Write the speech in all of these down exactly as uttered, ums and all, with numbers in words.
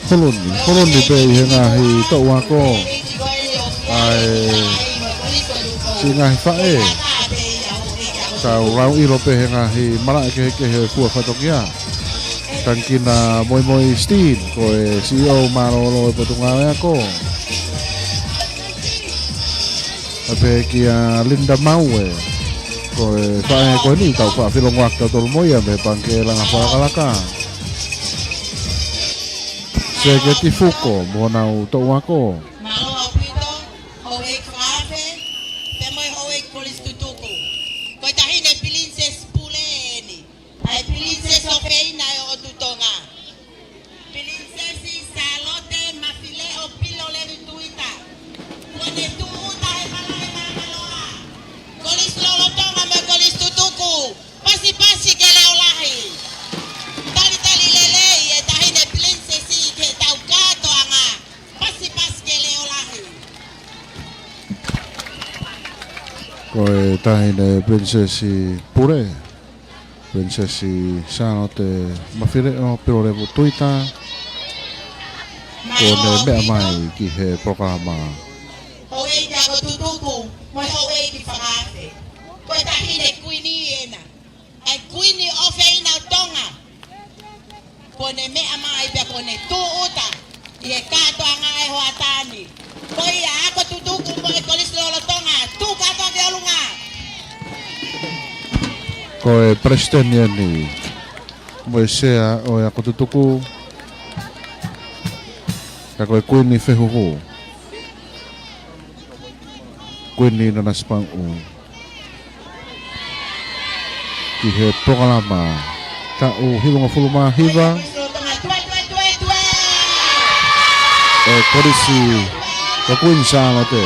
Holoni, holoni pē ʻi he ngaahi toʻu ako ʻa e siʻi ngaahi faʻē. Kau lau ʻilo pē he ngaahi malaʻe kehekehe ʻo e fua fatongia. Tangikina Moimoi Steen, ko e C E O mālōlō ʻo e Potungāue Ako. Pehē kia Linda Maue, ko e faʻē ko eni tau faʻa felongoaki tautolu mo ia mei he Pangikē Langa Fakalakalaka. Seketi Fuko mo honau toʻu ako. Mālō ʻaupito, houʻeiki fakaafe, pea mo e houʻeiki kolisi tutuku. Ko e taʻahine Pilinisesi Pule eni. ʻA e Pilinisesi ʻofeina ʻo e ʻOtu Tonga. Pilinisesi Sālote Mafileʻo Pilolevu Tuita. Kuo ne tūʻuta he malaʻe māmāloa. Kolisi lolotonga mo e kolisi tutuku. Pasipasi ke leʻo lahi. Talitali lelei e taʻahine Pilinisesi ki heʻetau kātoanga. Pasipasi ke leʻo lahi. Ko e taʻahine Pilinisesi Pule, Pilinisesi Sālote Mafileʻo Pilolevu Tuita, kuo ne meʻa mai ki he polokalama. Houʻeiki ako tutuku, mo e houʻeiki fakaafe. Ko e taʻahine Kuini ena. ʻA e Kuini ʻofeina ʻo Tonga. Kuo ne meʻa mai pea kuo ne tūʻuta ʻi he kātoanga ʻa e hoʻatā ni. Ko ia, ako tutuku mo e kolisi lolotonga, tuʻu kātoa ki ʻolunga. Ko e palesiteni eni mo e sea ʻo e ako tutuku, ka ko e Kuini Fehuhu, Kuini Nanasipauʻu, ki he polokalama taʻu hivangofulu mā hiva ʻo e Kolisi ko Kuini Sālote.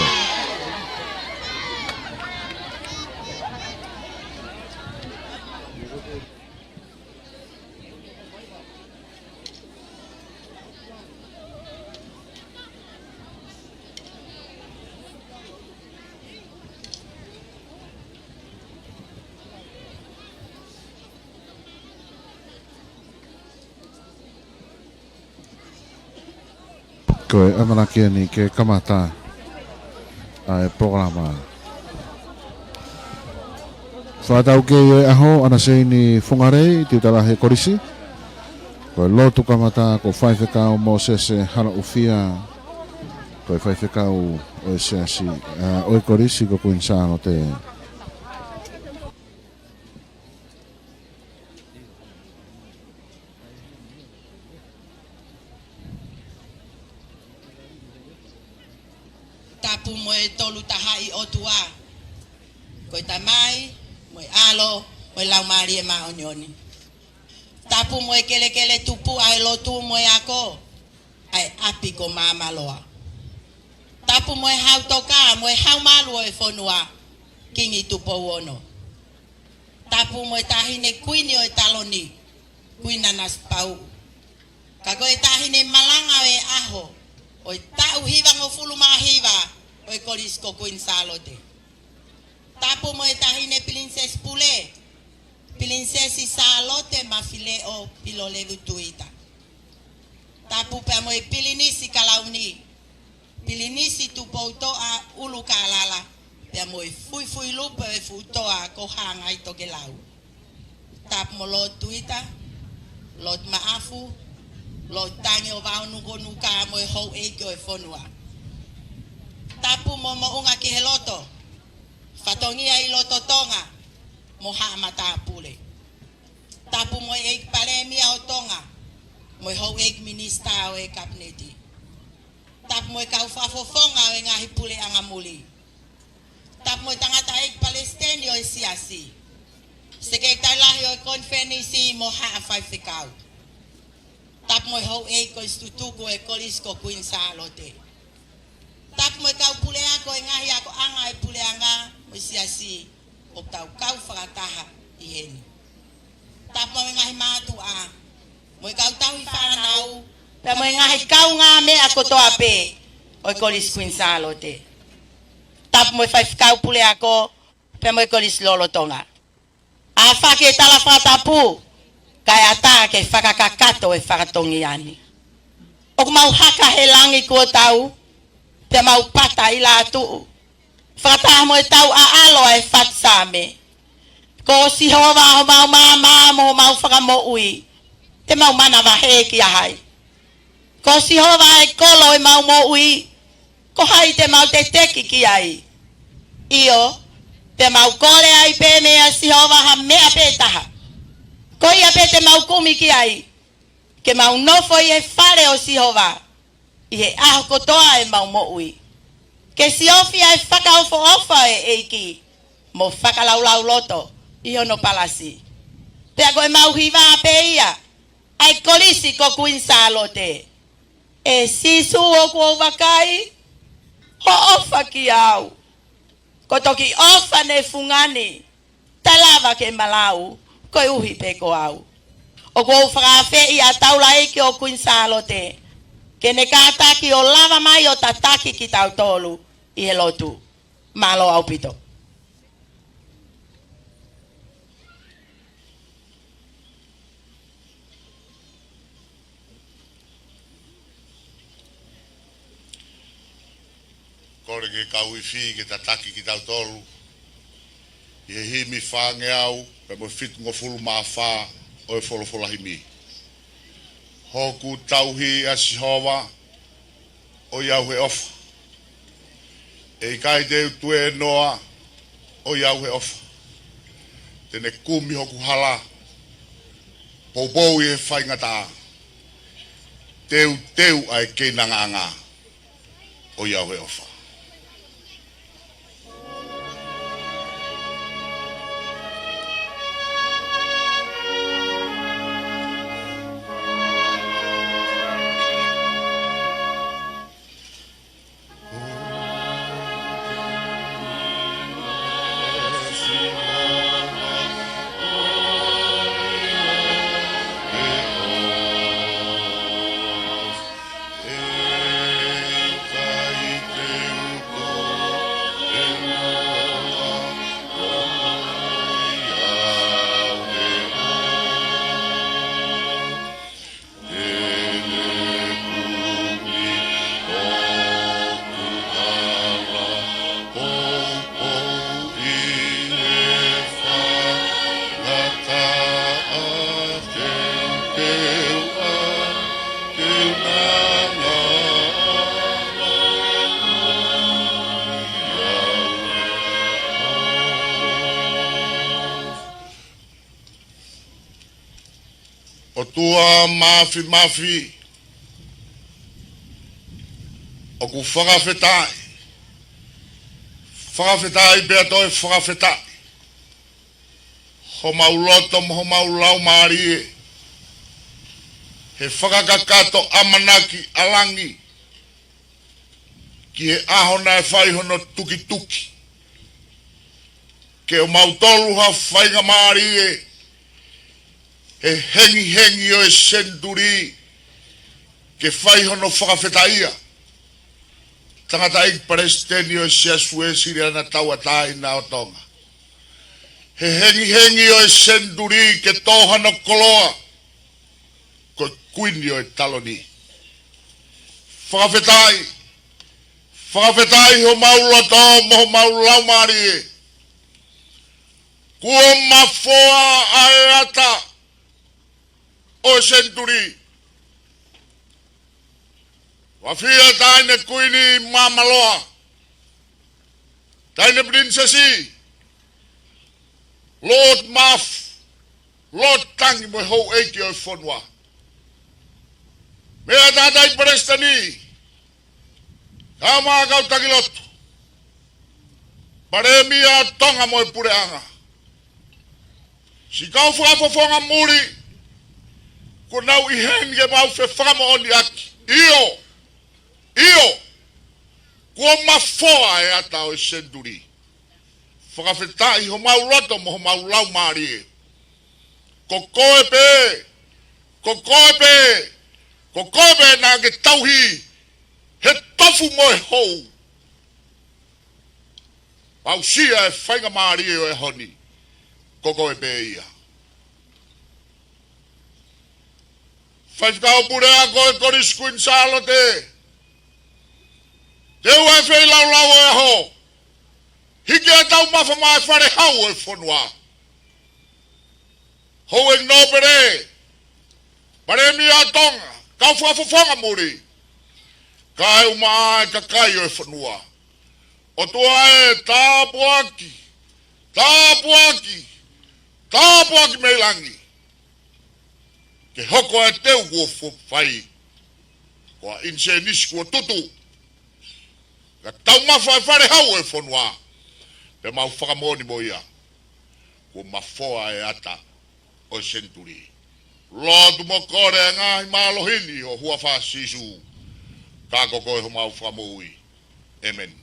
Ko e ʻamanaki eni ke kamata ʻa e polokalama. Fakataukei ʻo e ʻaho, ʻAnaseini Fungalei, Tiuta Lahi e Kolisi. Ko e lotu kamata ko Faifekau Mōsese Halaʻufia, ko e faifekau ʻo e siasi, ʻa, ʻo e Kolisi ko Kuini Sālote. Tapu mo e Tolu Tahaʻi ʻOtua, ko e Tamai, mo e ʻAlo, mo e Laumālie Māʻoniʻoni. Tapu mo e kelekele tupuʻa ʻo e lotu mo e ako ʻa e ʻapi ko Māmaloa. Tapu mo e Hau Toka, mo e Hau Malu ʻo e fonua, Kingi Tupou Ono. Tapu mo e Taʻahine Kuini ʻo e taloni, Kuini Nanasipauʻu. Ka ko e taʻahine malanga ʻo e ʻaho ʻo e taʻu hivangofulu mā hiva ʻo e Kolisi ko Kuini Sālote. Tapu mo e taʻahine Pilinisesi Pule, Pilinisesi Sālote Mafileʻo Pilolevu Tuita. Tapu pea mo e Pilinisi Kalauni, Pilinisi Tupoutoʻa ʻUlukālala, pea mo e fuifui lupe ʻo e fuʻu toa ko Hāngai Tokelau. Tapu mo Lord Tuita, Lord Maʻafu, Lord Tangi ʻo Vao Nukunuka mo e houʻeiki ʻo e fonua. Tapu mo Moʻunga ki he Loto, Fatongia ʻi Loto Tonga, mo Haʻa Matāpule. Tapu mo e ʻEiki Palēmia ʻo Tonga, mo e houʻeiki minisitā ʻo e Kapineti. Tapu mo e kau fakafofonga ʻo e ngaahi puleʻanga muli. Tapu mo e tangataʻeiki palesiteni ʻo e siasi. Sekelitali Lahi ʻo e Konifelenisi mo Haʻa Faifekau. Tapu mo e houʻeiki kolisi tutuku ʻo e Kolisi ko Kuini Sālote. Tapu mo e kau puleako ʻo e ngaahi akoʻanga ʻo e puleʻanga mo e siasi ʻoku tau kau fakataha ʻi heni. Tapu mo e ngaahi mātuʻa, mo e kau tauhi fānau, pea mo e ngaahi kaungāmeʻa kotoa pē ʻo e Kolisi Kuini Sālote. Tapu mo e faifekau puleako, pea mo e Kolisi lolotonga. ʻAfaki e tala fakatapu, kae ʻatā ke fakakakato e fatongia ni. ʻOku mau haka he langi kuo tau, pea mau pata ʻi lātuʻu, fakataha mo e tau ʻaʻalo ʻa e fatu Saame. Ko Sihova homau maama mo homau fakamoʻui, te mau manavahē kia hai? Ko Sihova ʻa e kolo ʻemau moʻui, ko hai te mau teteki ki ai? ʻIo, te mau kole ai pē meia Sihova ha meʻa pē taha. Ko ia pē te mau kumi ki ai, ke mau nofo ʻi he fale ʻo Sihova ʻi he ʻaho kotoa ʻemau moʻui. Ke siofi ʻa e fakaʻofoʻofa ʻo e ʻEiki, mo fakalaulauloto ʻi hono palasi. Pea ko ʻemau hiva pē ia, ʻa e kolisi ko Kuini Sālote. ʻE Sīsū, ʻoku ou vakai hoʻo ʻofa kiate au. Ko e toki ʻofa ne fungani, taʻe lava ke ma lau, koeʻuhi pē ko au. ʻOku ou fakaafeʻi ʻa Taulaʻeiki ʻo Kuini Sālote, ke ne kātaki ʻo lava mai ʻo tataki kitautolu ʻi he lotu. Mālō ʻaupito. Kole ki he kau ifi ke tataki kitautolu ʻi he himi fāngeau pea mo e fitungofulu mā fā ʻo e folofola himi. Hoku tauhi ʻa Sihova, ʻoiauē ʻofa. ʻE ʻikai te u tuēnoa, ʻoiauē ʻofa. Te ne kumi hoku hala, poupou ʻi he faingataʻa. Teuteu ʻa e keinangaʻanga, ʻoiauē ʻofa. ʻOtua Māfimafi, ʻoku fakafetaʻi, fakafetaʻi pea toe fakafetaʻi homau loto mo homau laumālie he fakakakato ʻamanaki ʻa langi ki he ʻaho naʻe fai hono tukituki, ke ʻomautolu ha faingamālie he hengihengi ʻo e senituli ke fai hono fakafetaʻia. Tangataʻeiki Palesiteni ʻo e Siasi Uēsiliana Tauʻatāina ʻo Tonga, he hengihengi ʻo e senituli ke tō hano koloa, ko e Kuini ʻo e Taloni. Fakafetaʻi, fakafetaʻi homau loto mo homau laumālie. Kuo mafoa ʻa e ata ʻo e senituli. Vafia Taʻahine Kuini Māmāloa, Taʻahine Pilinisesi, Lord Mafi, Lord Tangi mo e houʻeiki ʻo e fonua. Meʻa Tangataʻeiki Palesiteni, kae ʻumaʻā kau taki lotu, Palēmia ʻo Tonga mo e puleʻanga. Siʻi kau fakafofonga muli, kuo nau ʻi heni ke mau fefakamoʻoniʻaki. ʻIo, ʻio, kuo mafoa e ata ʻo e senituli. Fakafetaʻi homau loto mo homau laumālie. Ko koe pē, ko koe pē, ko koe pē naʻa ke tauhi he tofu mo e hou. Aʻusia e faingamālie ʻo e ʻaho ni, ko koe pē ia. Faifekau Puleako ʻo e Kolisi Kuini Sālote, teu ʻa e feilaulau ʻo e ʻaho, hiki ʻa e taumafa maʻa e Fale Hau ʻo e fonua. Houʻeiki Nōpele, Palēmia ʻo Tonga, kau fakafofonga muli, kaeʻumaʻā e kakai ʻo e fonua. ʻOtua ē, tāpuaki, tāpuaki, tāpuaki mei langi. Ke hoko ʻa e teu kuo fo-, fai, ko e ʻinisēnisi kuo tutu, ka taumafa e Fale Hau ʻo e fonua, pea mau fakamoʻoni mo ia kuo mafoa e ata ʻo e senituli. Lotu mo kole ʻa e ngaahi mālohi ni ʻi ho huafa Sīsū, ka ko koe homau Fakamoʻui. ʻĒmeni.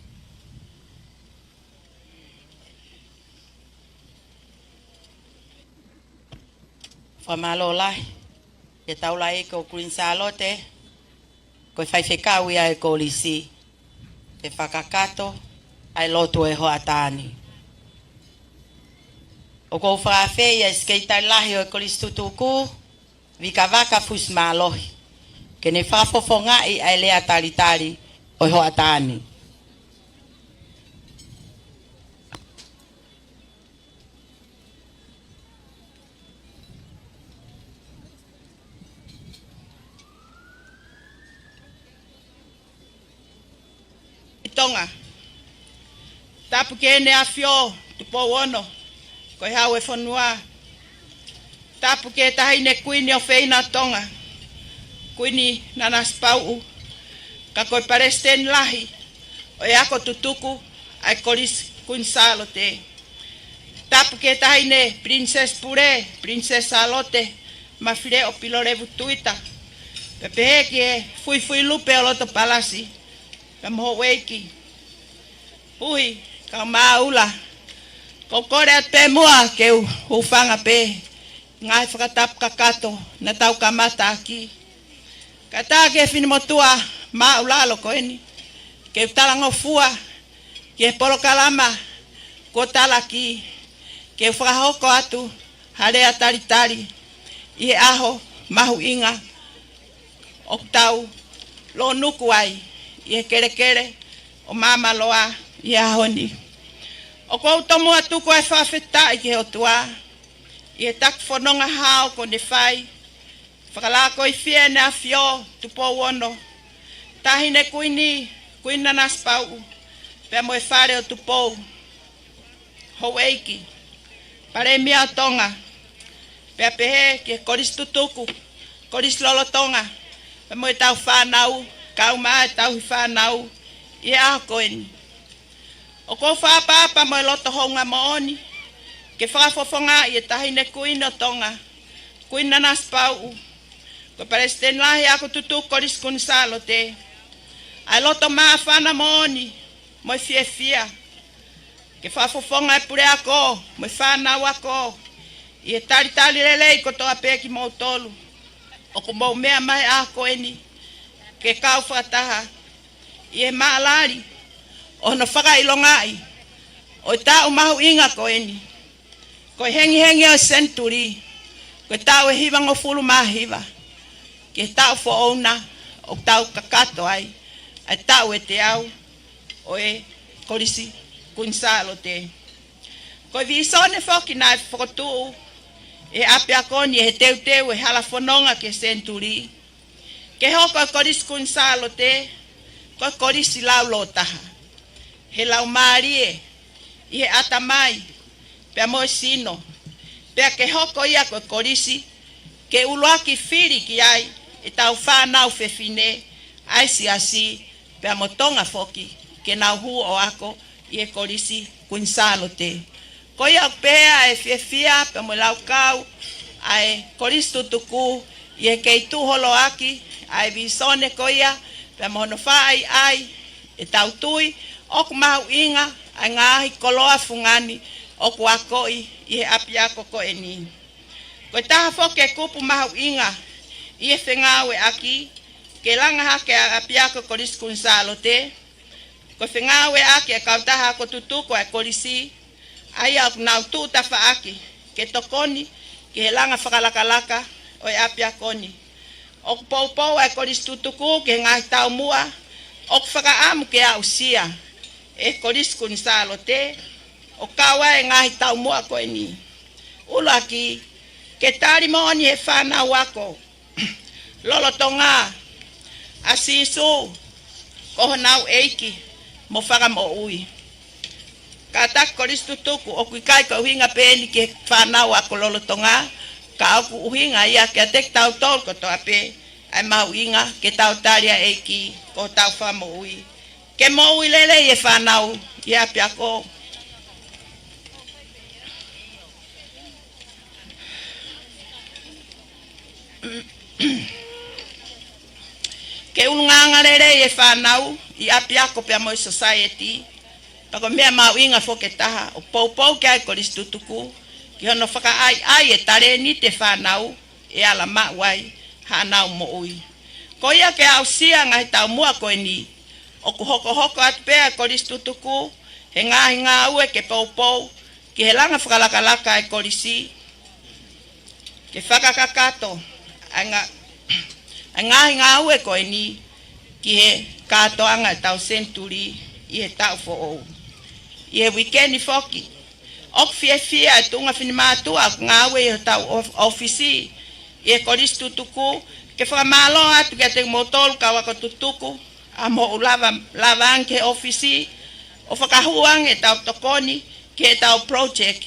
Fakamālō lahi ki he Taulaʻeiki ʻo Kuini Sālote, ko e faifekau ia ʻo e kolisi, ke fakakakato ʻa e lotu ʻo e hoʻatā ni. ʻOku ou fakaafeʻi ʻa e Sekelitali Lahi ʻo e Kolisi Tutuku, Vika Vaka Fusimālohi, ke ne fakafofongaʻi ʻa e lea talitali ʻo e hoʻatā ni. ʻI Tonga. Tapu ki Heʻene ʻAfio Tupou Ono, ko e Hau ʻo e fonua. Tapu ki he Taʻahine Kuini ʻofeina ʻo Tonga, Kuini Nanasipauʻu, ka ko e Palesiteni Lahi ʻo e Ako Tutuku ʻa e Kolisi Kuini Sālote. Tapu ki he Taʻahine Pilinisesi Pule, Pilinisesi Sālote Mafileʻo Pilolevu Tuita, pea pehē ki he Fuifui Lupe ʻo Loto Palasi, pea mo houʻeiki, uhi, kau māʻula. ʻOku ou kole atu pē muʻa ke u hūfanga pē he ngaahi fakatapu kakato naʻa tau kamata ʻaki, kae ʻatā ki he finemotuʻa māʻulalo ko eni ke u talangofua ki he polokalama kuo talaki, ke u fakahoko atu ha lea talitali ʻi he ʻaho mahuʻinga ʻoku tau lōnuku ai ʻi he kelekele ʻo Maamaloa ʻi he ʻaho ni. ʻOku ou tomuʻa tuku ʻa e fakafetaʻi ki he ʻOtua ʻi he taki fononga hao kuo ne fai, fakalakoifie ʻEne ʻAfio Tupou Ono, Taʻahine Kuini, Kuini Nanasipauʻu, pea mo e Fale ʻo Tupou, houʻeiki, Palēmia ʻo Tonga, pea pehē ki he Kolisi Tutuku, Kolisi Lolotonga, pea mo ʻetau fānau, kaeʻumaʻā e tauhi fānau ʻi he ʻaho ko eni. ʻOku ou fakaʻapaʻapa mo e loto houngaʻia moʻoni ke fakafofongaʻi ʻe he Taʻahine Kuini ʻo Tonga, Kuini Nanasipauʻu, ko e Palesiteni Lahi Ako Tutuku Kolisi Kuini Sālote, ʻa e loto māfana moʻoni mo e fiefia ke fakafofonga e puleako mo e fānau ako ʻi he talitali lelei kotoa pē kimoutolu ʻoku mou meʻa mai he ʻaho ko eni ke kau fakataha ʻi he maʻalali ʻo hono fakaʻilongaʻi ʻo e taʻu mahuʻinga ko eni, ko e hengihengi ʻo e senituli, ko e taʻu ʻe hivangofulu mā hiva, ki he taʻu foʻou na ʻoku tau kakato ai, ʻa e taʻu ʻe teau ʻo e Kolisi Kuini Sālote. Ko e vīsone foki naʻe fokotuʻu ʻe he ʻapiako ni ʻi he teuteu ʻo e hala fononga ki he senituli, ke hoko e Kolisi Kuini Sālote ko e kolisi laulōtaha he laumālie, ʻi he ʻatamai, pea mo e sino, pea ke hoko ia ko e kolisi ke ʻuluaki fili ki ai ʻetau fānau fefine ʻa e siasi, pea mo Tonga foki, ke nau hū ʻo ako ʻi he Kolisi Kuini Sālote. Ko ia ʻoku pehē ʻa e fiefia pea mo e laukau ʻa e Kolisi Tutuku ʻi he kei tuʻuholoaki ʻa e vīsone ko ia, pea mo hono fakaʻaiʻai ʻetau tui ʻoku mahuʻinga ʻa e ngaahi koloa fungani ʻoku akoʻi ʻi he ʻapiako ko eni. Ko e taha foki e kupu mahuʻinga ʻi he fengāueʻaki ke langa hake ʻa e ʻapiako Kolisi Kuini Sālote, ko e fengāueʻaki e kautaha ako tutuku ʻa e kolisi, ʻa ia ʻoku nau tuʻu tafaʻaki ke tokoni ki he langa fakalakalaka ʻo e ʻapiako ni. ʻOku poupou ʻa e Kolisi Tutuku ki he ngaahi taumuʻa ʻoku fakaʻamu ke aʻusia ʻe he Kolisi Kuini Sālote ʻo kau ai e ngaahi taumuʻa ko eni. ʻUluaki, ke tali moʻoni ʻe he fānau ako lolotonga ʻa Sīsū ko honau ʻEiki mo Fakamoʻui. Kātaki Kolisi Tutuku, ʻoku ʻikai ko e ʻuhinga pē eni ki he fānau ako lolotonga, ka ʻoku ʻuhinga ia kiate kitautolu kotoa pē, ʻa e mahuʻinga ke tau tali ʻa e ʻEiki ko hotau Fakamoʻui. Ke moʻui lelei e fānau ʻi he ʻapiako. Ke ʻulungaanga lelei e fānau ʻi ʻapiako pea mo e sōsaieti, pea ko e meʻa mahuʻinga foki ʻe taha ʻoku poupou ki ai e Kolisi Tutuku, ki hono fakaʻaiʻai e talēniti e fānau ʻe ala maʻu ai haʻanau moʻui. Ko ia ke aʻusia e ngaahi taumuʻa ko eni, ʻoku hokohoko atu pē ʻa e Kolisi Tutuku he ngaahi ngāue ke poupou ki he langa fakalakalaka e kolisi, ke fakakakato ʻa e nga-, ʻa e ngaahi ngāue ko eni ki he kātoanga ʻetau senituli ʻi he taʻu foʻou. ʻI he uike ni foki, ʻoku fiefia e tuʻunga finemātuʻa ʻoku ngāue ʻi hotau ʻōf-, ʻōfisi ʻi he Kolisi Tutuku, ke fakamālō atu kiate kimoutolu kau ako tutuku, ʻa moʻou lava, lava ange ki he ʻōfisi ʻo fakahū ange ʻetau tokoni ki heʻetau project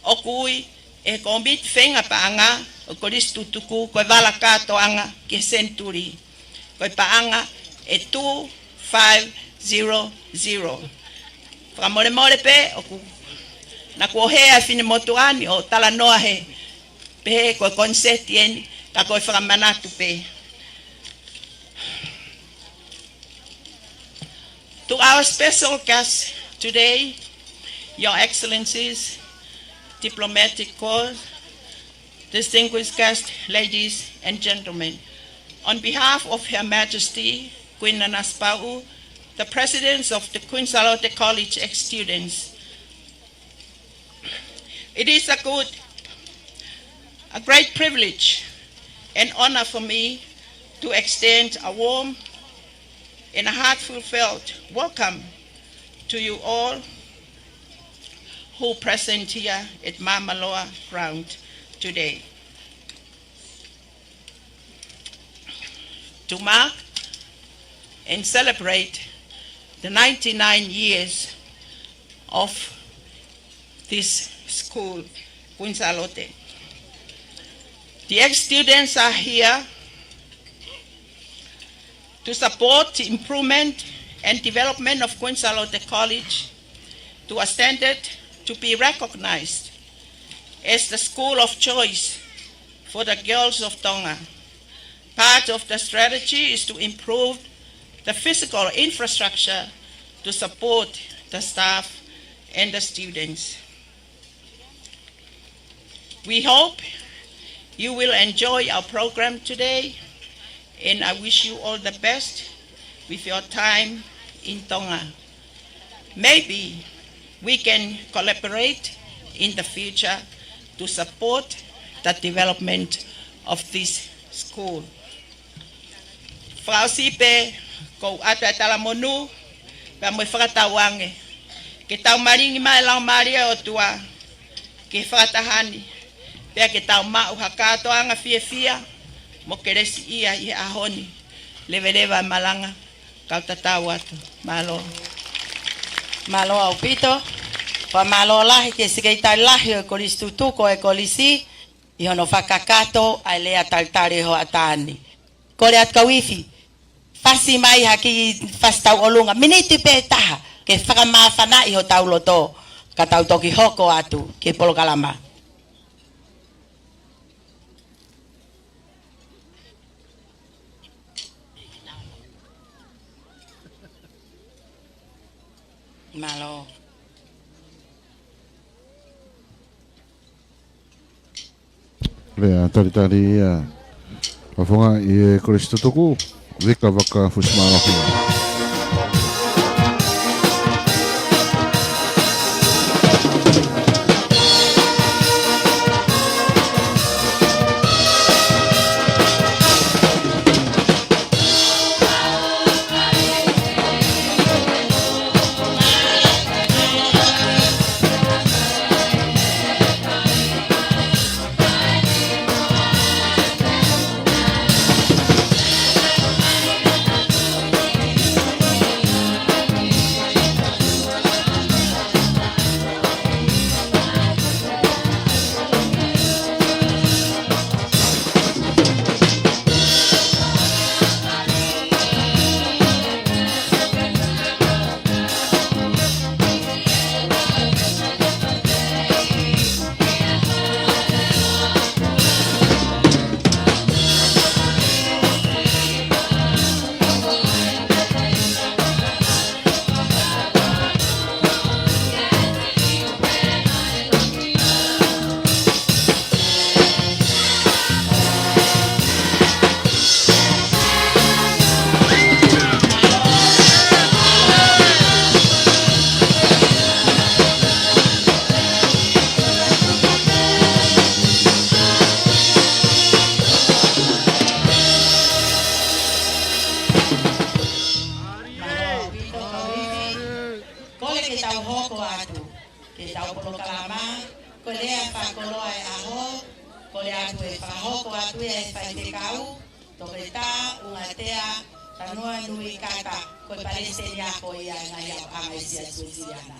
ʻoku ui ʻe he Kōmiti Feinga Paʻanga ʻo e Kolisi Tutuku ko e Vala Kātoanga ki he Senituli. Ko e paʻanga ʻe two five zero zero. Fakamolemole pē, ʻoku, naʻá ku ʻohea e finemotuʻa ni ʻo talanoa he, pehē ko e koniseti eni, ka ko e fakamanatu pē. To our special guests today, Your Excellencies, diplomatic corps, distinguished guests, ladies and gentlemen, on behalf of Her Majesty Queen Nanasipauʻu, the President of the Queen Sālote College ex-students, it is a good, a great privilege and honor for me to extend a warm and a heartfelt welcome to you all who present here at Maamaloa ground today to mark and celebrate the ninety-nine years of this school, Queen Sālote. The ex-students are here to support the improvement and development of Queen Sālote College to a standard to be recognized as the school of choice for the girls of Tonga. Part of the strategy is to improve the physical infrastructure to support the staff and the students. We hope you will enjoy our program today, and I wish you all the best with your time in Tonga. Maybe we can collaborate in the future to support the development of this school. Fakaʻosi pē, ʻoku ou ʻoatu e talamonū pea mo e fakatauange ke tau malingi mai e Laumālie ʻo e ʻOtua ki he fakataha ni, pea ke tau maʻu ha kātoanga fiefia mo kelesiʻia ʻi he ʻaho ni. Leveleva e malanga, kau tatau atu. Mālō. Mālō ʻaupito. Pea mālō lahi ki he Sekelitali Lahi ʻo e Kolisi Tutuku ʻo e Kolisi, ʻi hono fakakakato ʻa e lea talitali ʻo e hoʻatā ni. Kole atu kau ifi, fasi mai ha kiʻi fasi tauʻolunga, miniti pē taha, ke fakamāfanaʻi hotau loto, ka tau toki hoko atu ki he polokalama. Mālō. Lea talitali ia ʻa e Fofonga ʻi he Kolisi Tutuku, Vika Vakafusimālohi. Ke tau hoko atu ki heʻetau polokalama, ko e lea fakakoloa ʻo e ʻaho, kole atu ʻe fakahoko atu ia ʻe he faifekau, Toketā ʻUngatea Tanuanui Kata, ko e palesiteni ako ia ʻo e ngaahi ʻapiako ʻa e Siasi Uēsiliana.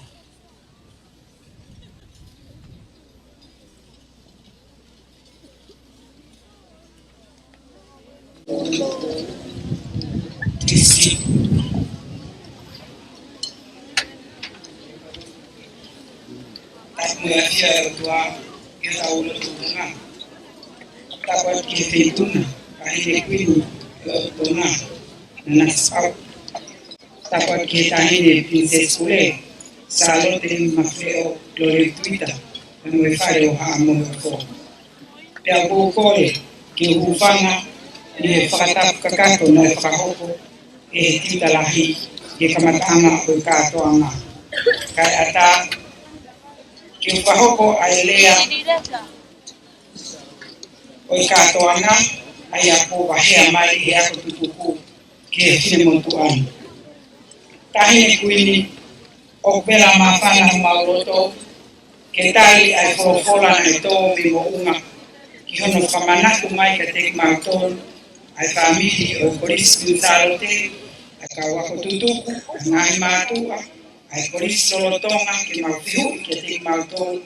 Tisi. Tapu mo e ʻafio ʻa e ʻOtua ʻi hotau loto Tonga. Tapu atu ki he Feituʻu na, Taʻahine Kuini ʻo Tonga, Nanasipauʻu. Tapu atu ki he Taʻahine Pilinisesi Pule, Sālote Mafeo Lolituita, pea mo e Fale ʻo Haʻa Mohe ʻOfo. Pea ʻoku ou kole ke u hūfanga ʻi he fakatapu kakato naʻe fakahoko ʻe he Tiuta Lahi ʻi he kamataʻanga ʻo e kātoanga. Kae ʻatā ke u fakahoko ʻa e lea ʻo e kātoanga, ʻa ia kuo vaheʻi mai ʻe he ako tutuku ki he finemotuʻa ni. Taʻahine Kuini, ʻoku vela māfana homau loto ke tali ʻa e folofola naʻe tō mei Moʻunga ki hono fakamanatu mai kiate kimautolu, ʻa e fāmili ʻo e Kolisi Kuini Sālote, ʻa e kau ako tutuku, ʻa e ngaahi mātuʻa, ʻa e kolisi lolotonga, ke mau fehuʻi kiate kimautolu,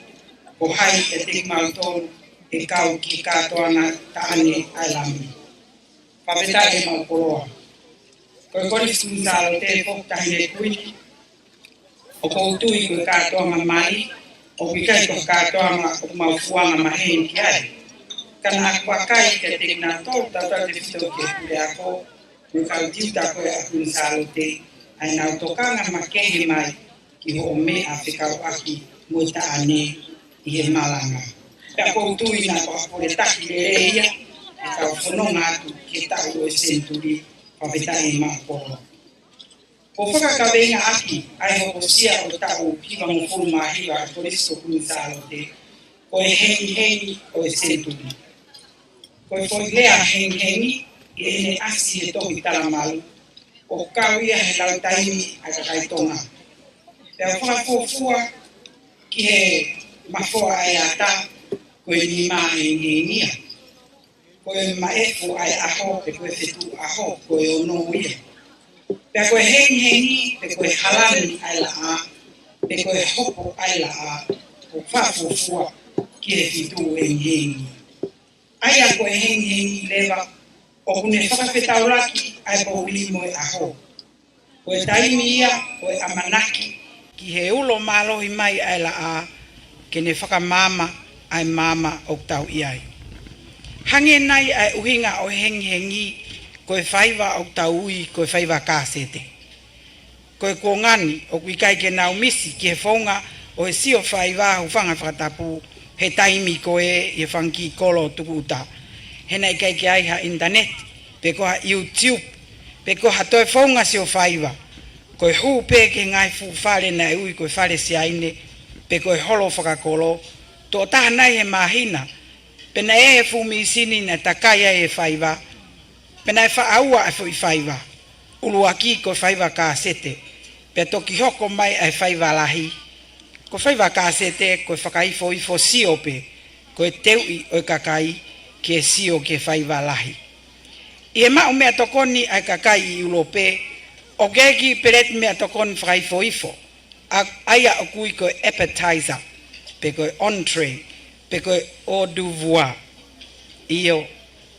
ko hai kiate kimautolu ʻe kau ki he kātoanga Taʻane ʻa e Lami. Fakafetaʻi homau koloa. Ko e Kolisi Kuini Sālote foki, Taʻahine Kuini, ʻoku ou tui ko e kātoanga mali, ʻoku ʻikai ko ha kātoanga ʻoku mau fuanga maheni ki ai. Ka naʻá ku vakai kiate kinautolu, tautautefito ki he puleako mo e kau tiuta ko ē ʻa Kuini Sālote, ʻa ʻenau tokanga makehe mai ki hoʻo meʻa fekauʻaki mo e taʻane ʻi he malanga. Pea ʻoku ou tui naʻa ko ha pole taki lelei ia ʻi heʻetau fononga atu ki he taʻu ʻo e senituli. Fakafetaʻi homau koloa. Kuo fakakaveinga ʻaki ʻa e hokosia ʻo e taʻu hivangofulu mā hiva ʻa e Kolisi Kuini Sālote ko e hengihengi ʻo e senituli. Ko e foʻi lea hengihengi ʻi heʻene ʻasi he tohi talamalu, ʻoku kau ia he lau taimi ʻa e kakai Tonga. Pea fakafuofua ki he mafoa ʻa e ata, ko e nima hengihengi ia. Ko e maʻefu ʻa e ʻaho, pe ko e fetuʻu ʻaho, ko e ono ia. Pea ko e hengihengi, pe ko e halani ʻa e laʻā, pe ko e hopo ʻa e laʻā, ʻoku fakafuofua ki he fetuʻu hengihengi. ʻA ia ko e hengihengi leva, ʻoku ne fakafetaulaki ʻa e poʻuli mo e ʻaho. Ko e taimi ia ʻo e ʻamanaki ki he ulo mālohi mai ʻa e laʻā, ke ne fakamaama ʻa e maama ʻoku tau ʻi ai. Hangē nai ʻa e ʻuhinga ʻo e hengihengi, ko e faiva ʻoku tau ui ko e faiva kāsete. Ko e kuonga ni, ʻoku ʻikai ke nau misi ki he founga ʻo e sio faiva, hūfanga he fakatapu, he taimi ko ē ʻi he fanga kiʻi kolo tukuʻuta. He naʻe ʻikai ke ʻi ai ha ʻinitaneti, pe ko ha YouTube, pe ko ha toe founga sio faiva. Ko e hū pē ki he ngaahi fuʻu fale naʻe ui ko e fale Siaine, pe ko e holo fakakolo, tokotaha nai he māhina, pe naʻe ʻi ai e fuʻu mīsini naʻe takai ai e faiva, pe naʻe faʻa ua e foʻi faiva. ʻUluaki ko e faiva kāsete, pea toki hoko mai ʻa e faiva lahi. Ko e faiva kāsete, ko e fakaifoifo sio pē, ko e teuʻi ʻo e kakai ke sio ki he faiva lahi. ʻI he maʻu meʻatokoni ʻa e kakai ʻi ʻIulope, ʻoku ʻi ai e kiʻi peleti meʻatokoni fakaifoifo, ʻa, ʻa ia ʻoku ui ko e appetizer, pe ko e entrée, pe ko e hors d'oeuvre. ʻIo,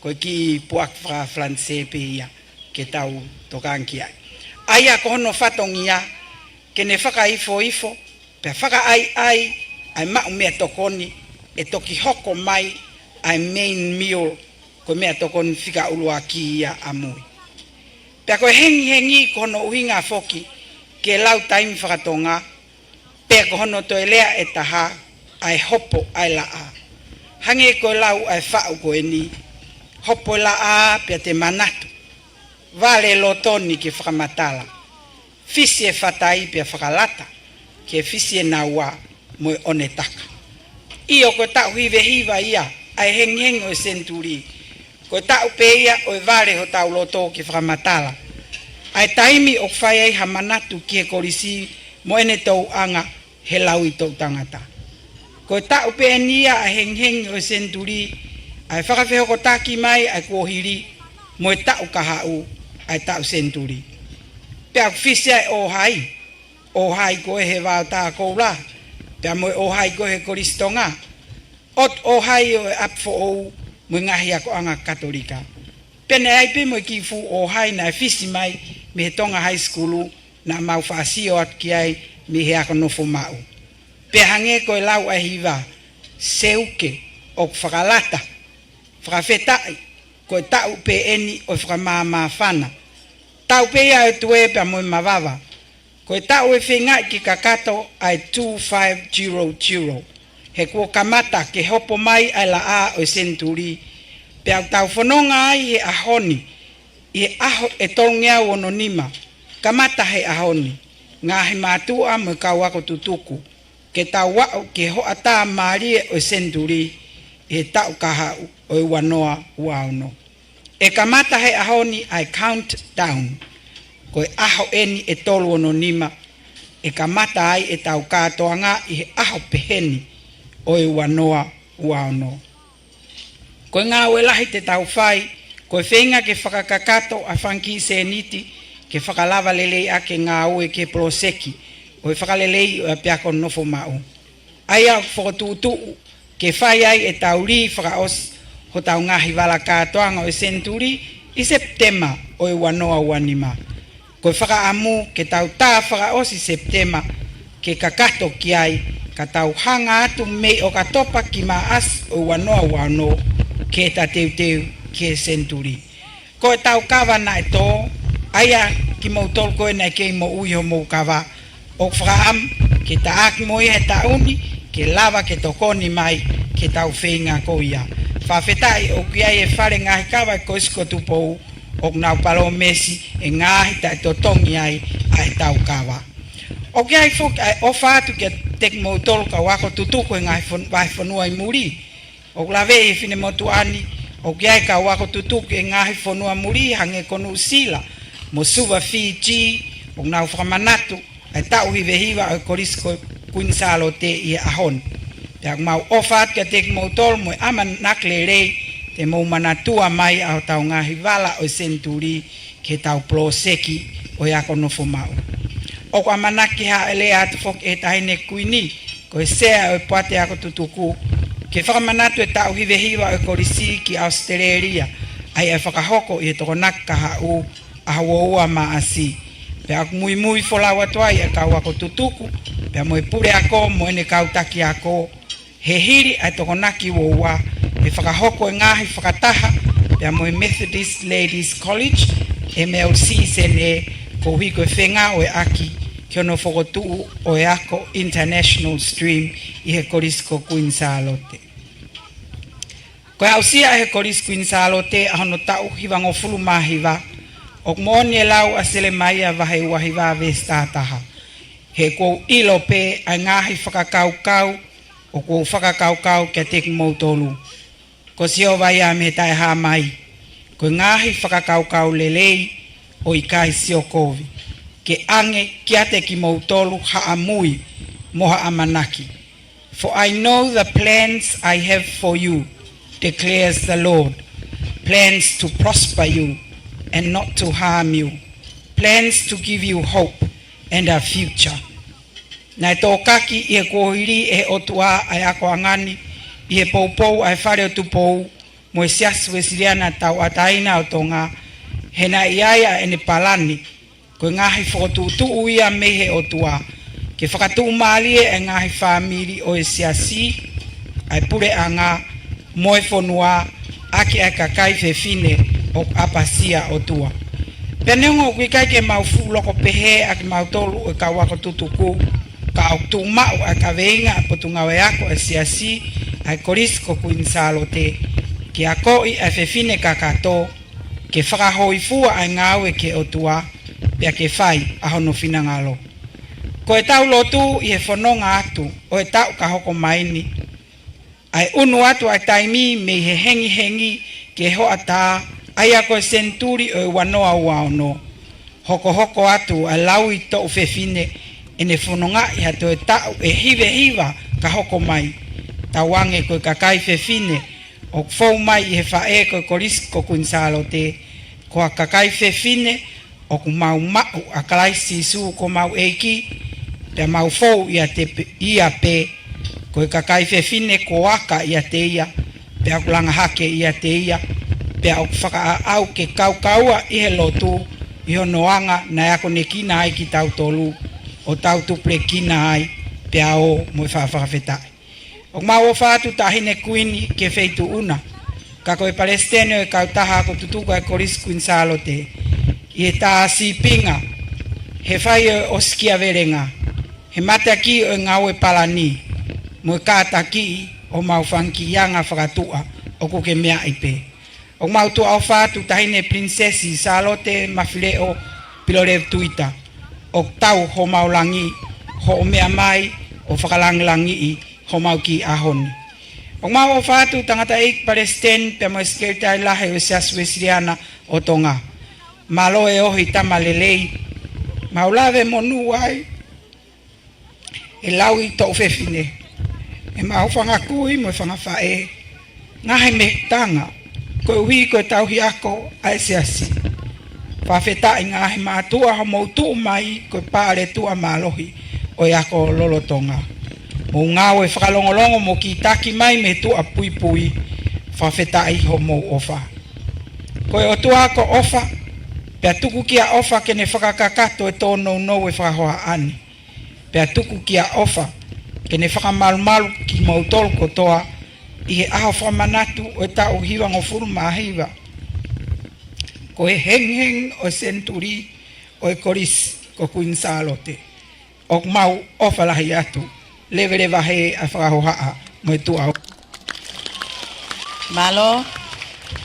ko e kiʻi puʻaki faka-Falanisē pē ia ke tau tokanga ki ai. ʻA ia ko hono fatongia, ke ne fakaifoifo, pea fakaʻaiʻai ʻa e maʻu meʻatokoni, ʻe toki hoko mai ʻa e main meal, ko e meʻatokoni fika ʻuluaki ia ʻamui. Pea ko e hengihengi ko hono ʻuhinga foki ke lau taimi faka-Tonga, pea ko hono toe lea ʻe taha, ʻa e hopo ʻa e laʻā. Hangē ko e lau ʻa e faʻu ko eni, hopo e laʻā pea te manatu, vale loto ni ke fakamatala, fisi e fatai pea fakalata, ke fisi e naua mo e ʻonetaka. ʻIo, ko e taʻu hivahiva ia ʻa e hengihengi ʻo e senituli. Ko e taʻu pē ia ʻo e vale hotau loto ke fakamatala. ʻA e taimi ʻoku fai ai ha manatu ki he kolisi mo ʻene tōʻonga he lauʻi toʻu tangata. Ko e taʻu pē ʻeni ia ʻa e hengihengi ʻo e senituli, ʻa e fakafehokotaki mai ʻa e kuohili mo e taʻu kahaʻu ʻa e taʻu senituli. Pea ʻoku fisi ai ʻa e ʻōhai, ʻōhai ko ē he Vaotā Koula, pea mo e ʻōhai ko ē he Kolisi Tonga, ʻotu ʻōhai ʻo e ʻapi foʻou mo e ngaahi akoʻanga Katolika. Pea naʻe ʻi ai pē mo e kiʻi fuʻu ʻōhai naʻe fisi mai mei he Tonga High School, naʻa mau faʻa sio atu ki ai mei he ako nofo maʻu. Pea hangē ko e lau ʻa e hiva, seuke, ʻoku fakalata, fakafetaʻi, ko e taʻu pē ʻeni ʻo e fakamāmāfana. Taʻu pē ia ʻo e tuē pea mo e mavava. Ko e taʻu ʻe feingaʻi ke kakato ʻa e two five zero zero, he kuo kamata ke hopo mai ʻa e laʻā ʻo e senituli. Pea ʻoku tau fononga ai he ʻaho ni, ʻi he ʻaho ʻe tolungeau ono nima, kamata he ʻaho ni, ngaahi mātuʻa mo e kau ako tutuku, ke tau aʻu ki he hoʻatā mālie ʻo e senituli ʻi he taʻu kahaʻu ʻo e ua noa ua ono. ʻE kamata he ʻaho ni ʻa e countdown, ko e ʻaho ʻeni ʻe tolu ono nima, ʻe kamata ai ʻetau kātoanga ʻi he ʻaho pehē ni ʻo e ua noa ua ono. Ko e ngāue lahi te tau fai, ko e feinga ke fakakakato ʻa e fanga kiʻi sēniti, ke fakalava lelei ʻaki e ngāue ki he poloseki ʻo e fakaleleiʻi ʻo e ʻapiako nofo maʻu. ʻA ia ʻoku fokotuʻutuʻu ke fai ai ʻetau lī fakaʻosi hotau ngaahi vala kātoanga ʻo e senituli ʻi Sepitema ʻo e ua noa ua nima. Ko e fakaʻamu ke tau tā fakaʻosi Sepitema ke kakato ki ai, ka tau hanga atu mei ʻOkatopa ki Maʻasi ʻo e ua noa ua ono, ke ta teuteu ki he senituli. Ko ʻetau kava naʻe tō, ʻa ia kimoutolu ko ē naʻe kei moʻui homou kava, ʻoku fakaʻamu ke taʻaki mo ia he taʻu ni, ke lava ke tokoni mai ki heʻetau feinga ko ia. Fakafetaʻi ʻoku ʻi ai e fale ngaahi kava ʻi Kolisi ko Tupou, ʻoku nau palōmesi ʻe ngaahi taʻetotongi ai ʻa ʻetau kava. ʻOku ʻi ai foki ʻa e ʻofa atu kiate kimoutolu kau ako tutuku he ngaahi fon-, vahefonua ʻi muli. ʻOku laveʻi he finemotuʻa ni, ʻoku ʻi ai kau ako tutuku he ngaahi fonua muli hangē ko Nuʻusila mo Suva, Fiji, ʻoku nau fakamanatu ʻa e taʻu hivahiva ʻo e Kolisi ko Kuini Sālote ʻi he ʻaho ni. Pea ʻoku mau ʻofa atu kiate kimoutolu mo e ʻamanaki lelei te mou manatua mai ʻa hotau ngaahi vala ʻo e senituli ki heʻetau poloseki ʻo e ako nofo maʻu. ʻOku ʻamanaki ke hāʻele atu foki ʻe he Taʻahine Kuini, ko e Sea ʻo e Poate Ako Tutuku, ke fakamanatu e taʻu hivahiva ʻo e kolisi ki ʻAositelēlia, ʻa ia ʻe fakahoko ʻi he Tokonaki kahaʻu ʻaho ua ua Maʻasi. Pea ʻoku muimui folau atu ai ʻa e kau ako tutuku, pea mo e puleako mo ʻene kau taki ako, he hili ʻa e Tokonaki ua ua, ʻe fakahoko e ngaahi fakataha pea mo e Methodist Ladies College, M L C, ʻi Senē, koeʻuhi ko e fengāueʻaki ki hono fokotuʻu ʻo e ako International Stream ʻi he Kolisi ko Kuini Sālote. Ko e aʻusia ʻe he Kolisi Kuini Sālote ʻa hono taʻu hivangofulu mā hiva, ʻoku moʻoni e lau ʻa Selemaia vahe ua hiva veesi taha taha: He ʻoku ou ʻilo pē ʻa e ngaahi fakakaukau ʻoku ou fakakaukau kiate kimoutolu, ko Sihova ia mei he Taʻehāmai, ko e ngaahi fakakaukau lelei ʻo ʻikai siokovi, ke ʻange kiate kimoutolu ha ʻamui mo ha ʻamanaki. For I know the plans I have for you, declares the Lord, plans to prosper you and not to harm you, plans to give you hope and a future. Naʻe tōkaki ʻi he kuohili ʻe he ʻOtua ʻa e akoʻanga ni ʻi he poupou ʻa e Fale ʻo Tupou mo e Siasi Uēsiliana Tauʻatāina ʻo Tonga, he naʻe ʻi ai ʻa ʻene palani, ko e ngaahi fokotuʻutuʻu ia mei he ʻOtua, ke fakatuʻumālie ʻa e ngaahi fāmili ʻo e siasi, ʻa e puleʻanga, mo e fonua, ʻaki ʻa e kakai fefine ʻoku ʻapasia ʻOtua. Pea neongo ʻoku ʻikai ke mau fuʻu loko pehē ʻa kimautolu ʻo e kau ako tutuku, ka ʻoku tuʻu maʻu ʻa e kaveinga ʻa e Potungāue Ako ʻa e Siasi ʻa e Kolisi ko Kuini Sālote, ke akoʻi ʻa e fefine kakato, ke fakahōifua ʻa e ngāue ki he ʻOtua, pea ke fai ʻa hono finangalo. Ko ʻetau lotu ʻi he fononga atu ʻo e taʻu ka hoko mai ni, ʻa e ʻunu atu ʻa e taimi mei he hengihengi ki he hoʻatā, ʻa ia ko e senituli ʻo e ua noa ua ono. Hokohoko atu ʻa e lauʻi toʻu fefine ʻene fonongaʻi ha toe taʻu ʻe hiva hiva ka hoko mai. Tauange ko e kakai fefine ʻoku fou mai ʻi he faʻē ko e Kolisi ko Kuini Sālote, ko ha kakai fefine ʻoku mau maʻu ʻa Kalaisi Sīsū ko homau ʻEiki, pea mau fou ʻiate pe-, ia pē, ko e kakai fefine kuo aka ʻiate ia, pea ʻoku langa hake ʻiate ia, pea ʻoku fakaʻaʻau ke kaukaua ʻi he lotu, ʻi hono anga naʻe akonekina ai kitautolu, ʻo tau tupulekina ai, pea ō mo e faʻa fakafetaʻi. ʻOku mau ʻofa atu Taʻahine Kuini ki he feituʻu na, ka ko e Palesiteni ʻo e Kautaha Ako Tutuku ʻa e Kolisi Kuini Sālote, ʻi he tā sīpinga, he fai ʻo e ʻosikiavelenga, he mateaki ʻo e ngāue palani, mo e kātakiʻi ʻo homau fanga kiʻi anga fakatuʻa ʻoku ke meaʻi pē. ʻOku mau tuʻa ʻofa atu Taʻahine Pilinisesi Sālote Mafileʻo Pilolevu Tuita, ʻoku tau homau langi, hoʻo meʻa mai ʻo fakalangilangiʻi homau kiʻi ʻaho ni. ʻOku mau ʻofa atu Tangataʻeiki Palesiteni pea mo e Sekelitali Lahi ʻo e Siasi Uēsiliana ʻo Tonga. Mālō e ohi tama lelei. Mau lave monū ai ʻe Lauʻi Toʻufefine, ʻemau fanga kui mo e fanga faʻē, ngaahi mehutanga, koeʻuhi ko e tauhi ako ʻa e Siasi. Fakafetaʻi ngaahi mātuʻa hoʻomou tuʻu mai ko e pale tuʻa mālohi ʻo e ako lolotonga. Mou ngāue fakalongolongo mo kītaki mai mei tuʻa puipui, fakafetaʻi hoʻomou ʻofa. Ko e ʻOtua ko e ʻofa, pea tuku kia ʻofa ke ne fakakakato e tōnounou e fakahohaʻa ni. Pea tuku kia ʻofa ke ne fakamalumalu kimoutolu kotoa ʻi he ʻaho fakamanatu ʻo e taʻu hivangofulu mā hiva, ko e hengihengi ʻo e senituli ʻo e Kolisi ko Kuini Sālote. ʻOku mau ʻofa lahi atu, leveleva hē ʻa e fakahohaʻa mo e tuʻa. Mālō,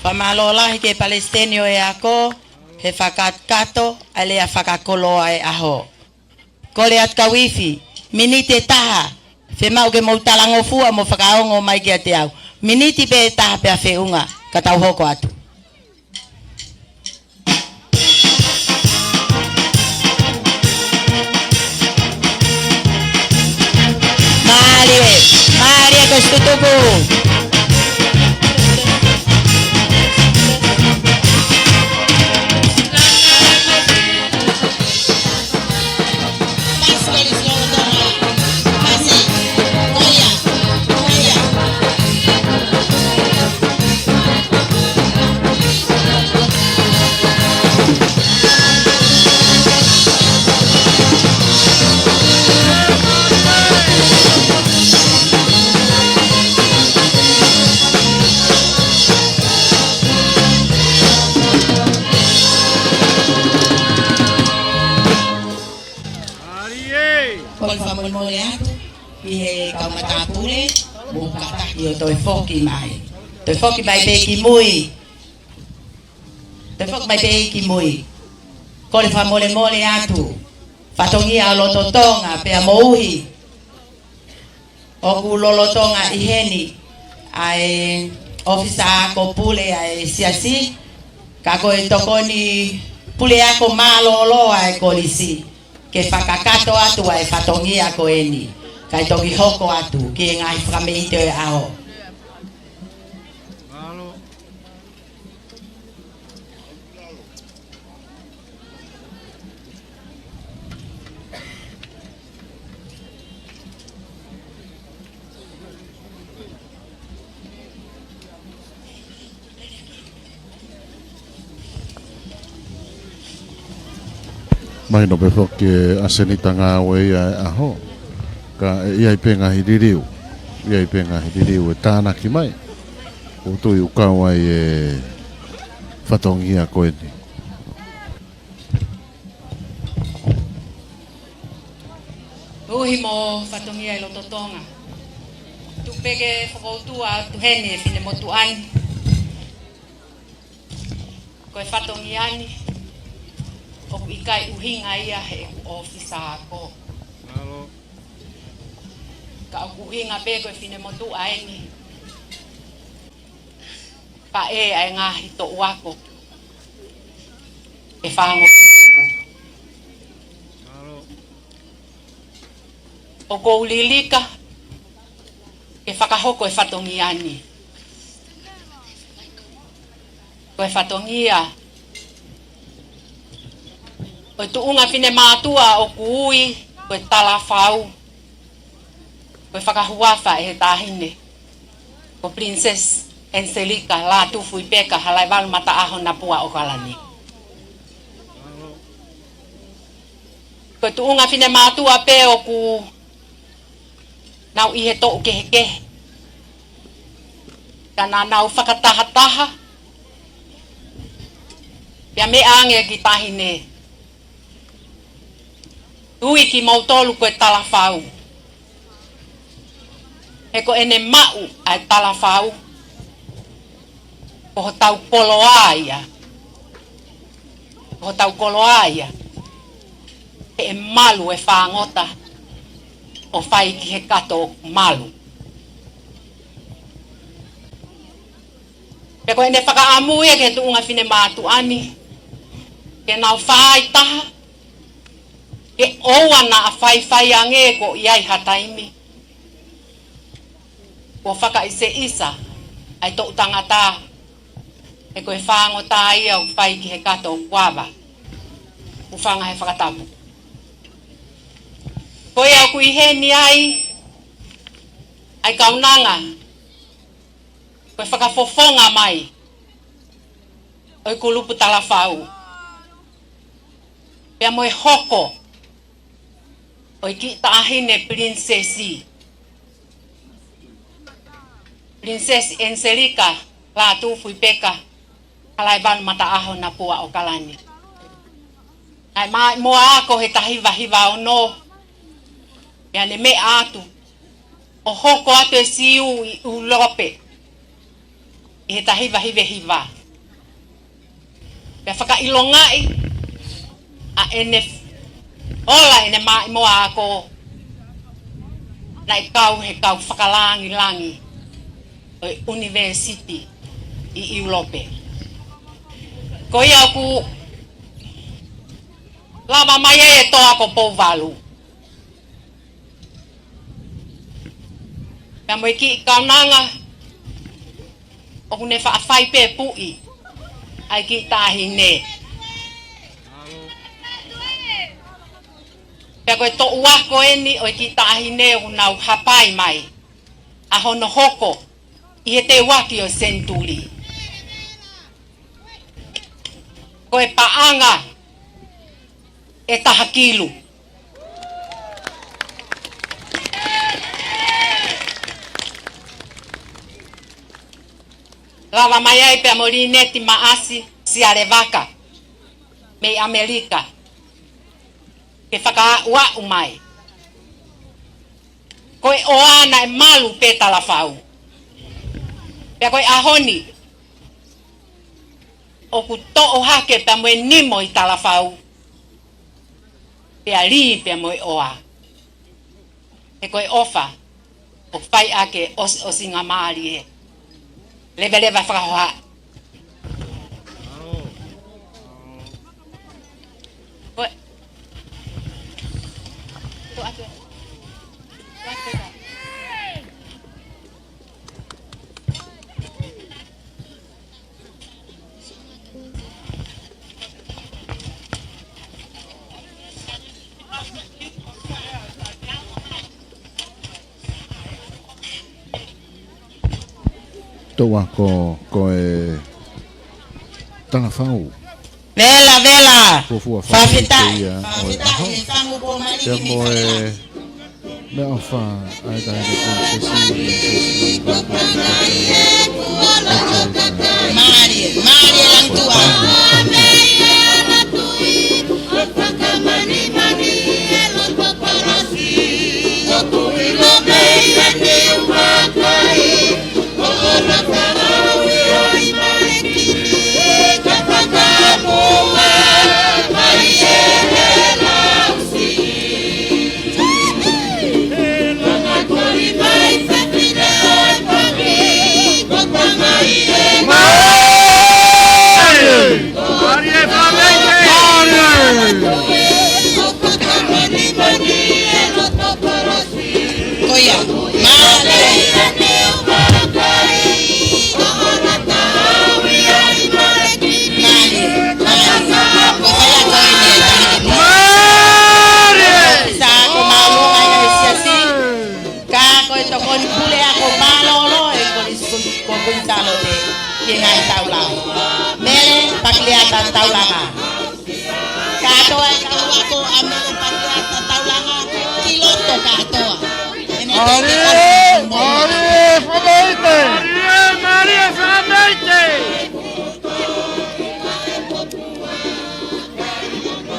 fakamālō lahi ki he Palesiteni ʻo e Ako, he fakakakato ʻa e lea fakakoloa e ʻaho. Kole atu kau ifi, miniti ʻe taha, fiemaʻu ke mou talangofua mo fakaongo mai kiate au. Miniti pē ʻe taha pea feʻunga, ka tau hoko atu. Mālie, mālie Kolisi Tutuku. Kole fakamolemole atu ki he kau matāpule, mou kātaki ʻo toe foki mai. Toe foki mai pē ki mui. Toe foki mai pē ki mui. Kole fakamolemole atu. Fatongia ʻo loto Tonga, pea moʻui. ʻOku lolotonga ʻi heni ʻa e ʻōfisa ako pule ʻa e Siasi, ka ko e tokoni puleako mālōlō ʻa e Kolisi, ke fakakakato atu ʻa e fatongia ko eni, kae toki hoko atu ki he ngaahi fakameʻite ʻo e ʻaho. Mahino pē foki ʻa e ʻasenita ngāue ia ʻo e ʻaho. Ka ʻe ʻi ai pē ngaahi liliu. ʻI ai pē ngaahi liliu ʻe tānaki mai. ʻOku ou tui ʻoku kau ai e fatongia ko eni. Moʻui mo fatongia ʻi loto Tonga. Tuku pē ke fakautuutu atu heni e finemotuʻa ni. Ko e fatongia ni, ʻoku ʻikai ʻuhinga ia heʻeku ʻōfisa ako. Ka ʻoku ʻuhinga pē ko e finemotuʻa eni. Paʻē ʻa e ngaahi toʻu ako ʻe fāngotuku. ʻOku ou lilika ke fakahoko e fatongia ni. Ko e fatongia ʻo e tuʻunga finemātuʻa ʻoku ui ko e Talafau, ko e fakahuafa ʻe he taʻahine ko Princess Anselika Lātūfuipeka Halaevalu Mataʻaho Napua ʻOkalani. Ko e tuʻunga finemātuʻa pē ʻoku nau ʻi he toʻu kehekehe. Ka naʻa nau fakatahataha, pea meʻa ange ʻa e kiʻi taʻahine, ui kimoutolu ko e Talafau. He ko ʻene maʻu ʻa e Talafau, ko hotau koloa ia. Ko hotau koloa ia. He ʻe malu e fāngota ʻo fai ki he kato ʻoku malu. Pea ko ʻene fakaʻamu ia ki he tuʻunga finemātuʻa ni, ke nau fāitaha, ke ʻoua naʻa faifai ange ko ʻi ai ha taimi kuo fakaʻiseʻisa ʻa e toʻu tangata, he ko e fāngota ia ʻoku fai ki he kato ʻoku ava. Hūfanga he fakatapu. Ko ia ʻoku ʻi heni ai ʻa e kaunanga ko e fakafofonga mai ʻo e kulupu Talafau, pea mo e hoko ʻo e kiʻi taʻahine Pilinisesi, Princess Anselika Lātūfuipeka Halaevalu Mataʻaho Napua ʻOkalani. Naʻe maʻimoa ako he taha hiva hiva ono, pea ne meʻa atu ʻo hoko atu e siu ʻi ʻIulope ʻi he taha hiva hiva hiva. Pea fakaʻilongaʻi ʻa ʻene ola ʻene maʻimoa ako, naʻe kau he kau fakalāngilangi ʻo e ʻunivēsiti ʻi ʻIulope. Ko ia ʻoku lava mai ai e toa ko Pouvalu. Pea mo e kiʻi kaunanga ʻoku ne faʻa fai pē puʻi ʻa e kiʻi taʻahine. Pea ko e toʻu ako eni ʻo e kiʻi taʻahine ʻoku nau hapai mai ʻa hono hoko ʻi he teuaki ʻo e senituli. Ko e paʻanga ʻe taha kilu. Lava mai ai pea mo Lineti Maʻasi Sialevaka mei ʻAmelika ke fakaaʻuaʻu mai. Ko e ʻoa naʻe malu pē Talafau. Pea ko e ʻaho ni ʻoku toʻo hake pea mo e nimo ʻi Talafau, pea lī pea mo e ʻoa. He ko e ʻofa ʻoku fai ʻaki e ʻosiʻosingamālie. Leveleva fakahoha. Ko e, ko atu. Ko atu. Toʻu ako ko e Talafau. Vela, vela. Fuofua fai. Fakafetaʻi. Ia, ʻo e fakafetaʻi, ʻaho. Fangu pō maliki. Pea mo e meʻaʻofa ʻa e taʻahine Pilinisesi, Pilinisesi Lātūfuipeka. Mālie, mālie e Langitua. Mālie. Mālie. Mālie. Ko e faiako eni ʻe Tangiti. Mālie. Sa ko mālō ai ʻa e siasi. Ka ko e tokoni puleako mālōlō ʻe Kolisi ko Kuini Sālote ki he ngaahi taulanga. Mele Pakileata Taulanga. Kātoa e kau ako ʻa Mele Pakileata Taulanga ki loto kātoa. Mālie, mālie, Fakameite. Mālie, mālie, Fakameite.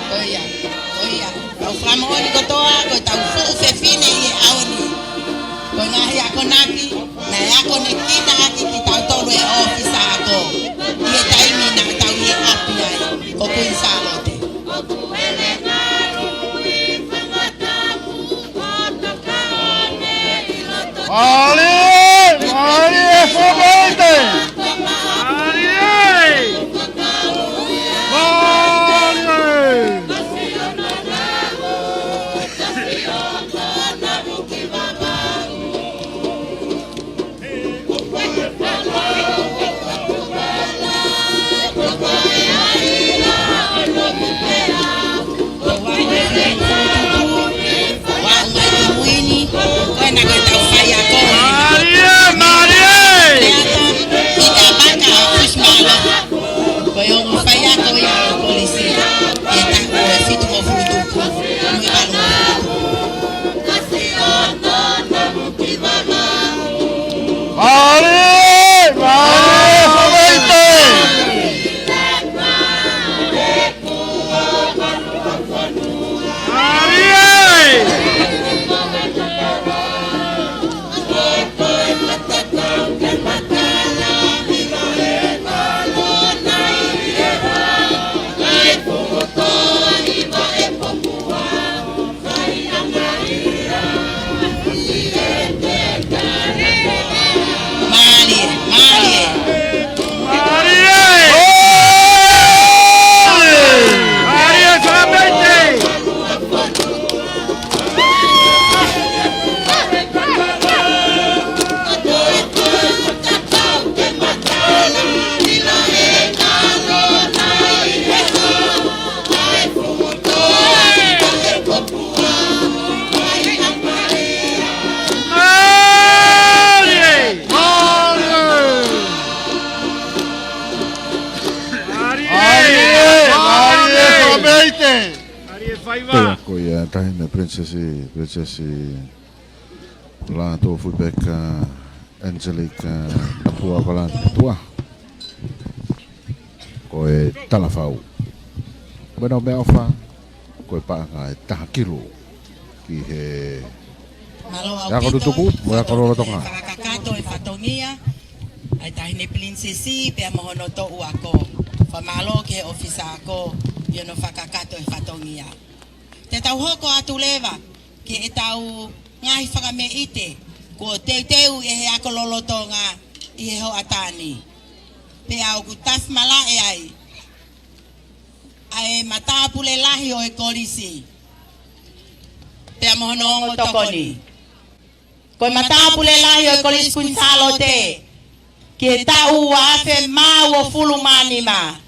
Ko ia, ko ia. Tau fakamoʻoni kotoa, ko e tau fuʻu fefine ʻi he ʻaho ni. Ko e ngaahi akonaki, naʻe akonekina ʻaki kitautolu ʻe he ʻōfisa ako. ʻI he taimi naʻa tau ʻi he ʻapi ai, ko Kuini Sālote. Mālie, mālie, Fakameite. Mālie. Mālie. Mālie, mālie. Ko e ongo faiako ia ʻo Kolisi. ʻE taʻu ʻe fitungofulu tupu, mo e valungofulu tupu. Mālie, mālie, Fakameite. Mālie. Mālie, mālie. Mālie. Mālie, Fakameite. Mālie! Mālie! Mālie! Mālie! Mālie! Fakameite! Mālie faiva! Ko ia, Taʻahine Princess, Princess Lātūfuipeka Angelica Napua Valānapua. Ko e talafau. Bueno, meʻaʻofa, ko e paʻanga ʻe taha kilu ki he Mālō ʻaupito, ako tutuku, mo e ako lolotonga. Fakakakato e fatongia ʻa e Taʻahine Pilinisesi pea mo hono toʻu ako. Fakamālō ki he ʻōfisa ako ʻi hono fakakakato e fatongia. Te tau hoko atu leva ki heʻetau ngaahi fakameʻite kuo teuteu ʻe he ako lolotonga ʻi he hoʻatā ni. Pea ʻoku tafi malaʻe ai ʻa e matāpule lahi ʻo e kolisi pea mo hono ongo tokoni. Ko e matāpule lahi ʻo e Kolisi Kuini Sālote ki he taʻu ua afe mā uofulu mā nima,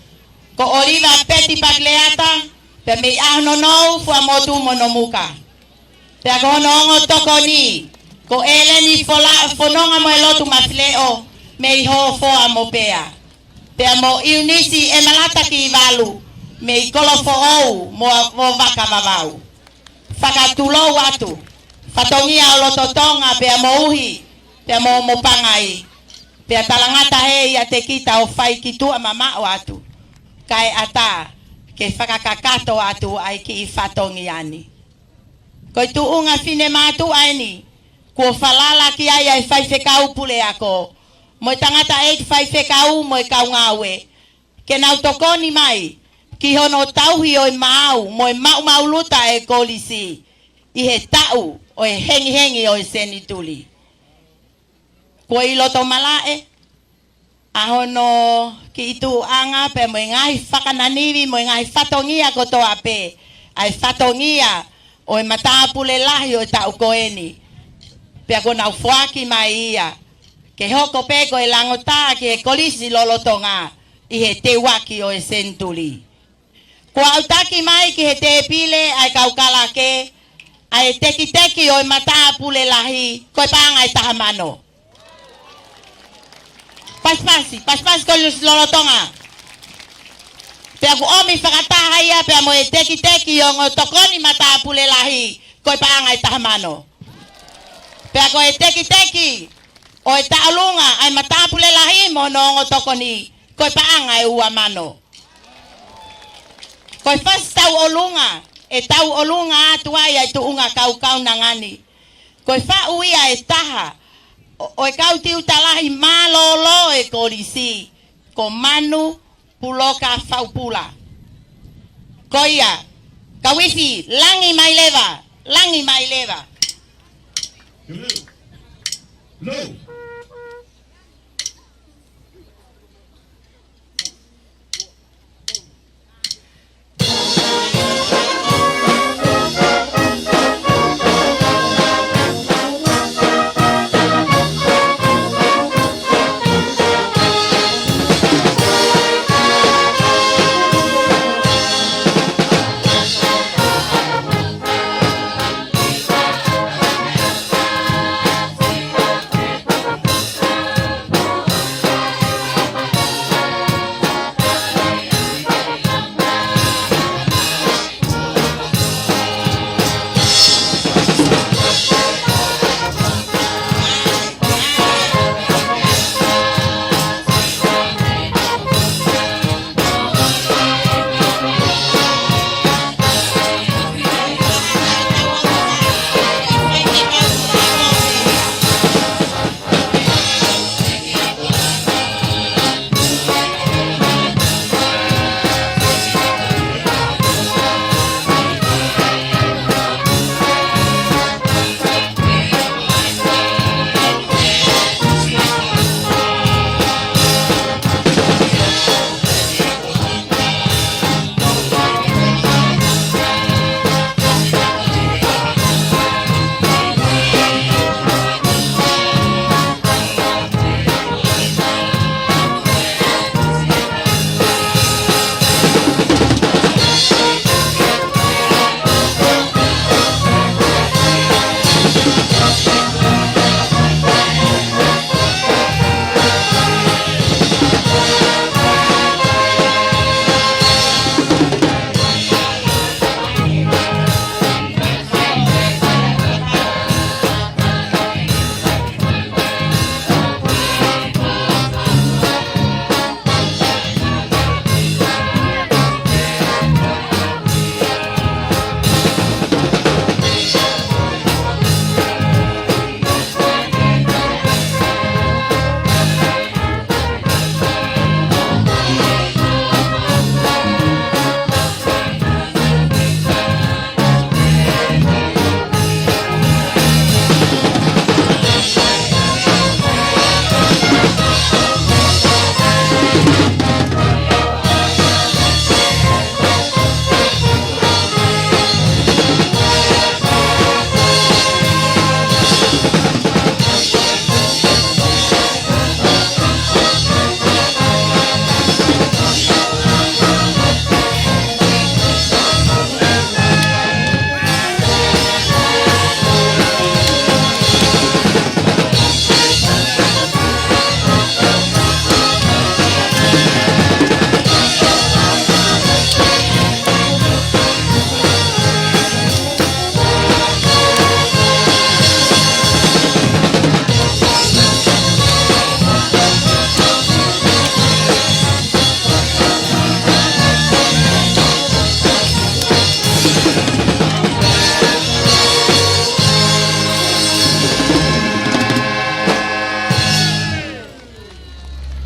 ko ʻŌliva Peti Pakileata, pea mei ʻAhononou, Fuaʻamotu mo Nomuka. Pea ko hono ongo tokoni, ko ʻEleni Fola-, Fononga mo e Lotu Mafileʻo, mei Hofoa mo Pea. Pea mo ʻIunisi ʻEmalata Kivalu, mei Kolofoʻou mo, mo Vakavavau. Fakatulou atu, fatongia ʻo loto Tonga pea mo Uhi, pea mo, mo Pangai. Pea talangata hē ʻiate kita ʻo fai ki tuʻa mamaʻo atu, kae ʻatā ke fakakakato atu ʻa e kiʻi fatongia ni. Ko e tuʻunga finemātuʻa eni kuo falala ki ai ʻa e faifekau puleako, mo e tangataʻeiki faifekau mo e kau ngāue, ke nau tokoni mai ki hono tauhi ʻo e maau mo e maʻumaʻuluta e kolisi ʻi he taʻu ʻo e hengihengi ʻo e senituli. Kuo ʻi loto malaʻe ʻa hono kiʻi tuʻuʻanga pea mo e ngaahi fakananivi mo e ngaahi fatongia kotoa pē ʻa e fatongia ʻo e matāpule lahi ʻo e taʻu ko eni. Pea kuo nau foaki mai ia ke hoko pē ko e langotā ki he kolisi lolotonga ʻi he teuaki ʻo e senituli. Kuo aʻutaki mai ki he tēpile ʻa e kau kalake ʻa e tekiteki ʻo e matāpule lahi ko e paʻanga ʻe taha mano. Pasipasi, pasipasi kolisi lolotonga. Pea kuo ʻomi fakataha ia pea mo e tekiteki ʻo e ongo tokoni matāpule lahi ko e paʻanga ʻe taha mano. Pea ko e tekiteki ʻo e tauʻolunga ʻa e matāpule lahi mo hono ongo tokoni ko e paʻanga ʻe ua mano. Ko e fasi tauʻolunga ʻe tauʻolunga atu ai ʻa e tuʻunga kaukaunanga ni. Ko e faʻu ia ʻe taha ʻo, ʻo e kau tiuta lahi mālōlō ʻo e kolisi, ko Manu Puloka Faupula. Ko ia, kau ifi, langi mai leva, langi mai leva.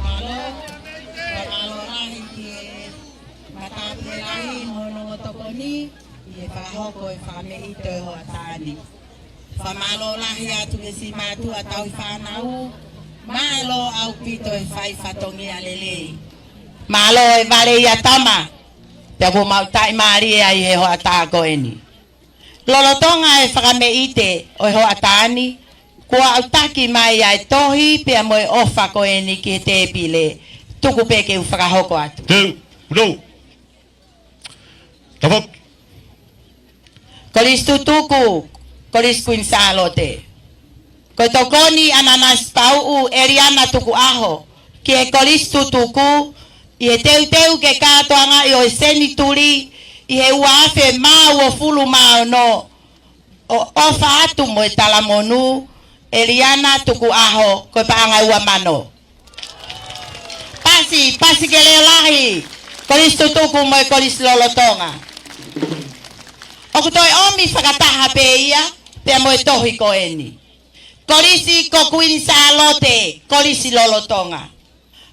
Mālō, fakamālō lahi ki he matāpule lahi mo hono ongo tokoni ʻi he fakahoko e fakameʻite ʻo e hoʻatā ni. Fakamālō lahi atu ki he siʻi mātuʻa tauhi fānau, mālō ʻaupito e fai fatongia lelei. Mālō e vale ia tama, pea kuo mau taʻimālie ai he hoʻatā ko eni. Lolotonga e fakameʻite ʻo e hoʻatā ni, Kuo aʻutaki mai ʻa e tohi pea mo e ʻofa ko eni ki he tēpile. Tuku pē ke u fakahoko atu. Teu, no. Tafoki. Kolisi Tutuku, Kolisi Kuini Sālote. Ko e tokoni ʻa Nanasipauʻu ʻEliana Tukuʻaho ki he Kolisi Tutuku ʻi he teuteu ke kātoangaʻi ʻo e senituli ʻi he ua afe mā uofulu mā ono, ʻo ʻofa atu mo e talamonū, ʻEliana Tukuʻaho, ko e paʻanga ua mano. Pasi, pasi ke leʻo lahi, Kolisi Tutuku mo e Kolisi Lolotonga. ʻOku toe ʻomi fakataha pē ia pea mo e tohi ko eni. Kolisi ko Kuini Sālote, Kolisi Lolotonga.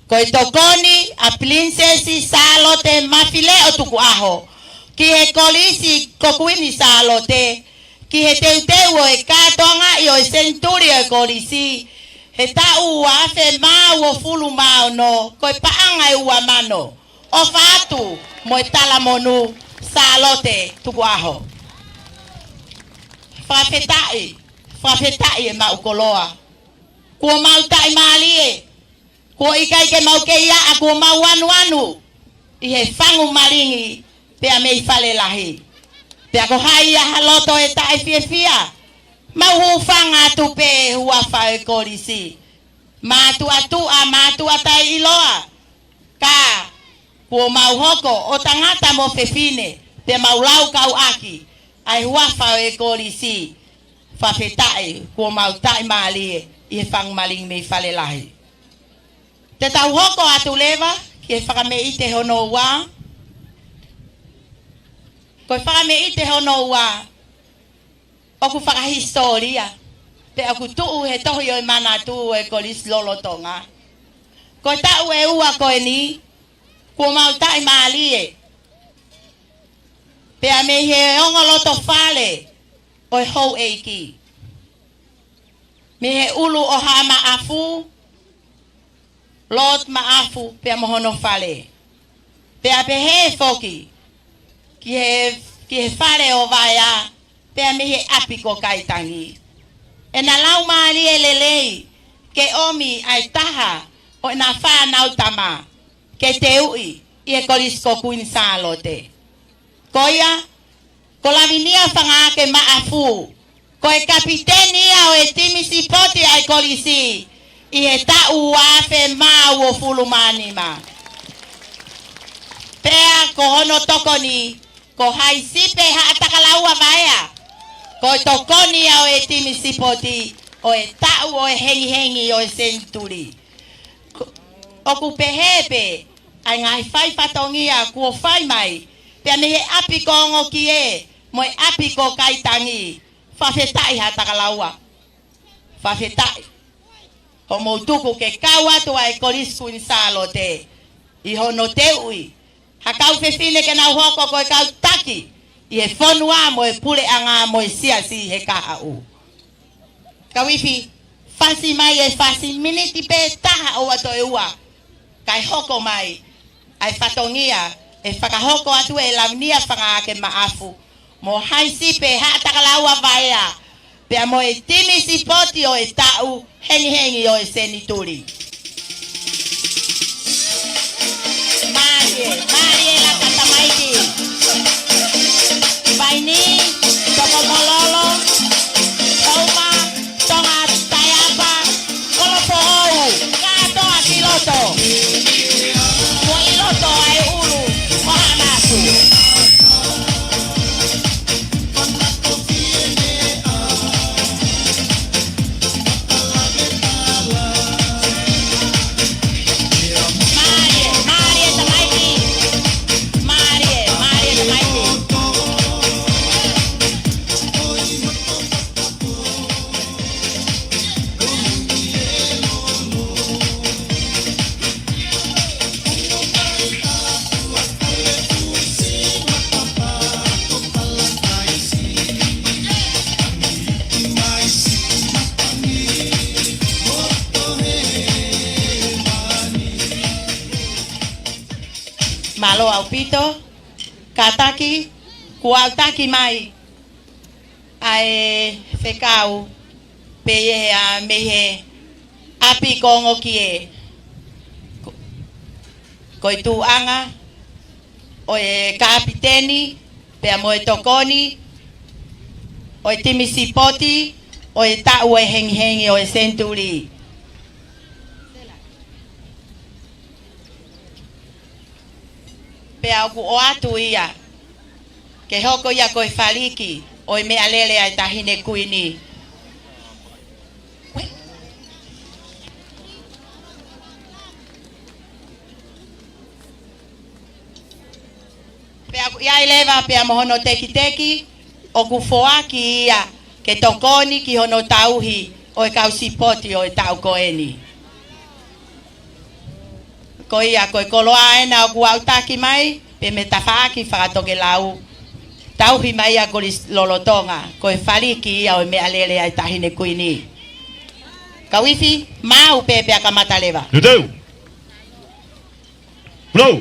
Ko e tokoni ʻa Pilinisesi Sālote Mafileʻo Tukuʻaho ki he Kolisi ko Kuini Sālote, ki he teuteu ʻo e kātoangaʻi ʻo e senituli ʻo e kolisi he taʻu ua afe mā uofulu mā ono, ko e paʻanga ʻe ua mano. ʻOfa atu mo e talamonū, Sālote Tukuʻaho. Fakafetaʻi, fakafetaʻi ʻemau koloa. Kuo mau taʻimālie. Kuo ʻikai ke mau kei ʻaʻa, kuo mau anuanu ʻi he fangu malingi pea mei Falelahi. Pea ko hai ia ha loto ʻe taʻefiefia? Mau hūfanga atu pē he huafa ʻo e kolisi. Mātuʻa tuʻa, mātuʻa taʻeʻiloa. Ka kuo mau hoko ʻo tangata mo fefine, pea mau laukau ʻaki ʻa e huafa ʻo e kolisi. Fakafetaʻi, kuo mau taʻimālie ʻi he fangu malingi mei Falelahi. Te tau hoko atu leva ki he fakameʻite hono ua. Ko e fakameʻite hono ua, ʻoku fakahisitōlia, pea ʻoku tuʻu he tohi ʻo e manatu ʻo e Kolisi Lolotonga. Ko e taʻu ʻe ua ko eni, kuo mau taʻimālie. Pea mei he ongo loto fale ʻo e houʻeiki. Mei he ʻulu ʻo Haʻa Maʻafu, Lord Maʻafu, pea mo hono fale. Pea pehē foki ki he, ki he fale ʻo Vaea, pea mei he ʻapi ko Kaitangi. ʻEna laumālie lelei ke ʻomi ʻa e taha ʻo ʻena fānau tama ke teuʻi ʻi he Kolisi ko Kuini Sālote. Ko ia, ko Lavinia Fangaʻake Maʻafu, ko e kapiteni ia ʻo e timi sipoti ʻa e kolisi ʻi he taʻu ua afe mā uofulu mā nima. Pea ko hono tokoni, ko Haisipe Haʻatakalaua Vaea, ko e tokoni ia ʻo e timi sipoti ʻo e taʻu ʻo e hengihengi ʻo e senituli. Ko, ʻoku pehē pē ʻa e ngaahi fai fatongia kuo fai mai, pea mei he ʻapi ko Ongokie mo e ʻapi ko Kaitangi. Fakafetaʻi Haʻatakalaua. Fakafetaʻi. Hoʻomou tuku ke kau atu ʻa e Kolisi Kuini Sālote ʻi hono teuʻi ha kau fefine ke nau hoko ko e kau taki ʻi he fonua mo e puleʻanga mo e siasi he kahaʻu. Kau ifi, fasi mai e fasi miniti pē taha ʻoua toe ua, kae hoko mai ʻa e fatongia ʻe fakahoko atu ʻe Lavinia Fangaʻake Maʻafu mo Haisipe Haʻatakalaua Vaea, pea mo e timi sipoti ʻo e taʻu hengihengi ʻo e senituli. Mālie, mālie laka tamaiki. Vaini, Tokomololo, Touma, Tonga Taeapa, Kolofoʻou, kātoa ki loto. Ko ʻi loto ʻa e ʻulu ʻo Haʻa Maʻafu. Mālō ʻaupito, kātaki, kuo aʻutaki mai ʻa e fekau Pea ʻi he ʻa mei he ʻapi ko ongo ki he ko, ko e tuʻuʻanga ʻo e kapiteni pea mo e tokoni ʻo e timi sipoti ʻo e taʻu ʻo e hengihengi ʻo e senituli. Pea ʻoku ʻoatu ia ke hoko ia ko e faliki ʻo e meʻalele ʻa e Taʻahine Kuini. Pea ʻoku ʻi ai leva pea mo hono tekiteki ʻoku foaki ia ke tokoni ki hono tauhi ʻo e kau sipoti ʻo e taʻu ko eni. Ko ia ko e koloa ena ʻoku aʻutaki mai pē mei he tafaʻaki fakatokelau. Tauhi mai ia ʻa Kolisi Lolotonga, ko e faliki ia ʻo e meʻalele ʻa e Taʻahine Kuini. Kau ifi, maʻu pē pea kamata leva. Teuteu. Flow.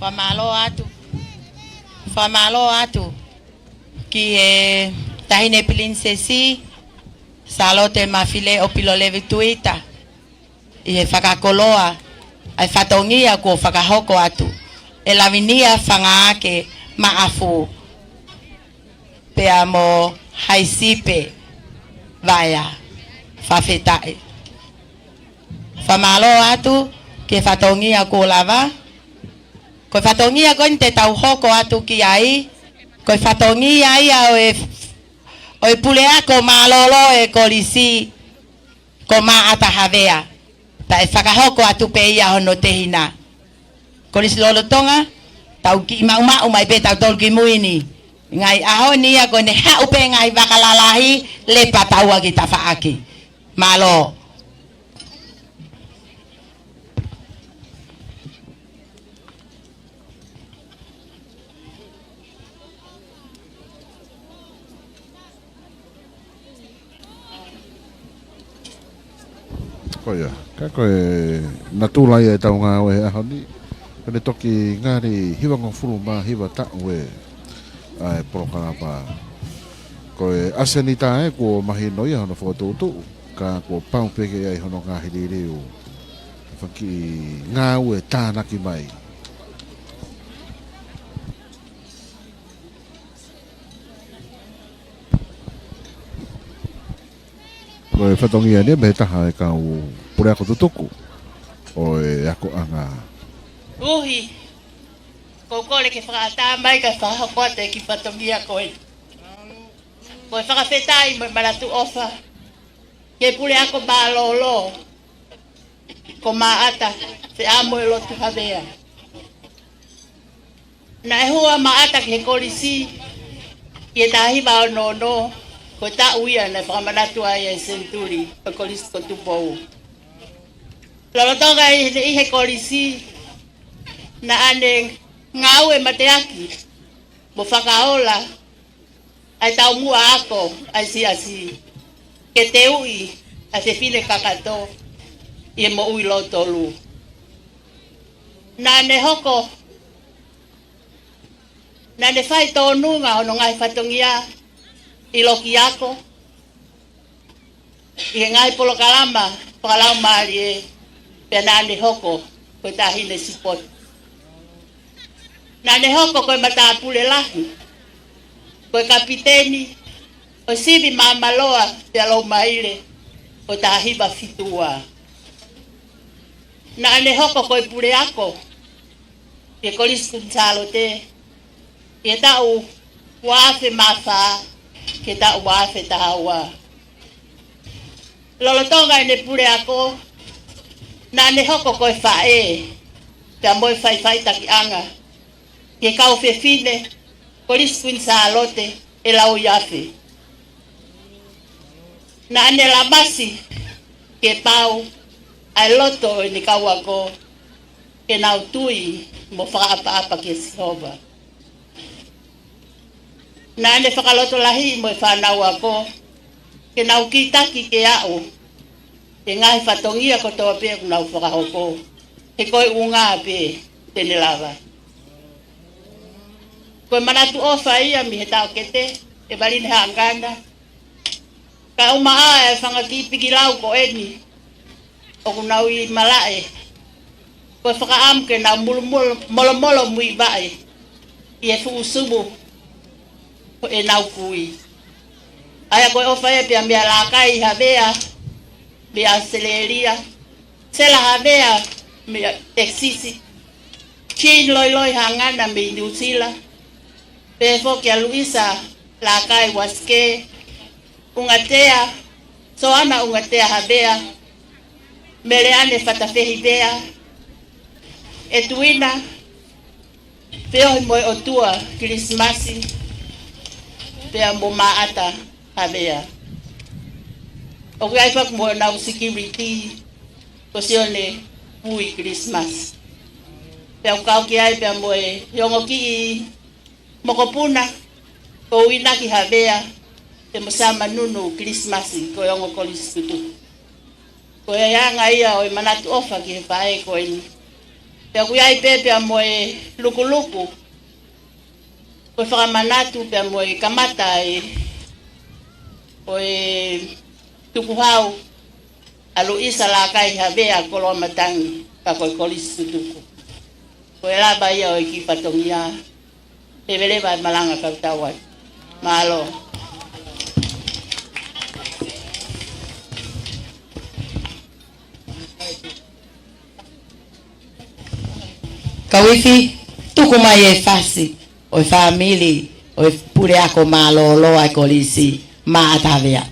Fakamālō atu. Fakamālō atu ki he Taʻahine Pilinisesi Sālote Mafileʻo Pilolevu Tuita ʻi he fakakoloa ʻa e fatongia kuo fakahoko atu ʻe Lavinia Fangaake Maʻafu pea mo Haisipe Vaea. Fakafetaʻi. Fakamālō atu ki he fatongia kuo lava. Ko e fatongia ko eni te tau hoko atu ki ai, ko e fatongia ia ʻo e, ʻo e puleako mālōlō ʻo e kolisi ko Maʻata Havea. Pea ʻe fakahoko atu pē ia hono tehina. Kolisi Lolotonga, tau kiʻi maʻumaʻu mai pē tautolu ki mui ni. Ngaahi ʻaho ni ia ko ʻene haʻu pē ngaahi vaka lalahi, lepa taua ki tafaʻaki. Mālō. Ko ia, ka ko e natula ia ʻetau ngāue he ʻaho ni, ko ʻene toki ngali hivangofulu mā hiva taʻu ē ʻa e polokalama. Ko e ʻasenita ē kuo mahino ia hono fokotuʻutuʻu, ka kuo pau pē ke ʻi ai hono ngaahi liliu. Faki ngāue tānaki mai. Ko e fatongia ni mei he taha e kau puleako tutuku ʻo e akoʻanga. Uhi, ʻoku ou kole ke fakaʻatā mai kae fakahoko atu e kiʻi fatongia ko ē. Ko e fakafetaʻi mo e manatu ʻofa ki he puleako mālōlō ko Maʻata, Feʻamoelotu Havea. Naʻe hū ʻa Maʻata ki he kolisi ʻi he taha hiva ono ono, ko e taʻu ia naʻe fakamanatu ai e senituli ʻo e Kolisi ko Tupou. Lolotonga ʻi he, ʻi he kolisi, naʻa ne ngāue mateaki mo fakaola ʻa e taumuʻa ako ʻa e siasi ke teuʻi ʻa e fefine kakato ʻi he moʻui lōtolu. Naʻa ne hoko, naʻa ne fai tōnunga hono ngaahi fatongia ʻi loki ako, ʻi he ngaahi polokalama fakalaumālie, pea naʻa ne hoko ko e taʻahine sipoti. Naʻa ne hoko ko e matāpule lahi, ko e kapiteni ʻo e sivi Māmaloa pea Loumaile ʻo e taha hiva fitu ua. Naʻa ne hoko ko e puleako ʻi he Kolisi Kuini Sālote ʻi he taʻu ua afe mā fā ki he taʻu ua afe taha ua. Lolotonga ʻene puleako, naʻa ne hoko ko e faʻē pea mo e faʻifaʻitakiʻanga ki he kau fefine Kolisi Kuini Sālote ʻe lauiafe afe. Naʻa ne lamasi ke pau ʻa e loto ʻo ʻene kau ako ke nau tui mo fakaʻapaʻapa kia Sihova. Naʻa ne fakalotolahiʻi mo e fānau ako ke nau kītaki ke aʻu he ngaahi fatongia kotoa pē ʻoku nau fakahoko, he ko e ʻuhinga pē te ne lava. Ko e manatu ʻofa ia mei he taʻokete, ʻEvaline Haʻangana, kae ʻumaʻā e fanga kiʻi pikilau ko eni ʻoku nau ʻi malaʻe, ko e fakaʻamu ke nau mulumulu, molomolo muivaʻe ʻi he fuʻu sumu ʻo ʻenau kui. ʻA ia ko e ʻofa ia pea meia Lakai Havea mei ʻAositelēlia, Sela Havea mei Texas, Jean Loiloi Haʻangana mei New Zealand, pehē foki kia Luisa Lakai Uasikē, Ungatea, Soana Ungatea Havea, Meleane Fatafehi Vea, ʻEtuina, Feohi mo e ʻOtua Kilisimasi, pea mo Maʻata Havea. ʻOku ʻi ai foki mo ʻenau security, ko Sione Pui Kilisimasi. Pea ʻoku kau ki ai pea mo e ongo kiʻi mokopuna ko Uinaki Havea, pea mo Sama Nunu Kilisimasi, ko e ongo Kolisi Tutuku. Ko e anga ia ʻo e manatu ʻofa ki he faʻē ko eni. Pea ʻoku ʻi ai pē pea mo e lukuluku, ko e fakamanatu pea mo e kamata ē ʻo e tukuhau ʻa Luisa Lakai Havea Koloamatangi, ka ko e Kolisi Tutuku. Ko e lava ia ʻo e kiʻi fatongia, he veleva e malanga kae tau ai. Mālō. Kau ifi, tuku mai e fasi ʻo e fāmili ʻo e puleako mālōlō ʻa e kolisi, Maʻata Havea.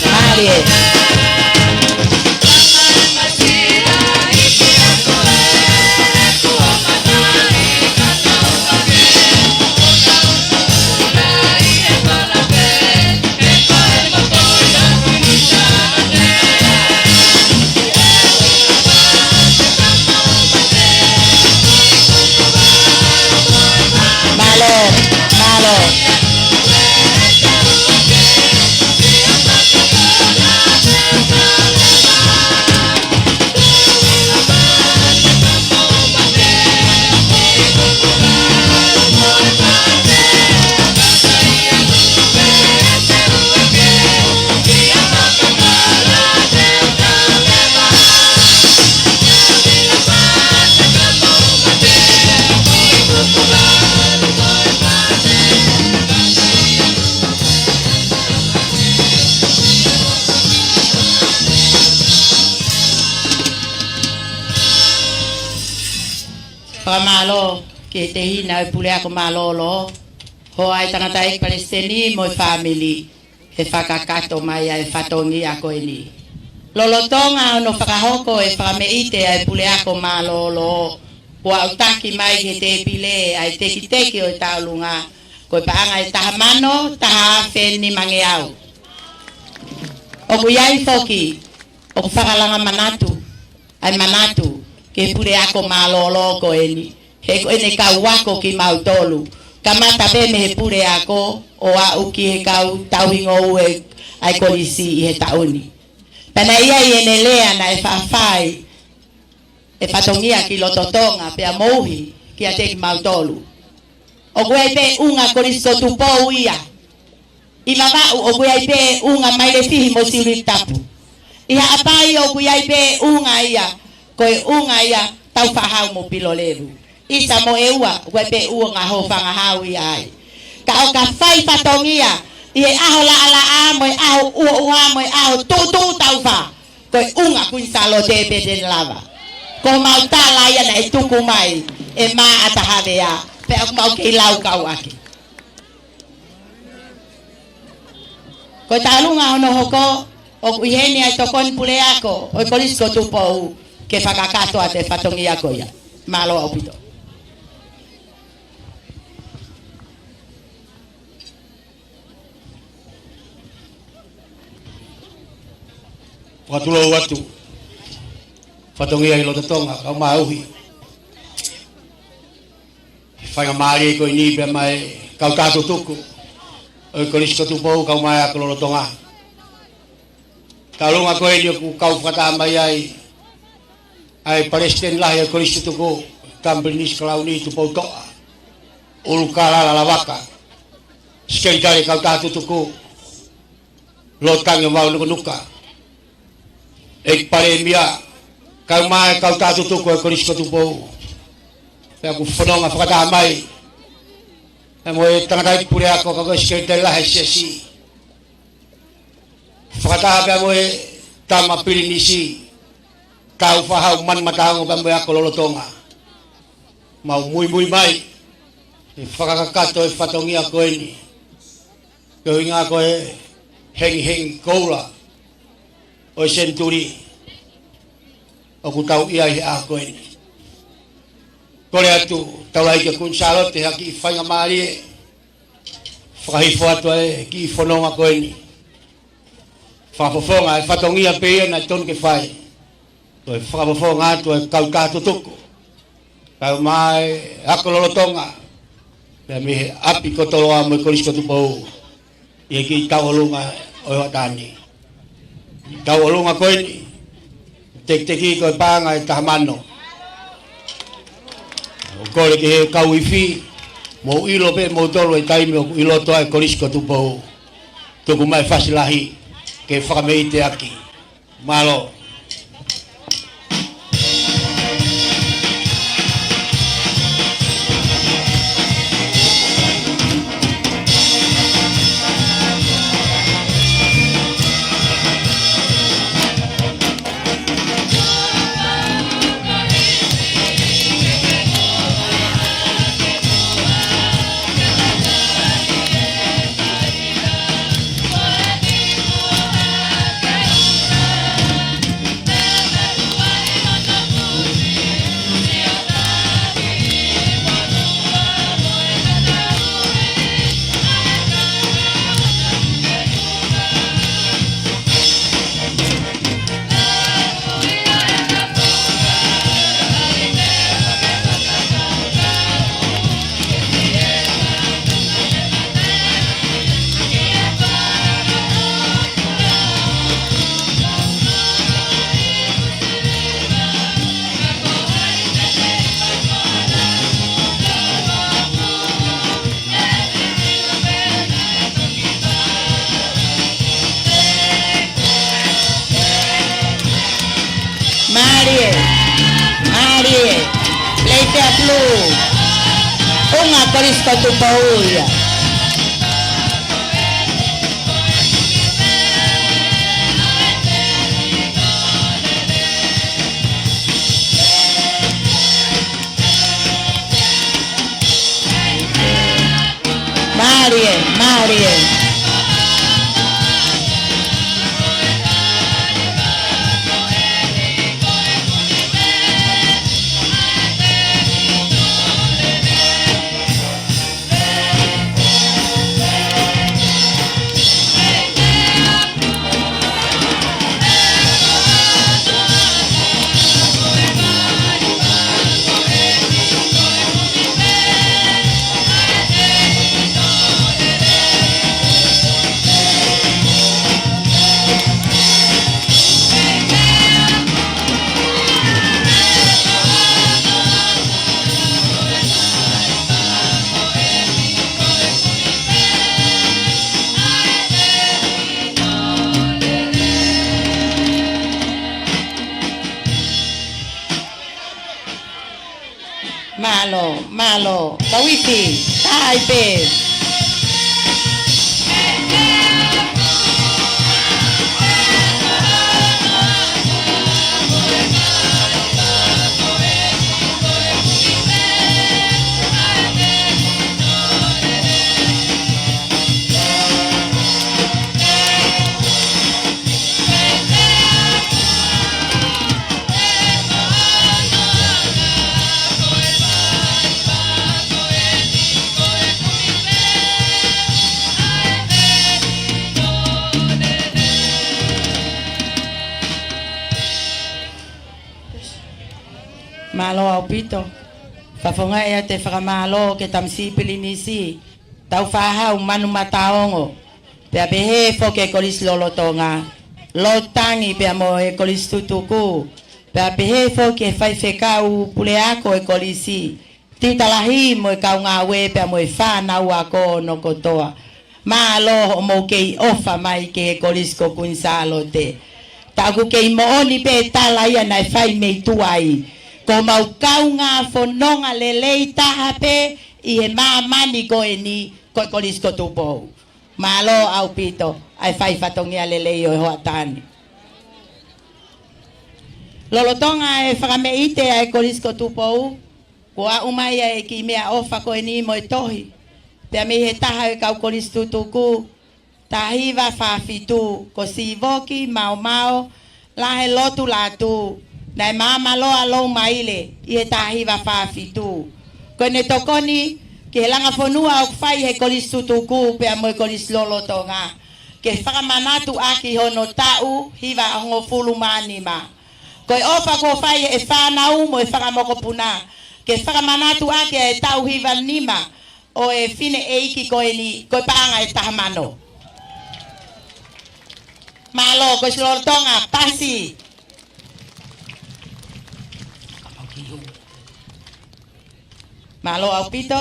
Mālie. Mālō, mālō. Fakamālō ki he tehina ʻo e puleako mālōlō, hoa ʻo e tangataʻeiki palesiteni mo e fāmili, he fakakakato mai ʻa e fatongia ko eni. Lolotonga hono fakahoko e fakameʻite ʻa e puleako mālōlō, kuo aʻutaki mai ki he tēpile ʻa e tekiteki ʻo e tauʻolunga, ko e paʻanga ʻe taha mano, taha afe nimangeau. ʻOku ʻi ai foki ʻoku fakalanga manatu, ʻa e manatu ki he puleako mālōlō ko eni. He ko ʻene kau ako kimautolu. Kamata pē mei he puleako ʻo aʻu ki he kau tauhi ngoue ʻa e kolisi ʻi he taʻu ni. Pea naʻe ʻi ai ʻene lea naʻe faʻa fai e fatongia ki loto Tonga pea moʻui kiate kimautolu. ʻOku ʻi ai pē ʻunga Kolisi ko Tupou ia. ʻI Vavaʻu ʻoku ʻi ai pē ʻunga Mailefihi mo Siulitapu. ʻI Haʻapai ʻoku ʻi ai pē ʻunga ia, ko e ʻunga ia Taufaʻahau mo Pilolevu. ʻI Samoa ʻoku ʻi ai pē ʻunga Hofangahau ia ai. Ka ʻo ka fai fatongia ʻi he ʻaho laʻalaʻā mo e ʻaho ʻuhoʻuha mo e ʻaho tuʻutuʻu taufa, ko e ʻunga Kuini Sālote pē te ne lava. Ko homau tala ia naʻe tuku mai ʻe Maʻata Havea, pea ʻoku mau kei laukau ʻaki. Ko e tauʻolunga hono hoko, ʻoku ʻi heni ʻa e tokoni puleako ʻo e Kolisi ko Tupou ke fakakakato atu e fatongia ko ia. Mālō ʻaupito. Fakatulou atu. Fatongia ʻi loto Tonga, kau māuhi. Faingamālie ko eni pea mo e kau tā tutuku ʻo e Kolisi ko Tupou, kau mai ako lolotonga. Tauʻolunga ko eni ʻoku kau fakataha mai ai ʻa e Palesiteni Lahi ʻo e Kolisi Tutuku, Kamipilinisi Kalauni Tupoutoʻa ʻUlukalala Lavaka, Sekelitali kau tā tutuku, Lotokanga Vau Nukanuka, ʻEiki Palēmia, kau mai kau tā tutuku ʻo e Kolisi ko Tupou. Pea ʻoku fononga fakataha mai pea mo e tangataʻeiki puleako ka ko e Sekelitali Lahi ʻo e Siasi. Fakataha pea mo e tama pilinisi, Taufaʻahau Manumataongo pea mo e ako lolotonga. Mau muimui mai he fakakakato e fatongia ko eni. Ko e ʻuhinga ko e hengihengi koula ʻo e senituli ʻoku tau ʻi ai he ʻaho ko eni. Kole atu, Taulaʻeiki Kuini Sālote, ha kiʻi faingamālie fakahifo atu ʻa e kiʻi fononga ko eni. Fakafofonga e fatongia pē ia naʻe tonu ke fai. Ko e fakafofonga atu e kau tā tutuku, kau mai ako lolotonga, pea mei he ʻapi ko Toloa mo e Kolisi ko Tupou, ʻi he kiʻi tauʻolunga ʻo e hoʻatā ni. Tauʻolunga ko eni, tekiteki ko e paʻanga ʻe taha mano. ʻOku kole ki he kau ifi, mou ʻilo pē moutolu e taimi ʻoku ʻi loto ai e Kolisi ko Tupou. Tuku mai e fasi lahi ke fakameʻite ʻaki. Mālō. Pea pulu. ʻUnga Kolisi ko Tupou ia. Mālie, mālie. Mālō, mālō. Kau iti, tā ai pē. Mālō ʻaupito. Fakafofongaʻi atu e fakamālō ki he tamasiʻi pilinisi, Tāufaʻāhau Manumataongo, pea pehē foki e Kolisi lolotonga, Lolotangi pea mo e Kolisi Tutuku, pea pehē foki e faifekau puleako e kolisi, tiuta lahi mo e kau ngāue pea mo e fānau ako hono kotoa. Mālō hoʻomou kei ʻofa mai ki he Kolisi ko Kuini Sālote. Tā ʻoku kei moʻoni pē tala ia naʻe fai mei tuai. Ko homau kaungā fononga lelei taha pē ʻi he māmani ko eni, ko e Kolisi ko Tupou. Mālō ʻaupito ʻa e fai fatongia lelei ʻo e hoʻatā ni. Lolotonga e fakameʻite ʻa e Kolisi ko Tupou, kuo aʻu mai ʻa e kiʻi meʻaʻofa ko eni mo e tohi, pea mei he taha e kau Kolisi Tutuku, taha hiva fā fitu, ko Sīvoki Maomao Lahelotu Lātū, naʻe maama loa Loumaile ʻi he taha hiva fā fitu. Ko ʻene tokoni ki he langa fonua ʻoku fai he Kolisi Tutuku pea mo e Kolisi lolotonga, ke fakamanatu ʻaki hono taʻu hiva hongofulu mā nima. Ko e ʻofa kuo fai he fānau mo e fanga mokopuna, ke fakamanatu ʻaki e taʻu hiva nima ʻo e fineʻeiki ko eni, ko e paʻanga ʻe taha mano. Mālō, Kolisi lolotonga, pasi. Mālō ʻaupito,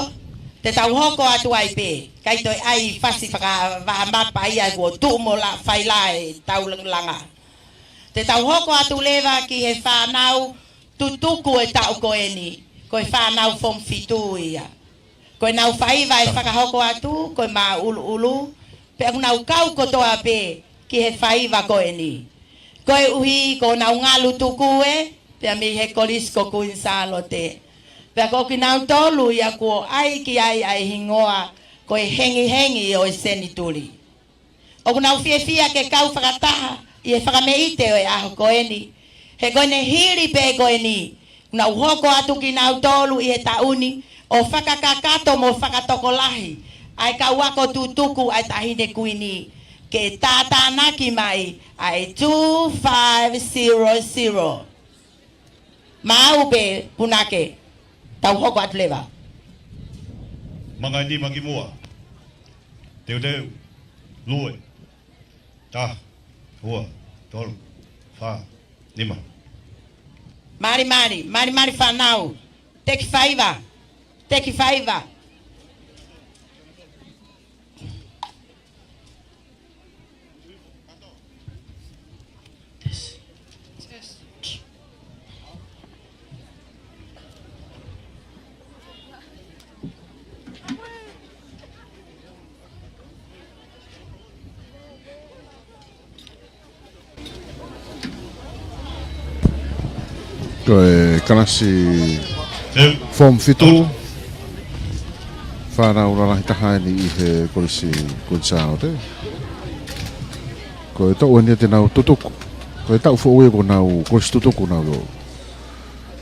te tau hoko atu ai pē, ʻikai toe ʻai fasi fakavahamapa ia kuo tuʻu mo la faila e tau langa. Te tau hoko atu leva ki he fānau tutuku e taʻu ko eni, ko e fānau Form fitu ia. Ko ʻenau faiva ʻe fakahoko atu, ko e māʻuluʻulu, pea ʻoku nau kau kotoa pē ki he faiva ko eni. Koeʻuhi ko ʻenau ngalu tuku ē, pea mei he Kolisi ko Kuini Sālote. Pea ko kinautolu ia kuo ʻai ki ai ʻa e hingoa ko e hengihengi ʻo e senituli. ʻOku nau fiefia ke kau fakataha ʻi he fakameʻite ʻo e ʻaho ko eni. He ko ʻene hili pē ko eni, nau hoko atu kinautolu ʻi he taʻu ni ʻo fakakakato mo fakatokolahi ʻa e kau ako tutuku ʻa e Taʻahine Kuini ke tātānaki mai ʻa e two five zero zero. Maʻu pē punake, tau hoko atu leva. Manga ʻe nima ki muʻa. Teuteu, lue, taha, ua, tolu, fā, nima. Malimali, malimali fānau. Teki faiva, teki faiva. Ko e kalasi Form fitu, fānau lalahi taha eni ʻi he Kolisi Kuini Sālote. Ko e taʻu eni te nau tutuku. Ko e taʻu foʻou ia ko ʻenau kolisi tutuku nautolu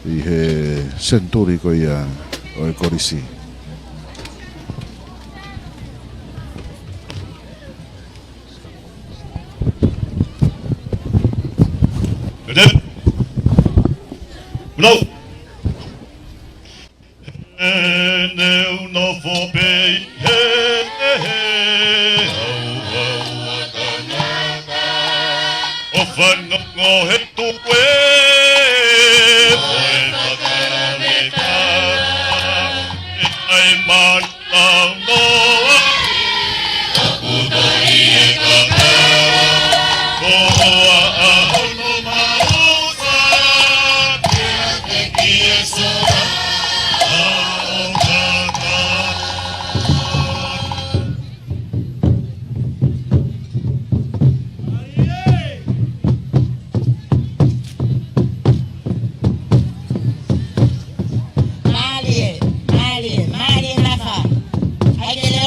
ʻi he senituli ko ia ʻo e kolisi. Hello. Ene uno fo pei, he, he, he, au, au, a kanaka. ʻO fanongo he tuku e, ʻo e makaleka, e ai man. Mālie, mālie, mālie nafa. ʻAi ke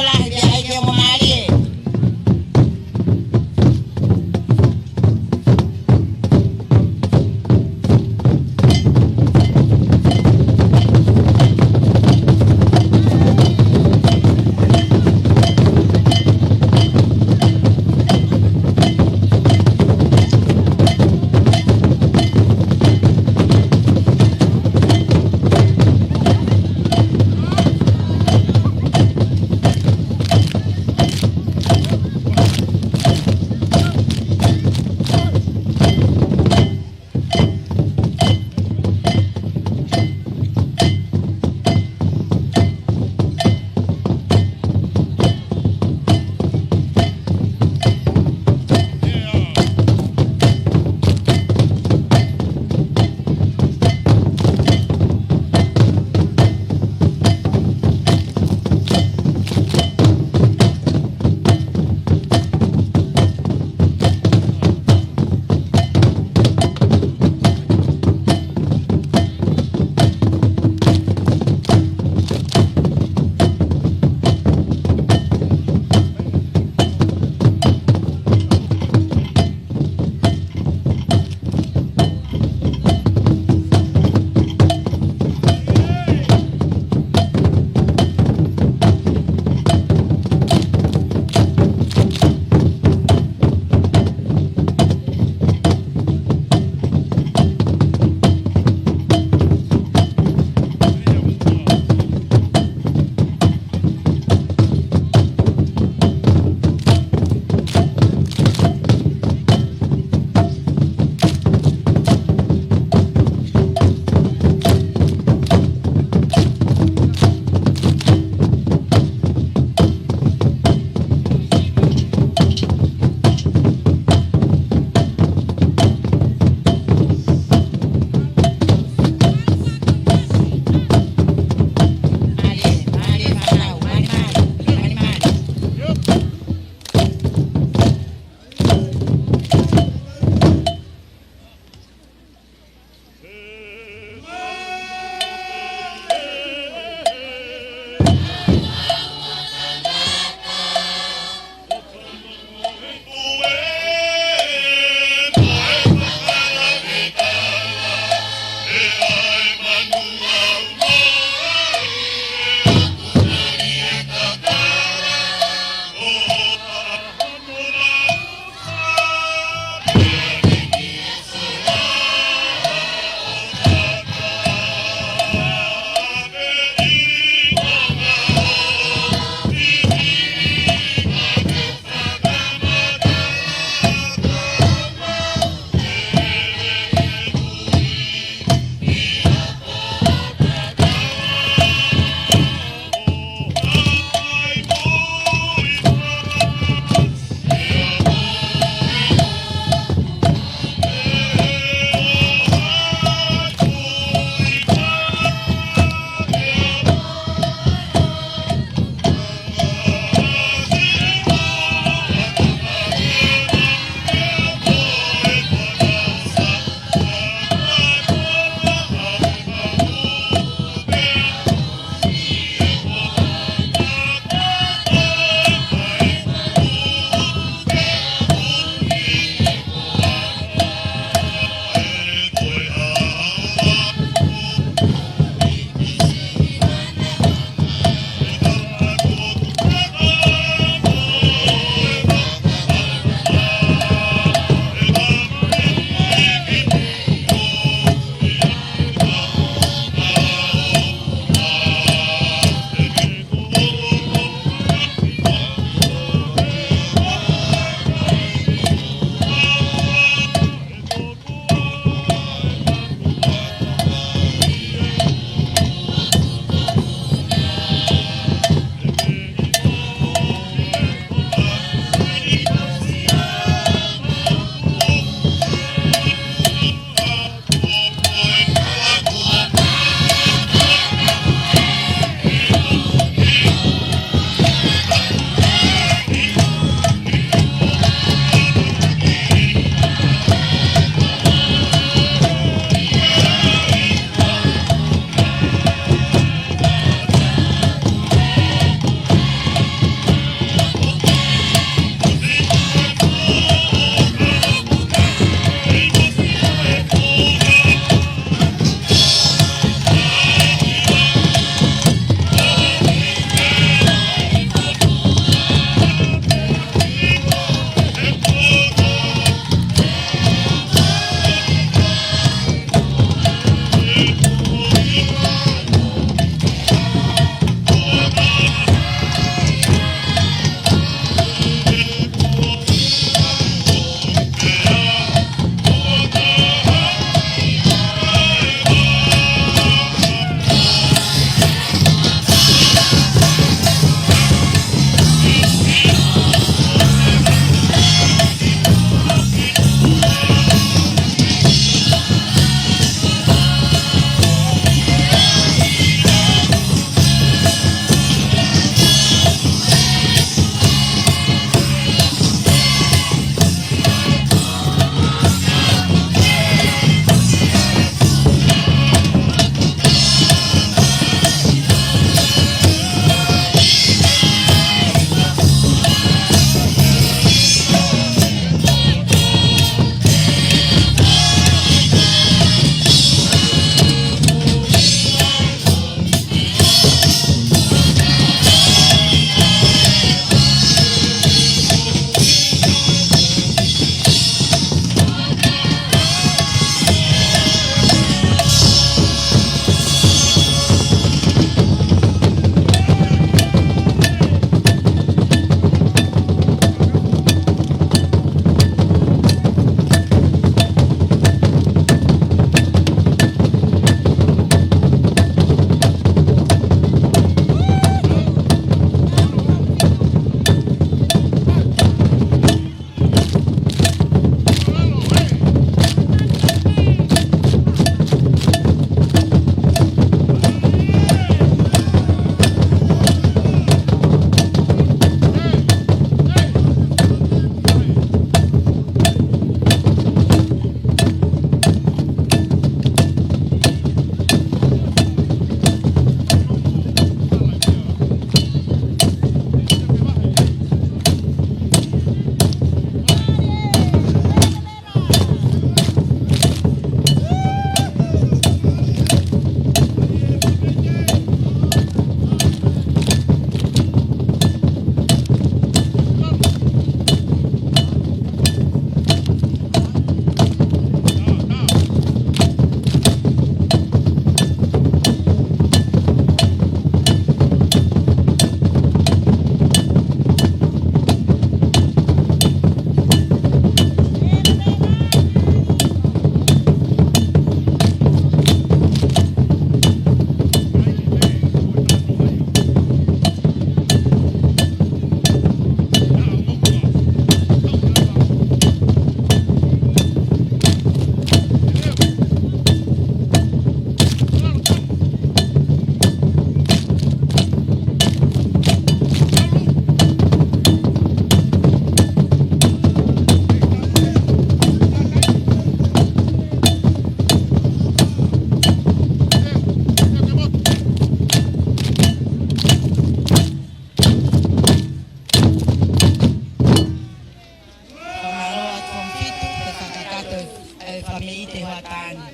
Tani.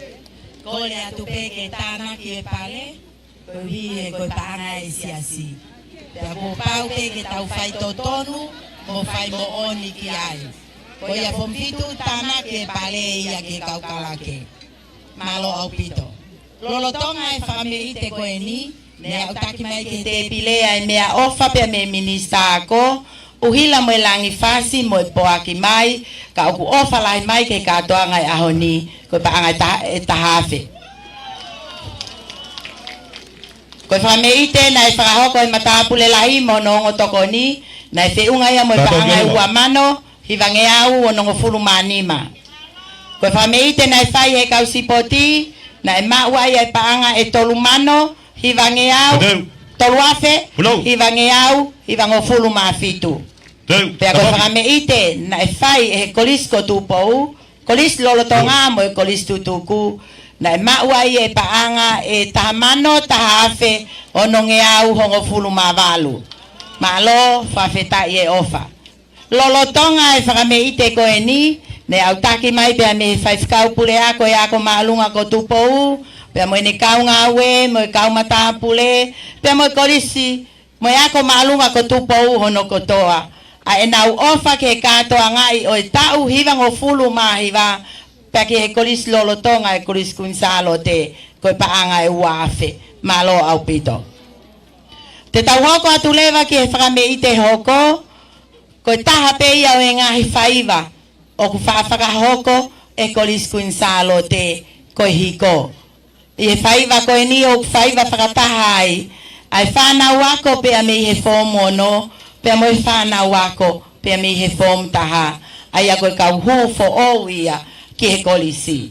Kole atu pē ke tānaki e pale, koeʻuhi he ko e paʻanga ʻa e siasi. Pea kuo pau pē ke tau faitotonu mo fai moʻoni ki ai. Ko ia Fomu Fitu, tānaki e pale ia ki he kau kalake. Mālō ʻaupito. Lolotonga e fakameʻite ko eni, ne aʻutaki mai ki he tēpile ʻa e meʻaʻofa pea mei he Minisitā Ako, ʻUhila mo e Langi Fasi mo e Poaki Mai, ka ʻoku ʻofa lahi mai ki he kātoanga e ʻaho ni, ko e paʻanga ʻe taha, ʻe taha afe. Ko e fakameʻite naʻe fakahoko ʻe he Matāpule Lahi mo hono ongo tokoni, naʻe feʻunga ia mo e paʻanga ʻe ua mano, hivangeau onongofulu mā nima. Ko e fakameʻite naʻe fai ʻe he kau sipoti, naʻe maʻu ai e paʻanga ʻe tolu mano, hivangeau, tolu afe, hivangeau, hivangofulu mā fitu. Pea ko e fakameʻite naʻe fai ʻe he Kolisi ko Tupou, Kolisi lolotonga mo e Kolisi Tutuku, naʻe maʻu ai e paʻanga ʻe taha mano, taha afe, onongeau, hongofulu mā valu. Mālō, fakafetaʻi e ʻofa. Lolotonga e fakameʻite ko eni, ne aʻutaki mai pea mei he Faifekau Puleako e Ako Māʻolunga ko Tupou, pea mo ʻene kau ngāue, mo e kau matāpule, pea mo e kolisi, mo e Ako Māʻolunga ko Tupou hono kotoa. ʻA ʻenau ʻofa ki he kātoangaʻi ʻo e taʻu hivangofulu mā hiva, pea ki he kolisi lolotonga e Kolisi Kuini Sālote, ko e paʻanga ʻe ua afe. Mālō ʻaupito. Te tau hoko atu leva ki he fakameʻite hoko, ko e taha pē ia ʻo e ngaahi faiva ʻoku faʻa fakahoko ʻe he Kolisi Kuini Sālote ko e hiko. ʻI he faiva ko eni ʻoku faiva fakataha ai ʻa e fānau ako pea mei he Fomu Ono, pea mo e fānau ako pea mei he Fomu Taha, ʻa ia ko e kau hū foʻou ia ki he kolisi.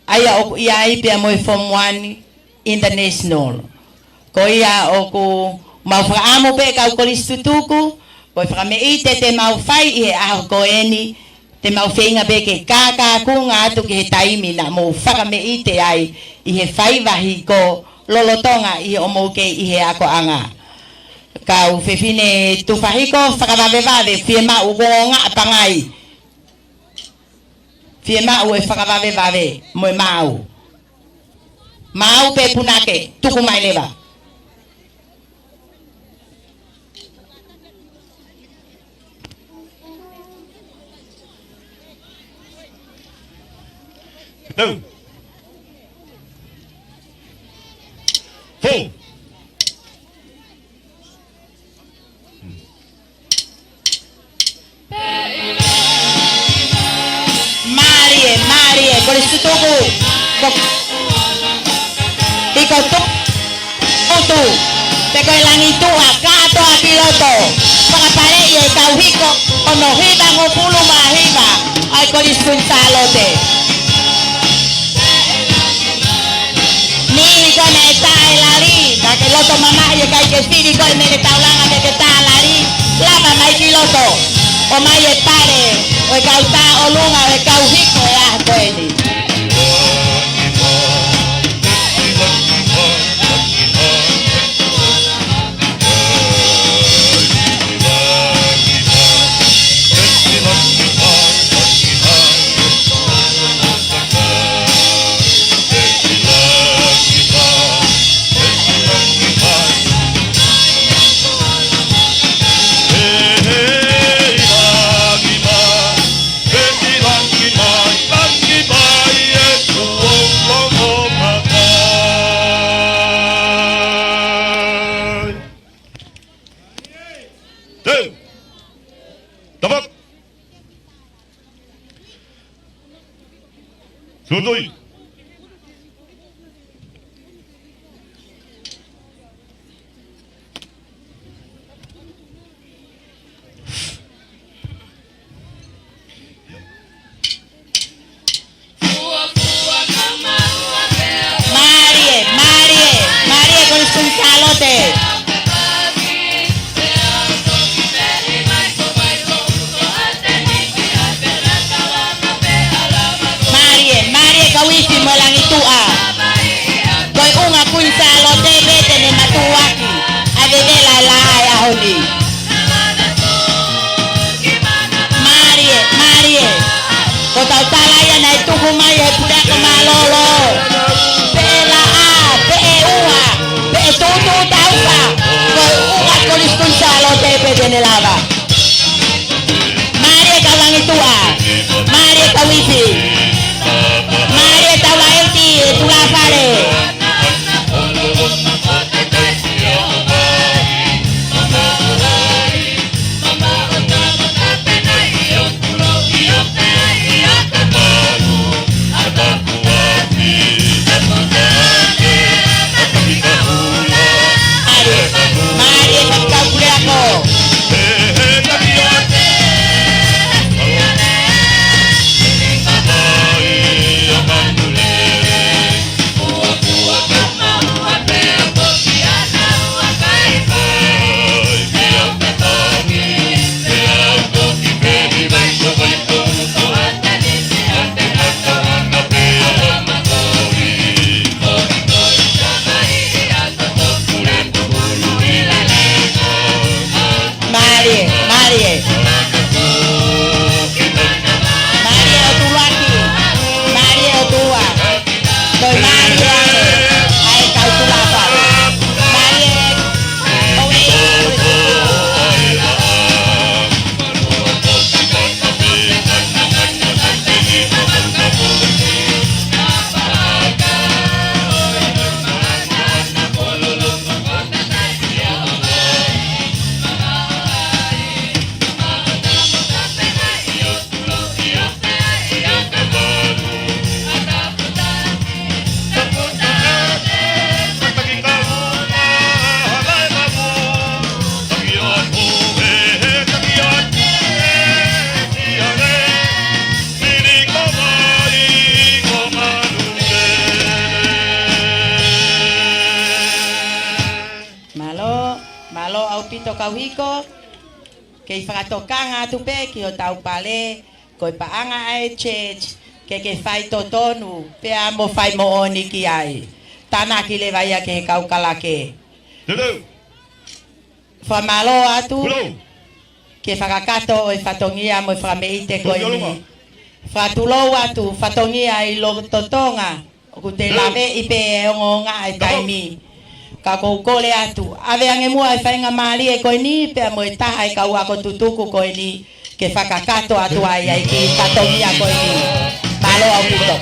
ʻA ia ʻoku ʻi ai pea mo e Fomu One International. Ko ia ʻoku mau fakaʻamu pē kau kolisi tutuku, ko e fakameʻite te mau fai ʻi he ʻaho ko eni, te mau feinga pē ke kākākunga atu ki he taimi naʻa mou fakameʻite ai ʻi he faiva hiko lolotonga ʻi hoʻomou kei ʻi he akoʻanga. Kau fefine tufa hiko, fakavavevave, fiemaʻu ko ngā pangai. Fiemaʻu e fakavavevave mo e maau. Maau pē punake, tuku mai leva. Tau. Fou. Mālie, mālie, kolisi tutuku. Ko, hiko tuʻutu. Pe ko e langi tuʻa, kātoa ki loto. Fakapaleʻi e kau hiko, ono hivangofulu mā hiva. ʻA e Kolisi Kuini Sālote. Niʻihi ko ē naʻe taʻelali, naʻa ke loto mamahi ʻikai ke fili koe mei he taulanga ke ke taʻelali, lava mai ki loto. ʻOmai e pale ʻo e kau taʻolunga ʻo e kau hiko ʻi he ʻaho ko eni. Teu. Tapak. Sutui. Mālie, mālie, mālie, Kolisi Kuini Sālote. Mālie, mālie, kau ʻi Kuo mai e puleako mālōlō. Pea laʻā, pea ua, pea tūtū taufa. Ko e ʻuhinga ko Lisituli Sālote pē te ne lava. Mālie kau Vangituʻa. Mālie kau ifi. Mālie Taulaʻeiki, e tulāfale. Mālie, mālie, faifekau puleako. Mālie, mālie. Mālie ʻOtuluaki. Mālie ʻOtua. Ko e mālie ʻa e, ʻa e kau tulāfale. Mālie ʻo e. Mālō, mālō ʻaupito kau hiko. Kei fakatokanga atu pē ki hotau pale, ko e paʻanga ʻa e church, ke ke faitotonu, pea mo fai moʻoni ki ai. Tānaki leva ia ki he kau kalake. Tulou. Fakamālō atu. Tulou. Ki he fakakakato ʻo e fatongia mo e fakameʻite ko eni. Fakatulou atu, fatongia ʻi loto Tonga. ʻOku te laveʻi pē e ongoongo ʻa e taimi. Ka ʻoku ou kole atu, ʻave ange muʻa e faingamālie ko eni, pea mo e taha e kau ako tutuku ko eni, ke fakakakato atu ai ʻa e kiʻi fatongia ko eni. Mālō ʻaupito.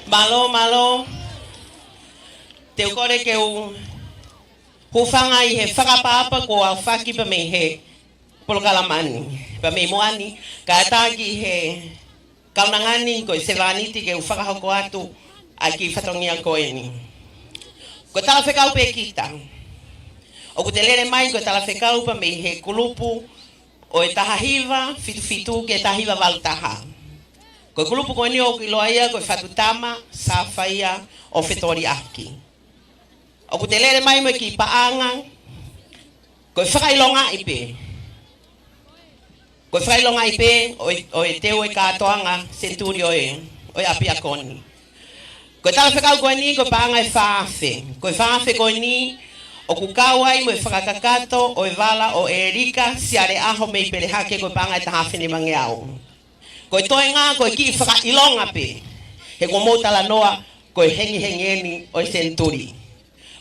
Mālō, mālō. Te u kole ke u hūfanga ʻi he fakaʻapaʻapa kuo aofaki pē mei he polokalama ni, pea mei muʻa ni, kae ʻatā ki he kaunanga ni ko e sevāniti ke u fakahoko atu ʻa e kiʻi fatongia ko eni. Ko e talafekau pē kita. ʻOku te lele mai ko e talafekau pē mei he kulupu ʻo e taha hiva fitu fitu ki he taha hiva valu taha. Ko e kulupu ko eni ʻoku ʻiloa ia ko e Fatutama, Safaia ʻo Fetoliaki. ʻOku te lele mai mo e kiʻi paʻanga, ko e fakaʻilongaʻi pē. Ko e fakaʻilongaʻi pē ʻo e, ʻo e teu e kātoanga senituli ʻo e, ʻo e ʻapiako ni. Ko e talafekau ko eni, ko e paʻanga ʻe fā afe. Ko e fā afe ko eni, ʻoku kau ai mo e fakakakato ʻo e vala ʻo ʻElika Siale ʻAho mei Pelehake, ko e paʻanga ʻe taha afe nimangeau. Ko e toenga, ko e kiʻi fakaʻilonga pē. He kuo mou talanoa, ko e hengihengi eni ʻo e senituli.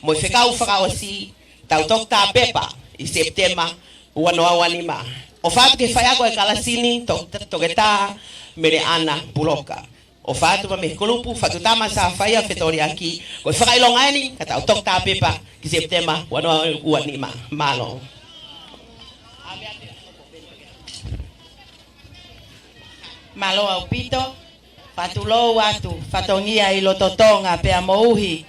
Mo e fekau fakaʻosi, tau toki tā pepa ʻi Sepitema ua noa ua nima. ʻOfa atu ki he faiako e kalasi ni, to-, Toketā Meleʻana Puloka. ʻOfa atu pē mei he kulupu, Fatutama, Safaia, Fetoliaki, ko e fakaʻilonga eni, ka tau toki tā pepa ki Sepitema ua noa ua nima. Mālō. Mālō ʻaupito, fakatulou atu, fatongia ʻi loto Tonga pea moʻoni,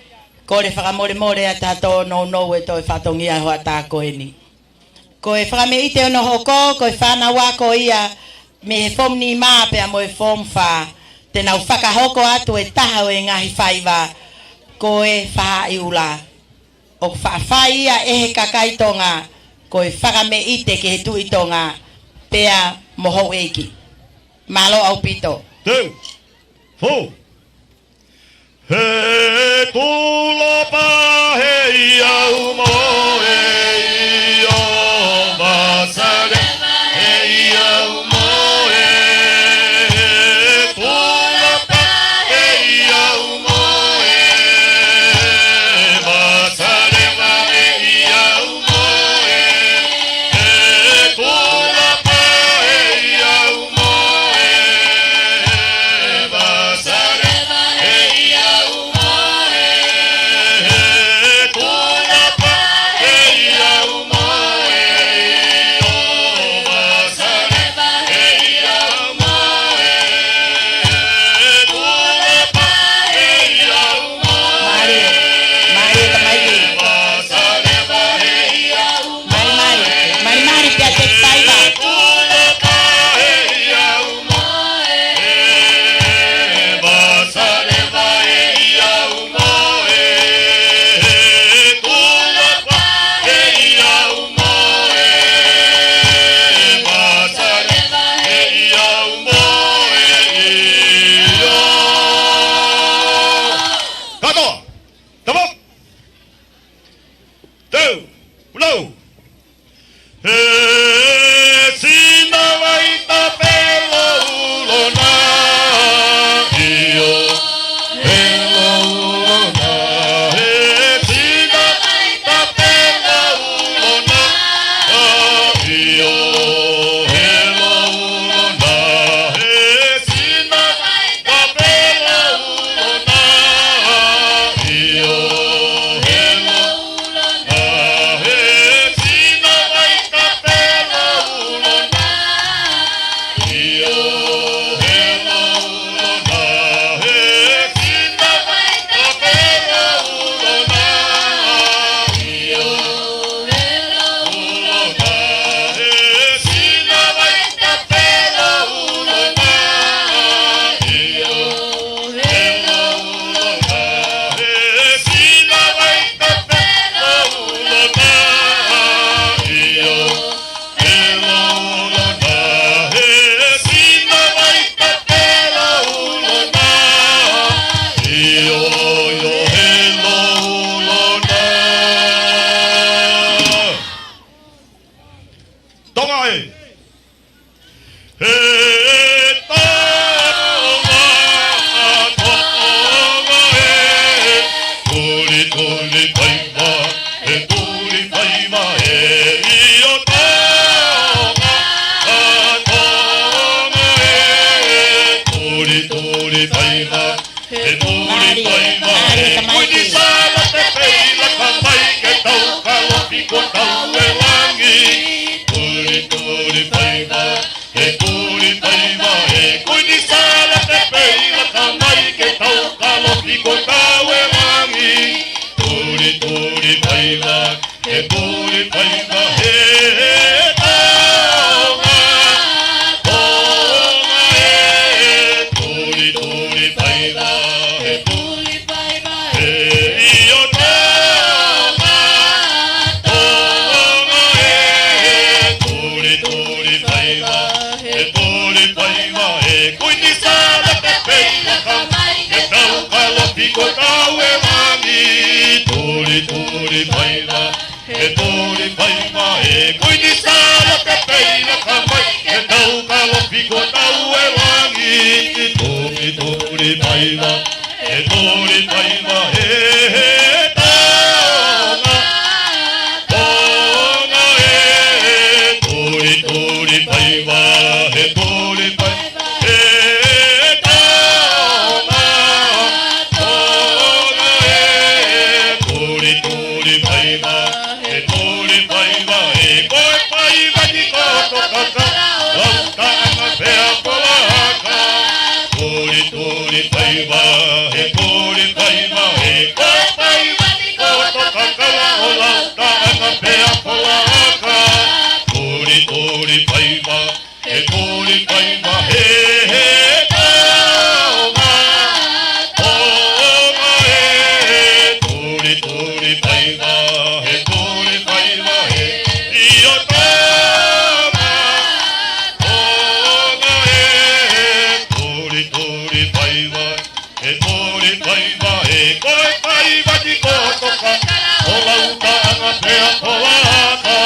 kole fakamolemole atu ʻa e tōnounou e toe fatongia hoʻatā ko eni. Ko e fakameʻite hono hoko, ko e fānau ako ia mei he form nima pea mo e form fā, te nau fakahoko atu e taha ʻo e ngaahi faiva, ko e faʻahi ʻula. ʻoku faʻa fai ia ʻe he kakai Tonga, ko e fakameʻite ki he Tuʻi Tonga, pea mo houʻeiki. Mālō ʻaupito. Teu. Fou. He tulapa he ʻiau mo e ʻio, Vasaleva he ʻiau mo e, he tulapa he ʻiau mo e, Vasaleva he ʻiau mo e, he tulapa he ʻiau mo e, Vasaleva he ʻiau mo e, he tulapa he ʻiau mo e, ʻio, Vasaleva he ʻiau mo e, he tulapa he ʻiau mo e. Mālie, mālie, tamaiki. Mālie, mālie, mālie, mālie, pea te taiva. Kātoa. Tama. Teu, ulau. He sina vai tape lou lona, ʻio, he lou lona. He sina vai tape lou lona, ʻio, he lou lona. He sina vai tape lou lona, ʻio, he lou lona. He sina vai tape lou lona, ʻio, he lou lona. He sina vai tape lou lona, ʻio, he lou lona. He sina vai tape lou lona, ʻio, he lou lona. He sina vai tape lou lona, ʻio, he lou lona. He sina vai tape lou lona, ʻio, ʻio, he lou lona. Tonga ē. He Tonga, Tonga ē, tuli, tuli paiva, he tuli paiva ē, ʻio Tonga, Tonga ē, tuli, tuli paiva, he tuli paiva ē, kuini sala te peila ka mai ke tau kalofi ko tau ē langi. Tuli, tuli paiva, he tuli paiva ē, kuini sala te peila ka mai ke tau kalofi ko tau ē langi. Tuli, tuli paiva, he tuli paiva ē, Tonga, Tonga ē, tuli, tuli paiva, he tuli paiva ē, ʻio Tonga, Tonga ē, tuli, tuli paiva, he tuli paiva ē, kuini sala te peila ka mai ke tau kalofi ko tau ē langi. Tuli, tuli paiva, he tuli paiva ē, kuini sala te peila ka mai ke tau kalofi ko tau ē langi. Tuli, tuli paiva, he tuli paiva ē, Tonga, Tonga ē, tuli, tuli paiva, he tuli paiva ē, Tonga, Tonga ē, tuli, tuli paiva, he tuli paiva ē, ko e paiva ni ko Tokakala, lau taʻanga pea Polaka. Tuli, tuli paiva, he tuli paiva ē, ko e paiva ni ko Tokakala, ʻo lau taʻanga pea Polaka. Tuli, tuli paiva, he tuli paiva ē, he Tonga, Tonga ē, tuli, tuli paiva He tuli faiva ē, ʻio Tonga, Tonga ē, tuli, tuli faiva. He tuli faiva ē, ko e faiva ni ko toka, ʻo Lautaʻanga pea ko Lahaka.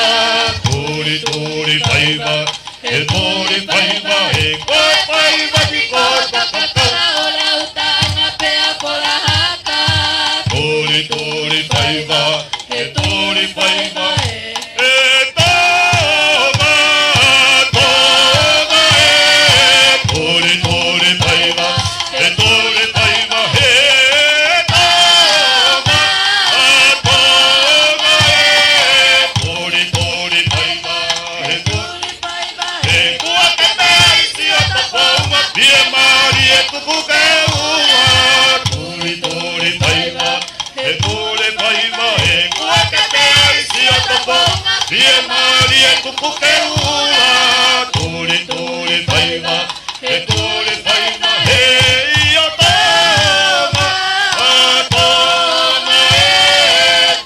Tuli, tuli faiva, he tuli faiva ē, ko e faiva ni ko toka, ʻo Lautaʻanga pea ko Lahaka. Tuli, tuli faiva, he tuli faiva ē, ē Tonga, Tonga ē, tuli, tuli faiva, he tuli faiva, ē Tonga, Tonga ē, tuli, tuli faiva, he tuli faiva ē, kuo ke meʻa ʻi Siotopounga, fiemālie tuku ke ula, tuli, tuli faiva, he tuli faiva ē, kuo ke meʻa ʻi Siotopounga, fiemālie tuku ke ula, tuli, tuli faiva, he tuli faiva ē, ʻio Tonga, ʻa Tonga ē,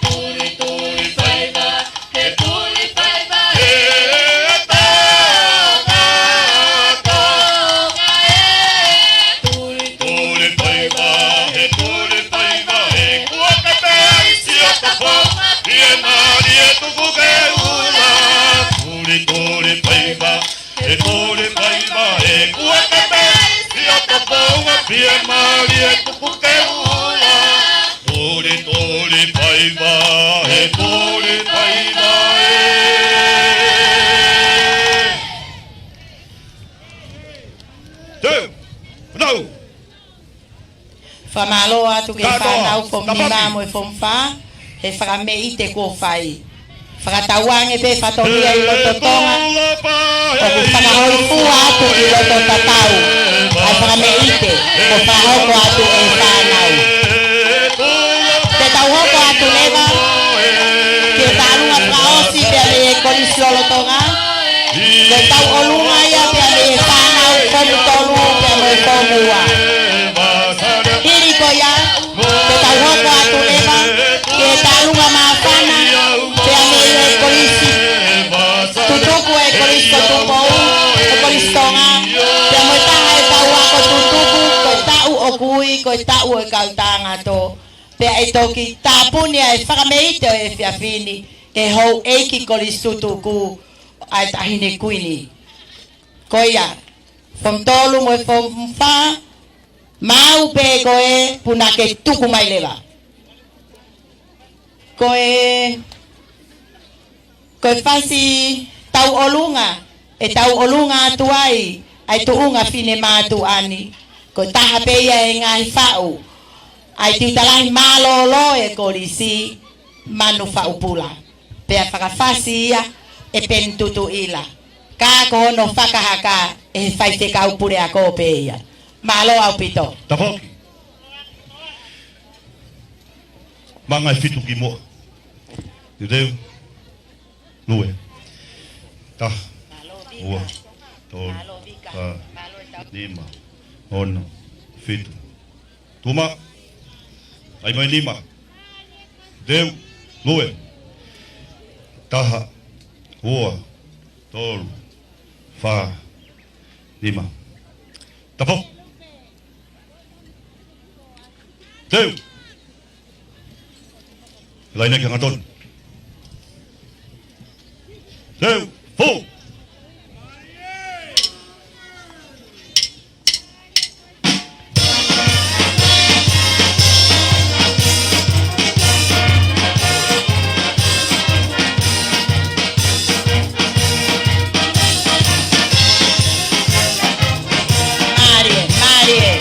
tuli, tuli faiva, he tuli faiva ē, Tonga, Tonga ē, tuli, tuli faiva, he tuli faiva ē, kuo ke meʻa ʻi Siotopounga, fiemālie tuku ke ula, tuli, tuli faiva, he tuli faiva ē, kuo ke meʻa ʻi Siotopounga, fiemālie tuku ke ula, tuli, tuli faiva, he tuli faiva ē. Teu, nau. Fakamālō atu ki he fānau Foomu Nima mo e Foomu Fā he fakameʻite kuo fai. Fakatauange pē fatongia ʻi loto Tonga, ʻoku fakahōifua atu ʻi loto tatau ʻa e fakameʻite kuo fakahoko atu ʻe he fānau. Te tau hoko atu leva ki he tālunga fakaʻosi pea mei he Kolisi lolotonga, ko e tauʻolunga ia pea mei he fānau Foomu Tolu pea mo e Foomu Ua. Hili ko ia, te tau hoko atu leva ki he tālunga māfana pea mei he Kolisi Tutuku, ʻe Kolisi ko Tupou, ʻe Kolisi Tonga, pea mo e taha ʻetau ako tutuku, ko e taʻu ʻoku ui ko e taʻu ʻo e kau tāngatō. Pea ʻe toki tāpuni ʻa e fakameʻite ʻo e efiafi ni ʻe he houʻeiki Kolisi Tutuku, ʻa e Taʻahine Kuini. Ko ia, Foomu Tolu mo e Foomu Fā, maʻu pē koe, punake tuku mai leva. Ko e, ko e fasi tauʻolunga, ʻe tauʻolunga atu ai ʻa e tuʻunga finemātuʻa ni. Ko e taha pē ia ʻi he ngaahi faʻu ʻa e tiuta lahi mālōlō ʻo e Kolisi, Manu Faʻupula. Pea fakafasi ia ʻe Peni Tutuʻila. Ka ko hono fakahaka ʻe he faifekau puleako pē ia. Mālō ʻaupito. Tafoki. Manga ʻe fitu ki muʻa. Teu, nue. Taha, ua, tolu, fā, nima, ono, fitu. Tuma. ʻAi mai nima. Teu, nue. Taha, ua, tolu, fā, nima. Tafoki. Teu. Laine ki hangatonu. Teu, fou. Mālie, mālie.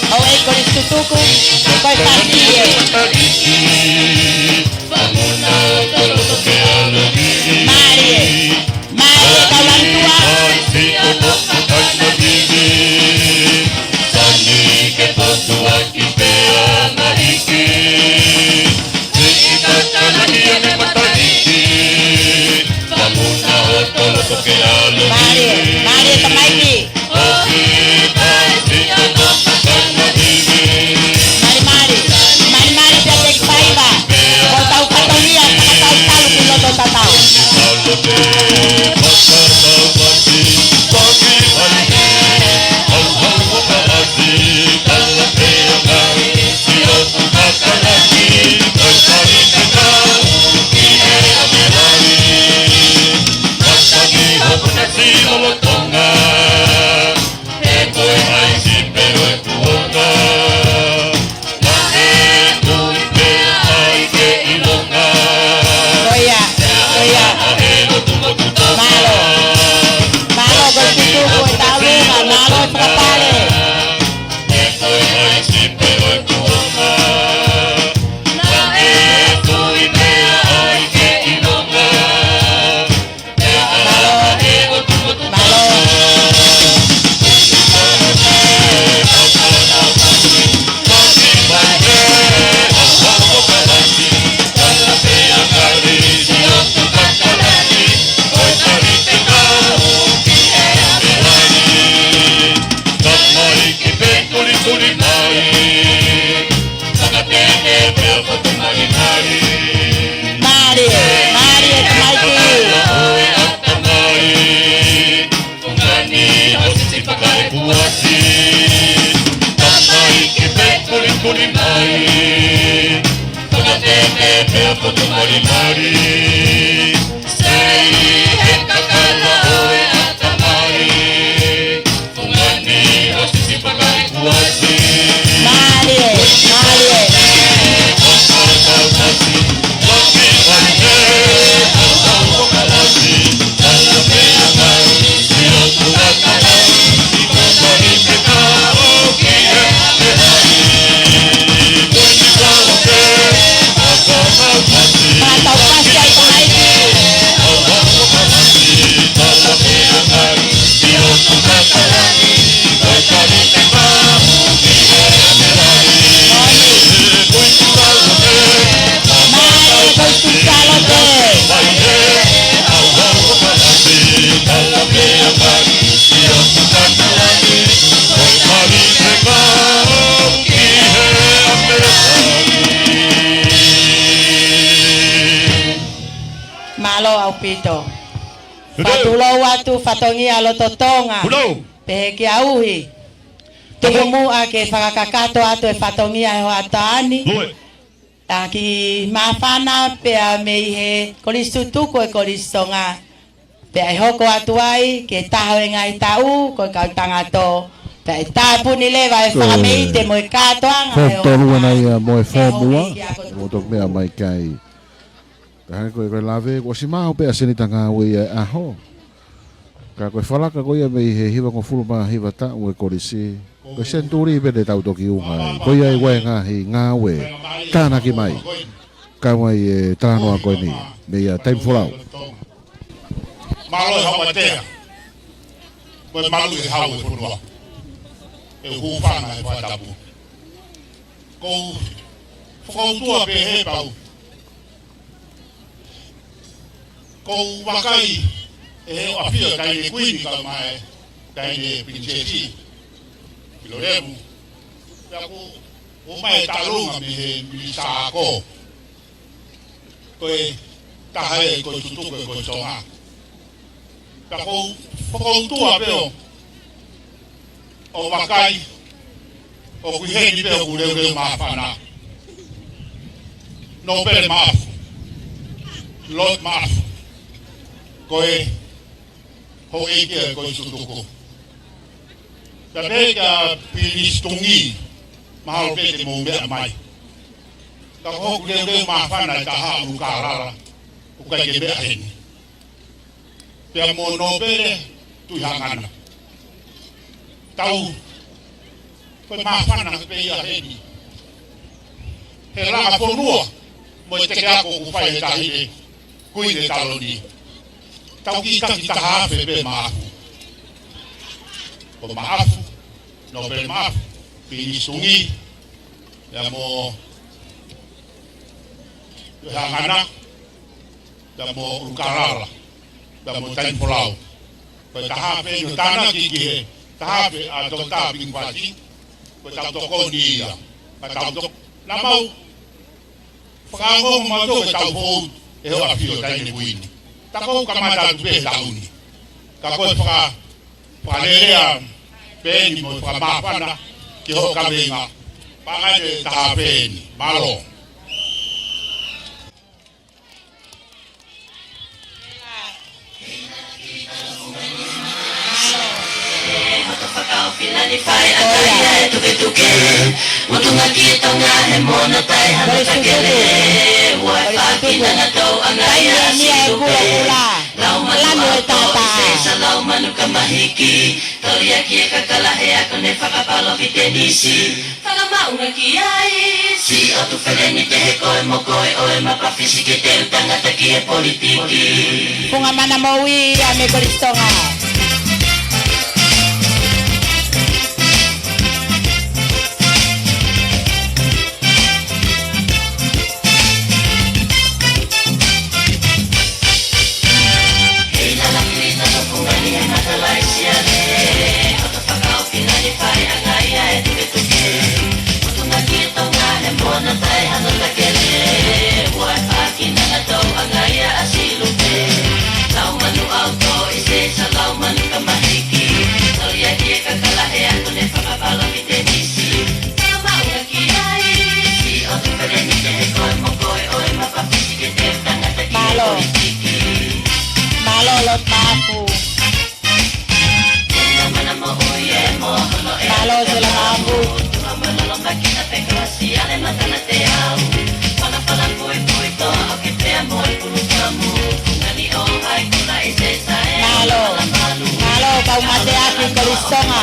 Houʻeiki Kolisi Tutuku, ko e fasi ē. Mālie, mālie kau langitua. Mālie, mālie tamaiki. Mālie, mālie, mālie, mālie, pea te faiva. Ko ia, ko ia. Mālō. Mālō, ko e tutu ko e taulunga, mālō e fakapale. Mālō. Mālō. Mālie, mālie, tamaiki. Fungani ʻo Sisifaka e kuasi. Tamaiki pē kulituli mai. Fakatete pea fotu malimali. Sei he kakala ʻo e ʻatamai. Fungani ʻo Sisifaka e kuasi. Mālie, mālie. Mālō ʻaupito. Fatulou atu fatongia loto Tonga. Pehē kia Uhi. Tuku muʻa ke fakakakato atu e fatongia he hoʻatā ni. ʻA ki māfana pea mei he Kolisi Tutuku e Kolisi Tonga. Pea ʻe hoko atu ai ke taha e ngaahi taʻu ko e kau tangato. Pea ʻe tāpuni leva e fakameite mo e kātoanga. Fō tolu ena ia mo e fō mua. Mo toki meʻa mai kai. Ka hangē ko e, ko e lave, kuo ʻosi maʻu pē ʻa Senita Ngāue ia e ʻaho. Ka ko e falaka ko ia mei he hivangofulu mā hiva taʻu e kolisi. Ko e senituli pē te tau toki ʻunga ai. Ko ia ʻi he ngaahi ngāue tānaki mai. Kau ai e talanoa ko eni. Mei a Taimi Folau. Mālō e hau ʻatea. Ko e malu e hau e fonua. E hūfanga e fakatapu. Ko u fakautua pē he pau. Ko u vakai ʻe he ʻafio taʻahine kuini kae ʻumaʻā e taʻahine pilinisesi. ʻIlo lemu. Pea ko u ʻomai e talunga mei he minisitā ako. Ko e taha e Kolisi Tutuku e Kolisi Tonga. Ka ko u fakautua pē ʻo, ʻo vakai, ʻoku ʻi heni pē ʻoku leuleu māfana. Nōpele Maʻafu. Lord Maʻafu. Ko e houʻeiki e Kolisi Tutuku. Ka pehē kia Pilinisi Tungi, mahalo pē te mou meʻa mai. Ka ko hoku leuleu māfana e taha ʻUlukalala, ʻoku ʻikai ke meʻa heni. Pea mo Nōpele Tuʻihangana. Tau, ko e māfana pē ia heni. He langa fonua, mo e teke ako ʻoku fai he taʻahine kuini taloni. Tau kiʻi taki taha afe pē Maʻafu. Ko Maʻafu, Nōpele Maʻafu, Pilinisi Tungi, pea mo Tuʻihangana, pea mo ʻUlukalala, pea mo Taimi Folau. Ko e taha afe ni ʻo tānaki ki he taha afe ʻa Toketā Pingi Fati, ko e tau tokoni ia. Ka tau tok-, naʻa mau fakaongo mautolu ko e tau fou ʻe he ʻafio taʻahine kuini. Ta ʻoku kamata atu pē he taʻu ni. Ka ko e faka-, fakalelea pē eni mo e fakamāfana ki hoʻo kaveinga. Pea ngali te ta hā pē eni. Mālō. Fakamāʻunga ki ai, siʻotu feleni pehē ko e mokoʻi ʻo e mapafisi ke teu tangata ki he politiki. Funga mana moʻui ia mei Kolisi Tonga. Mālō. Mālō Lord Mapu. Mālō Sela Mapu. Mālō. Mālō kau mateaki Kolisi Tonga.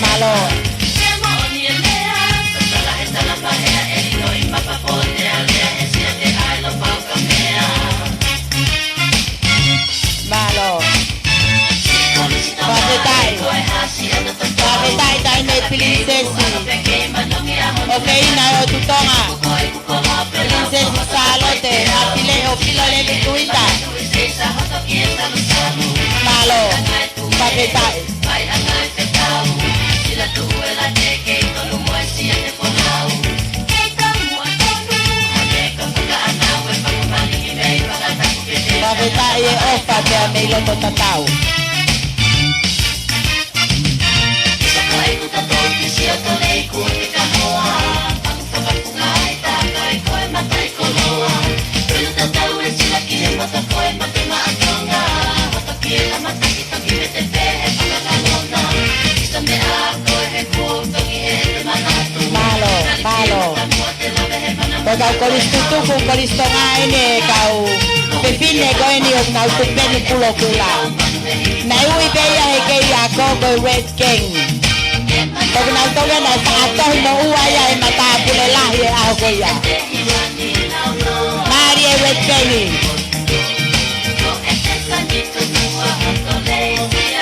Mālō. Mālō. Fakafetaʻi. Fakafetaʻi taʻahine Pilinisesi ʻofeina ʻo e ʻOtu Tonga, Pilinisesi Sālote ʻApileo Pilolevu Tuita. Mālō. Fakafetaʻi. Fakafetaʻi e ʻofa pea mei loto tatau. Mālō, mālō. Ko e kau kolisi tutuku, Kolisi Tonga eni, kau fefine ko eni ʻoku nau tupe ni pulokula. Naʻe ui pē ia he kei ako ko e Red Gang. ʻOku nau tau ia naʻe fakatohi mo ua ia he matāpule lahi he ʻaho ko ia. Mālie Red Gang.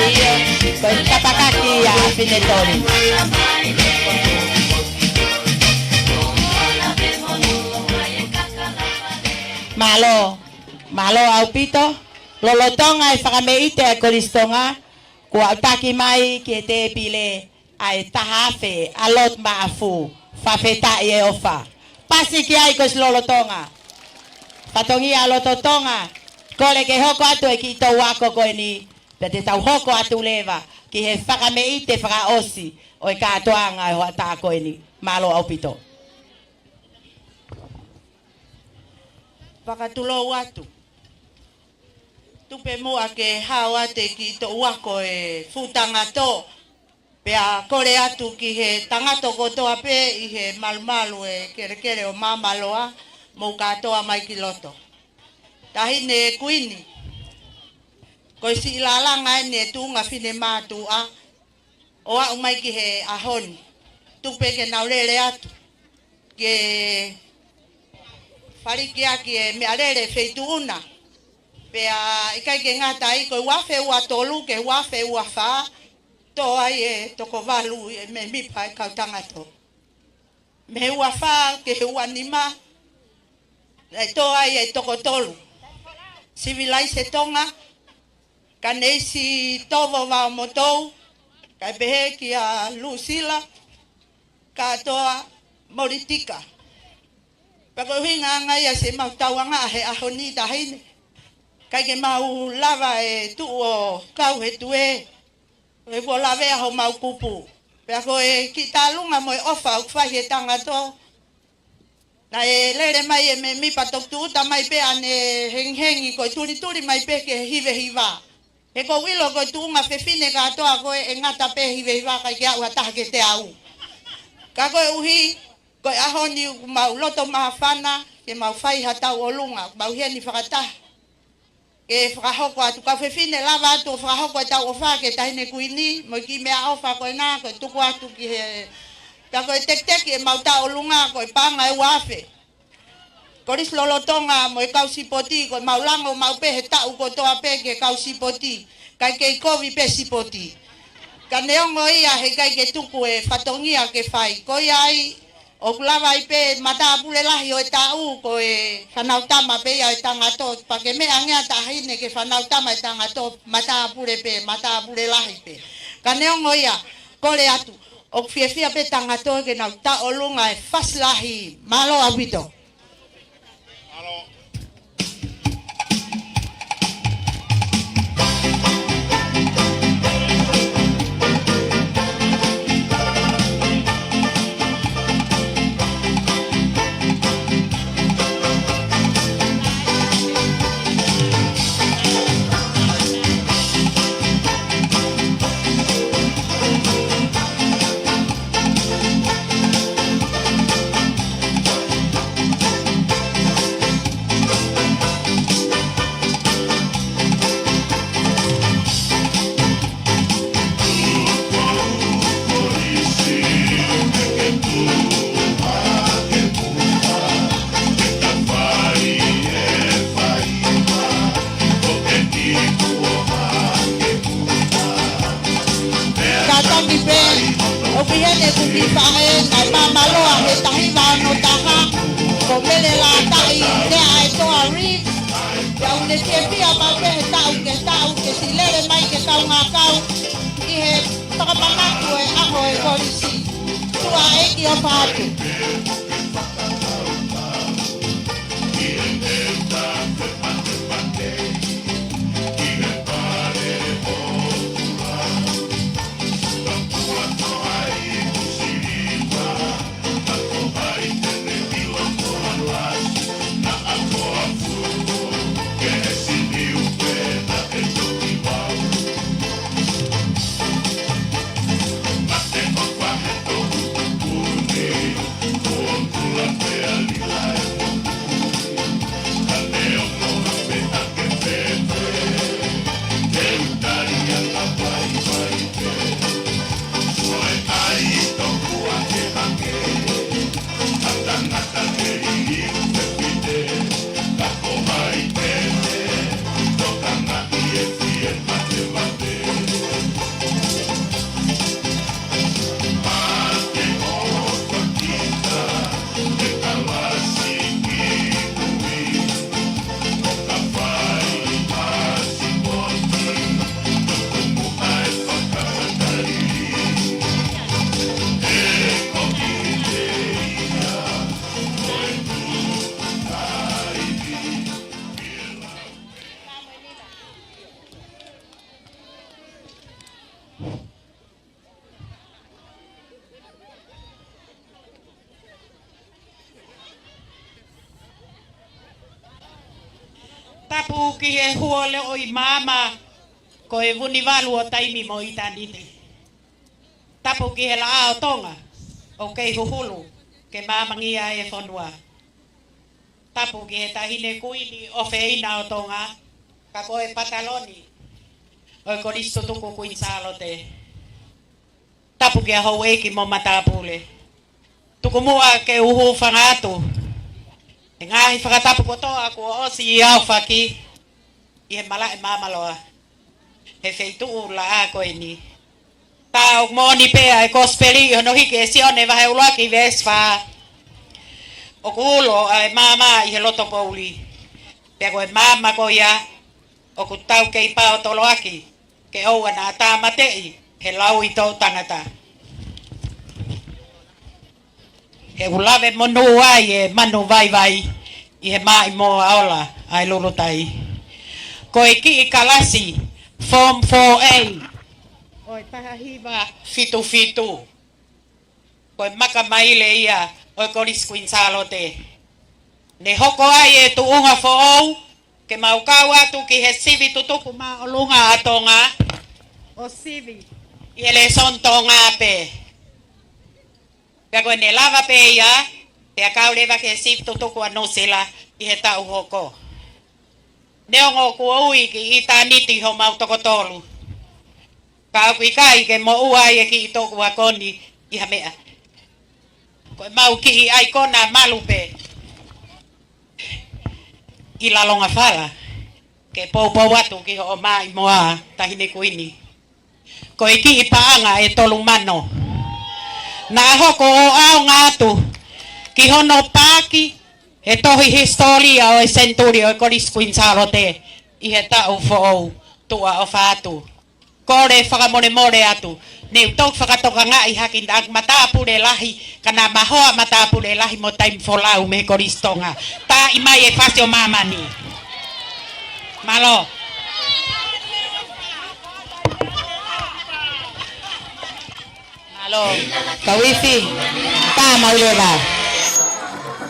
ʻIo, ko e tapakaki ia ʻa Finetoli. Mālō, mālō ʻaupito. Lolotonga e fakameʻite ʻa Kolisi Tonga, kuo aʻutaki mai ki he tēpile ʻa e taha afe ʻa Lord Mapu. Fakafetaʻi e ʻofa. Pasi ki ai Kolisi Lolotonga. Fatongia Loto Tonga, kole ke hoko atu e kiʻi toʻu ako ko eni, pea te tau hoko atu leva ki he fakameʻite fakaʻosi ʻo e kātoanga ʻo e hoʻatā ko eni. Mālō ʻaupito. Fakatulou atu. Tupe muʻa ke hao atu e kiʻi toʻu ako e fuʻu tangatō. Pea kole atu ki he tangata kotoa pē ʻi he malumalu e kelekele ʻo Maamaloa, mou kātoa mai ki loto. Taʻahine Kuini, ko e siʻi lālanga eni e tuʻunga finemātuʻa ʻo aʻu mai ki he ʻaho ni. Tuku pē ke nau lele atu ke falikiaki e meʻalele feituʻuna. Pea ʻikai ke ngata ai, ko e ua afe ua tolu ki he ua afe ua fā, tō ai e toko valu e mēmipa e kau tangatō. Mei he ua fā ki he ua nima, naʻe tō ai e toko tolu. Sivilaise Tonga, Kaneisi Tovo Vaomotou, kae pehē kia Lusila, kātoa Molitika. Pea ko e ʻuhinga ia ʻemau tauange he ʻaho ni, taʻahine. ʻIkai ke mau lava ʻe tuʻu ʻo kau he tuʻe. He kuo lavea homau kupu. Pea ko e kiʻi tālunga mo e ʻofa ʻoku fai he tangata. Naʻe lele mai e mēmipa toki tūʻuta mai pē ʻene hengihengi ko e tulituli mai pē ke hivehiva. He ʻoku ou ʻilo ko e tuʻunga fefine kātoa ko ē ʻe ngata pē hivehiva, ʻikai ke aʻu ha taha kiate au. Ka koeʻuhi, ko e ʻaho ni ʻoku mau loto māfana, ke mau fai ha tauʻolunga, mau heni fakataha. Ke fakahoko atu, kau fefine lava atu ʻo fakahoko e tauʻofa ki he Taʻahine Kuini, mo e kiʻi meʻaʻofa ko ena, ko e tuku atu ki he, pea ko e tekiteki ʻemau tauʻolunga, ko e paʻanga ʻe ua afe. Kolisi lolotonga mo e kau sipoti, ko ʻemau lango maʻu pē he taʻu kotoa pē ki he kau sipoti, ʻikai kei kovi pē sipoti. Ka neongo ia heʻikai ke tuku e fatongia ke fai. Ko ia ai, ʻoku lava ai pē matāpule lahi ʻo e taʻu, ko e fānau tama pē ia ʻo e tangata, pea ke meʻa ange ʻa taʻahine ki he fānau tama ʻo e tangata, matāpule pē, matāpule lahi pē. Ka neongo ia, kole atu, ʻoku fiefia pē tangata ke nau tauʻolunga e fasi lahi. Mālō ʻaupito. Kātaki pē, ʻoku ʻi heni ʻeku kiʻi faʻē, naʻe māmāloa he taha hiva ono taha, ko Mele Lātaʻi Teaʻetoa Reeves, pea ʻoku ne fiefia maʻu pē he taʻu ki he taʻu ke siʻi lele mai ke kaungā kau ʻi he fakamanatu e ʻaho e kolisi. Tuʻa ʻEiki ʻofa atu. Tapu ki he huo leʻo ʻi māmani, ko e Vunivalu ʻo taimi mo ʻitāniti. Tapu ki he laʻā ʻo Tonga, ʻoku kei huhulu ke māmangia e fonua. Tapu ki he Taʻahine Kuini ʻofeina ʻo Tonga, ka ko e pataloni ʻo e Kolisi Tutuku Kuini Sālote. Tapu ki he houʻeiki mo matāpule. Tuku muʻa ke u hūfanga atu e ngaahi fakatapu kotoa kuo ʻosi ʻi ʻaofaki ʻi he malaʻe māmāloa he feituʻu laʻā ko eni. Tā ʻoku moʻoni pē ʻa e Kosipeli ʻi hono hiki ʻe Sione vahe ʻuluaki veesi fā. ʻOku ulo ʻa e maama ʻi he loto poʻuli. Pea ko e maama ko ia ʻoku tau kei paotoloaki ke ʻoua naʻa tāmateʻi he lauʻi toʻutangata. ke u lave monū ai e manu vaivai ʻi he maʻimoa ola ʻa e Lulutai. Ko e kiʻi kalasi Form four A ʻo e taha hiva fitu fitu. Ko e maka maile ia ʻo e Kolisi Kuini Sālote. Ne hoko ai e tuʻunga foʻou ke mau kau atu ki he sivi tutuku māʻolunga ʻa Tonga, ʻo sivi ʻi he lēsoni Tonga pē. Pea ko ʻene lava pē ia, pea kau leva ki he sivi tutuku ʻa Nuʻusila ʻi he taʻu hoko. Neongo kuo ui ki ʻitāniti homau toko tolu, ka ʻoku ʻikai ke moʻua ai e kiʻi tokua ko eni ʻi ha meʻa. Ko ʻemau kiʻi ʻaikona malu pē ʻi Lalongafala, ke poupou atu ki hoʻo maʻimoa, Taʻahine Kuini. Ko e kiʻi paʻanga ʻe tolu mano. Naʻa hoko ʻo ʻaonga atu ki hono paaki e tohi hisitōlia ʻo e senituli ʻo e Kolisi Kuini Sālote ʻi he taʻu foʻou. Tuʻa ʻofa atu, kole fakamolemole atu, ne u toki fakatokangaʻi hake naʻa ku matāpule lahi, ka naʻa ma hoa matāpule lahi mo taimi folau mei he Kolisi Tonga. Taaʻi mai e fasi ʻo māmani. Mālō. Mālō. Kau ʻEiki, tā mau leva.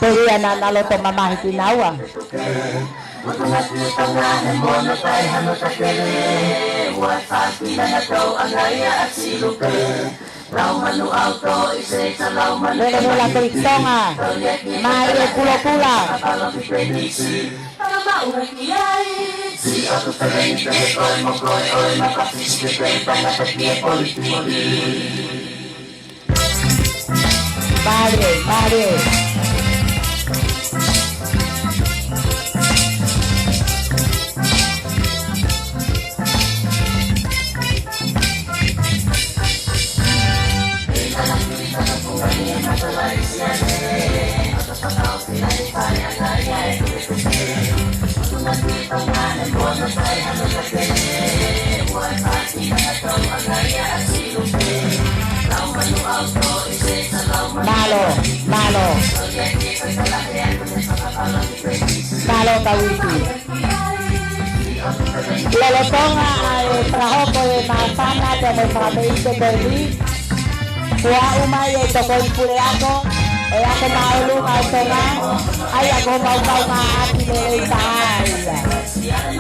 Pea ʻi ai naʻa nau loto mamahi kinaua. Lele lele Kolisi Tonga, mai e kulokula. Vale, vale. Mālō, mālō. Mālō kau ʻEiki. Lolotonga ʻa e fakahoko e māfana pea mo e fakameʻite ko eni, kuo aʻu mai e tokoni puleako ʻo e Ako Māʻolunga ʻo Tonga, ʻa ia ko homau kaungāʻapi lelei taha ia.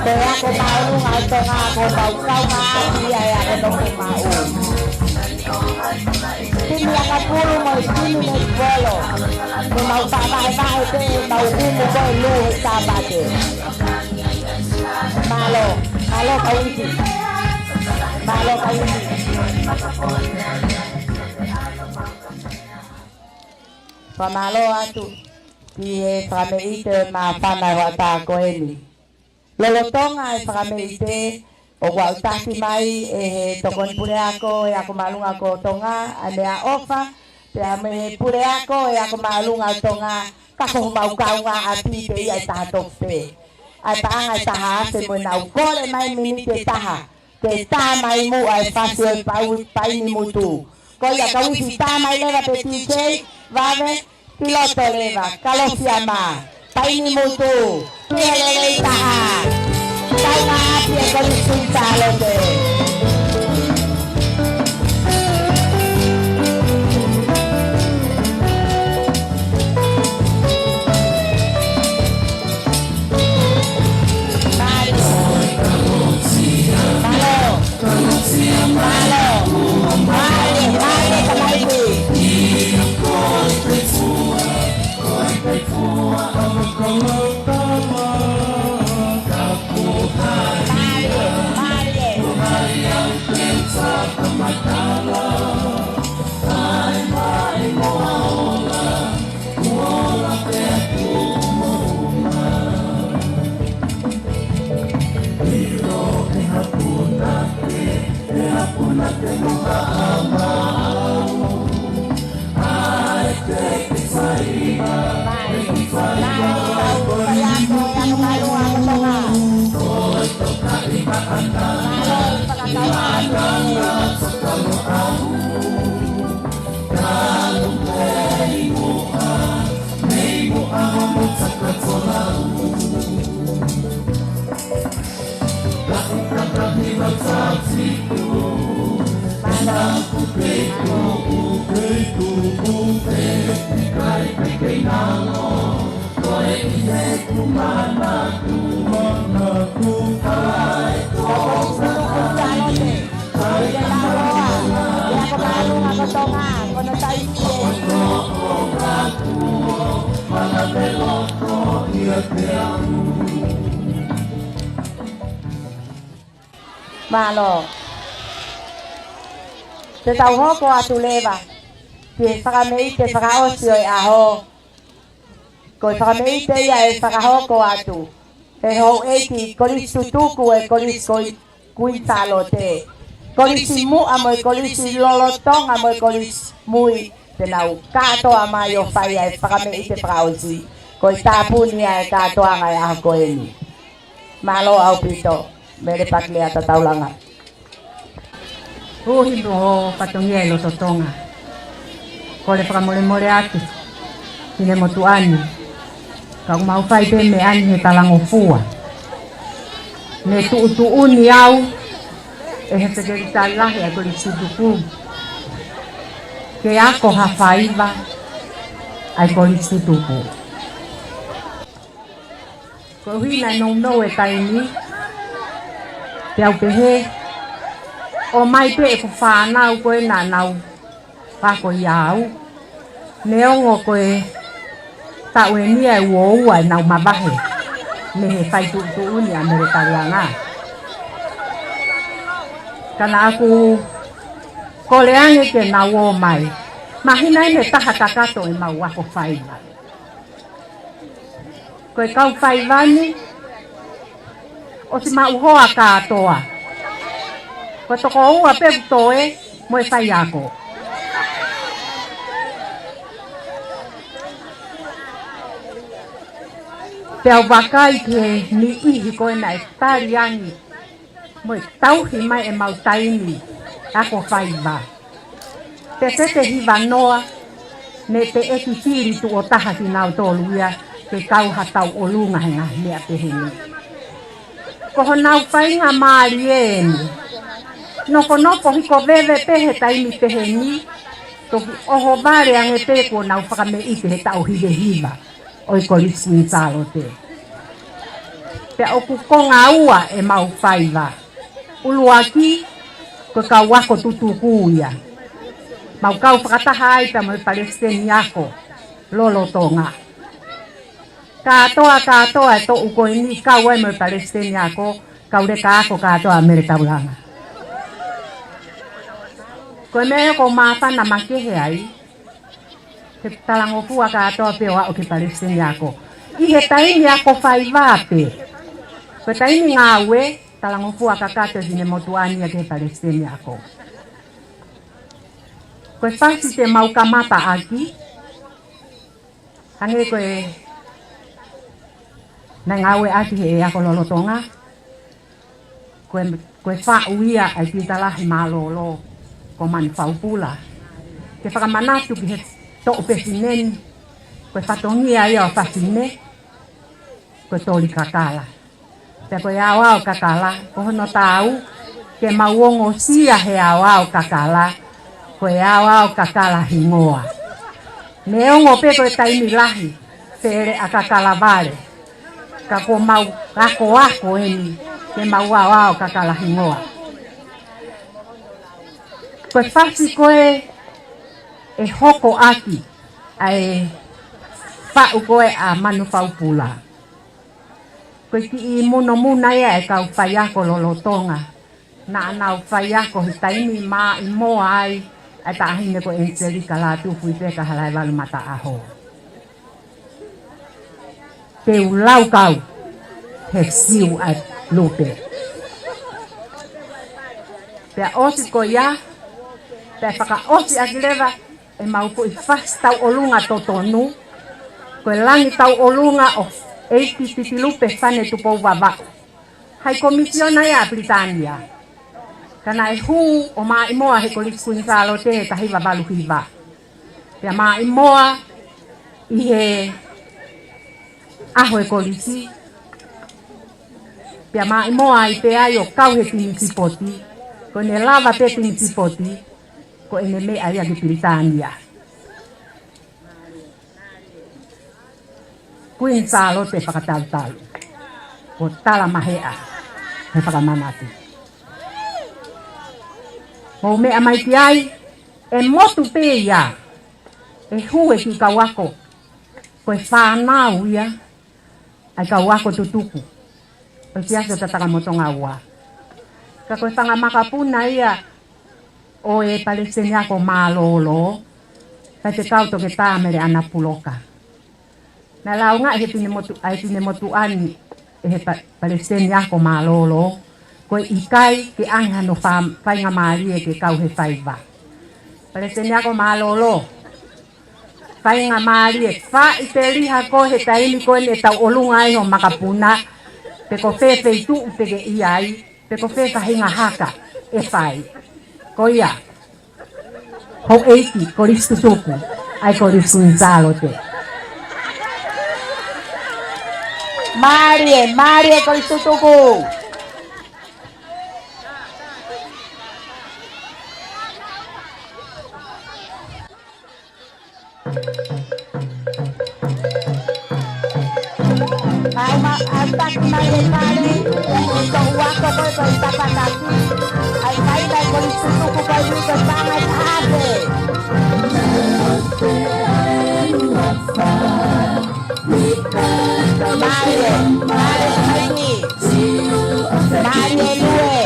Ko e Ako Māʻolunga ʻo Tonga ko homau kaungāʻapi ia ʻi he ako nofo maʻu. Timi ʻakapulu mo e timi netipolo, ko ʻemau faʻa vahevahe pē ʻemau ʻumu ko e lū he Sāpate. Mālō, mālō kau ʻEiki. Mālō kau ʻEiki. Fakamālō atu ki he fakameʻite ʻo e māfana ʻi he hoʻatā ko eni. Lolotonga e fakameʻite, ʻoku ʻautaki mai ʻe he tokoni puleako ʻo e Ako Māʻolunga ʻo Tonga ʻa e meʻaʻofa, pea mo e puleako ʻo e Ako Māʻolunga ʻo Tonga, ka ko homau kaungāʻapi pē ia ʻe taha tofu pē. ʻA e paʻanga ʻe taha afe mo ʻenau kole mai miniti ʻe taha ke tā mai muʻa e fasi ʻo e pau, Paini Mutu. Ko ia kau ʻEiki, tā mai leva pē TJ, vave, ʻi loto leva, Kalofiama, Paini Mutu, ki he lelei taha. Kaungāʻapi e Kolisi Sālote. Mālō. Mālō. Mālō. Mālō. Mālō, tamaiki. Mālō. Te tau hoko atu leva ki he fakameʻite fakaʻosi ʻo e ʻaho. Ko e fakameʻite ia ʻe fakahoko atu ʻe he houʻeiki kolisi tutuku ʻo e Kolisi ko Kuini Sālote, Kolisi Muʻa mo e Kolisi Lolotonga mo e Kolisi Mui, te nau kātoa mai ʻo fai ʻa e fakameʻite fakaʻosi. Ko e tāpuni ia e kātoanga ʻo e ʻaho ko eni. Mālō ʻaupito, Mele Patilea Tataulanga. Uhi mo fatongia ʻi loto Tonga. Kole fakamolemole atu ki he motuʻa ni, ka ʻoku mau fai pē meʻa ni he talangofua. Ne tuʻutuʻuni au ʻe he Sekelitali Lahi ʻa e Kolisi Tutuku ke ako ha faiva ʻa e Kolisi Tutuku. Koeʻuhi naʻe nounou e taimi, te u pehē, ʻomai pē ʻeku fānau ko ē naʻa nau ako ʻia au. Neongo ko e taʻu eni ʻe uoua ʻenau mavahe mei he fai tuʻutuʻuni ʻa Mele Taulanga. Ka naʻa ku kole ange ke nau ō mai. Mahino ʻene taha kakato ʻemau ako faiva. Ko e kau faiva ni, ʻosi maʻu hoa kātoa. Ko e toko ua pē ʻoku toe mo e faiako. Pea u vakai ki he niʻihi ko ē naʻe tali ange mo e tauhi mai ʻemau taimi ako faiva. Pea te te hiva noa, ne te ʻeki fili tuʻo taha kinautolu ia ke kau ha tauʻolunga he ngaahi meʻa pehē ni. Ko honau faingamālie eni. Nofonofo hiko veve pē he taimi pehē ni, toki ʻohovale ange pē kuo nau fakameʻite he taʻu hiva hiva ʻo e Kolisi Kuini Sālote. Pea ʻoku konga ua ʻemau faiva. ʻUluaki, ko e kau ako tutuku ia. Mau kau fakataha ai pea mo e Palesiteni Ako Lolotonga. Kātoa, kātoa e toʻu ko eni kau ai mo e Palesiteni Ako, kau leka ako kātoa ʻa Mele Taulanga. Ko e meʻa ia ʻoku ou māfana makehe ai, he talangofua kātoa pē ʻo aʻu ki he Palesiteni Ako. ʻI he taimi ako faiva pē. Ko e taimi ngāue, talangofua kakato ʻe he finemotuʻa ni ia ki he Palesiteni Ako. Ko e fasi te mau kamata ʻaki, hangē ko e naʻe ngāueʻaki he ako lolotonga. Ko e, ko e faʻu ia ʻa e Tuʻi Lahi Mālōlō ko Manufaupula. Ke fakamanatu ki he toʻu pesineni, ko e fatongia ia ʻo e fasi ni, ko e toli kakala. Pea ko e aoao kakala, ko hono taau, ke mau ongosia he aoao kakala, ko e aoao kakala hingoa. Neongo pē ko e taimi lahi, fele ʻa kakala vale. Ka kuo mau akoako eni, ke mau aoao kakala hingoa. Ko e fasi ko ē ʻe hoko ʻaki ʻa e faʻu ko ē ʻa Manufaupula. Ko e kiʻi munomuna ia ʻa e kau faiako lolotonga. Naʻa nau faiako he taimi maʻimoa ai ʻa e Taʻahine ko ʻEniselika Lātūfuipeka Halaevalu Mataʻaho. Te u lau kau he siu ʻa e lupe. Pea ʻosi ko ia, pea fakaʻosi ʻaki leva ʻemau foʻi fasi tauʻolunga totonu, ko e langi tauʻolunga ʻo ʻEiki Titilupe Fane Tupou Vavaʻu. Haʻi komisiona ia ʻa Pilitānia. Ka naʻe hū ʻo maʻimoa he Kolisi Kuini Sālote he taha hiva valu hiva. Pea maʻimoa ʻi he ʻaho e kolisi. Pea maʻimoa ai pē ai ʻo kau he timi sipoti. Ko ʻene lava pē timi sipoti, ko ʻene meʻa ia ki Pilitānia. Kuini Sālote fakatautau. Ko Talamaheʻa he fakamanatu. Mou meʻa mai ki ai, ʻe motu pē ia, ʻe hū e kiʻi kau ako. Ko e fānau ia ʻa e kau ako tutuku ʻo e Siasi ʻo Tatakamotonga Ua. Ka ko e fanga makapuna ia ʻo e Palesiteni Ako Mālōlō, Faifekau Toketā Mele ʻAna Puloka. Naʻe lāunga ʻe he finemotu-, ʻa e finemotuʻa ni ʻe he pa-, Palesiteni Ako Mālōlō, ko e ʻikai ke ʻange hano fa-, faingamālie ke kau he faiva. Palesiteni Ako Mālōlō, faingamālie, faʻiteliha koe he taimi ko eni ʻe tauʻolunga ai ho makapuna, pe ko fē feituʻu te ke ʻi ai, pe ko fē faʻahinga haka ʻe fai. Ko ia, houʻeiki Kolisi Tutuku, ʻa e Kolisi Kuini Sālote. Mālie, mālie Kolisi Tutuku. ʻAi ma-, ʻai taki mai e fale, ko ua ko koe ko e tapataki, ʻai kai kai Kolisi Tutuku ko e ui ko e pangai tahape. Mālie, mālie Maiki, mālie Lue.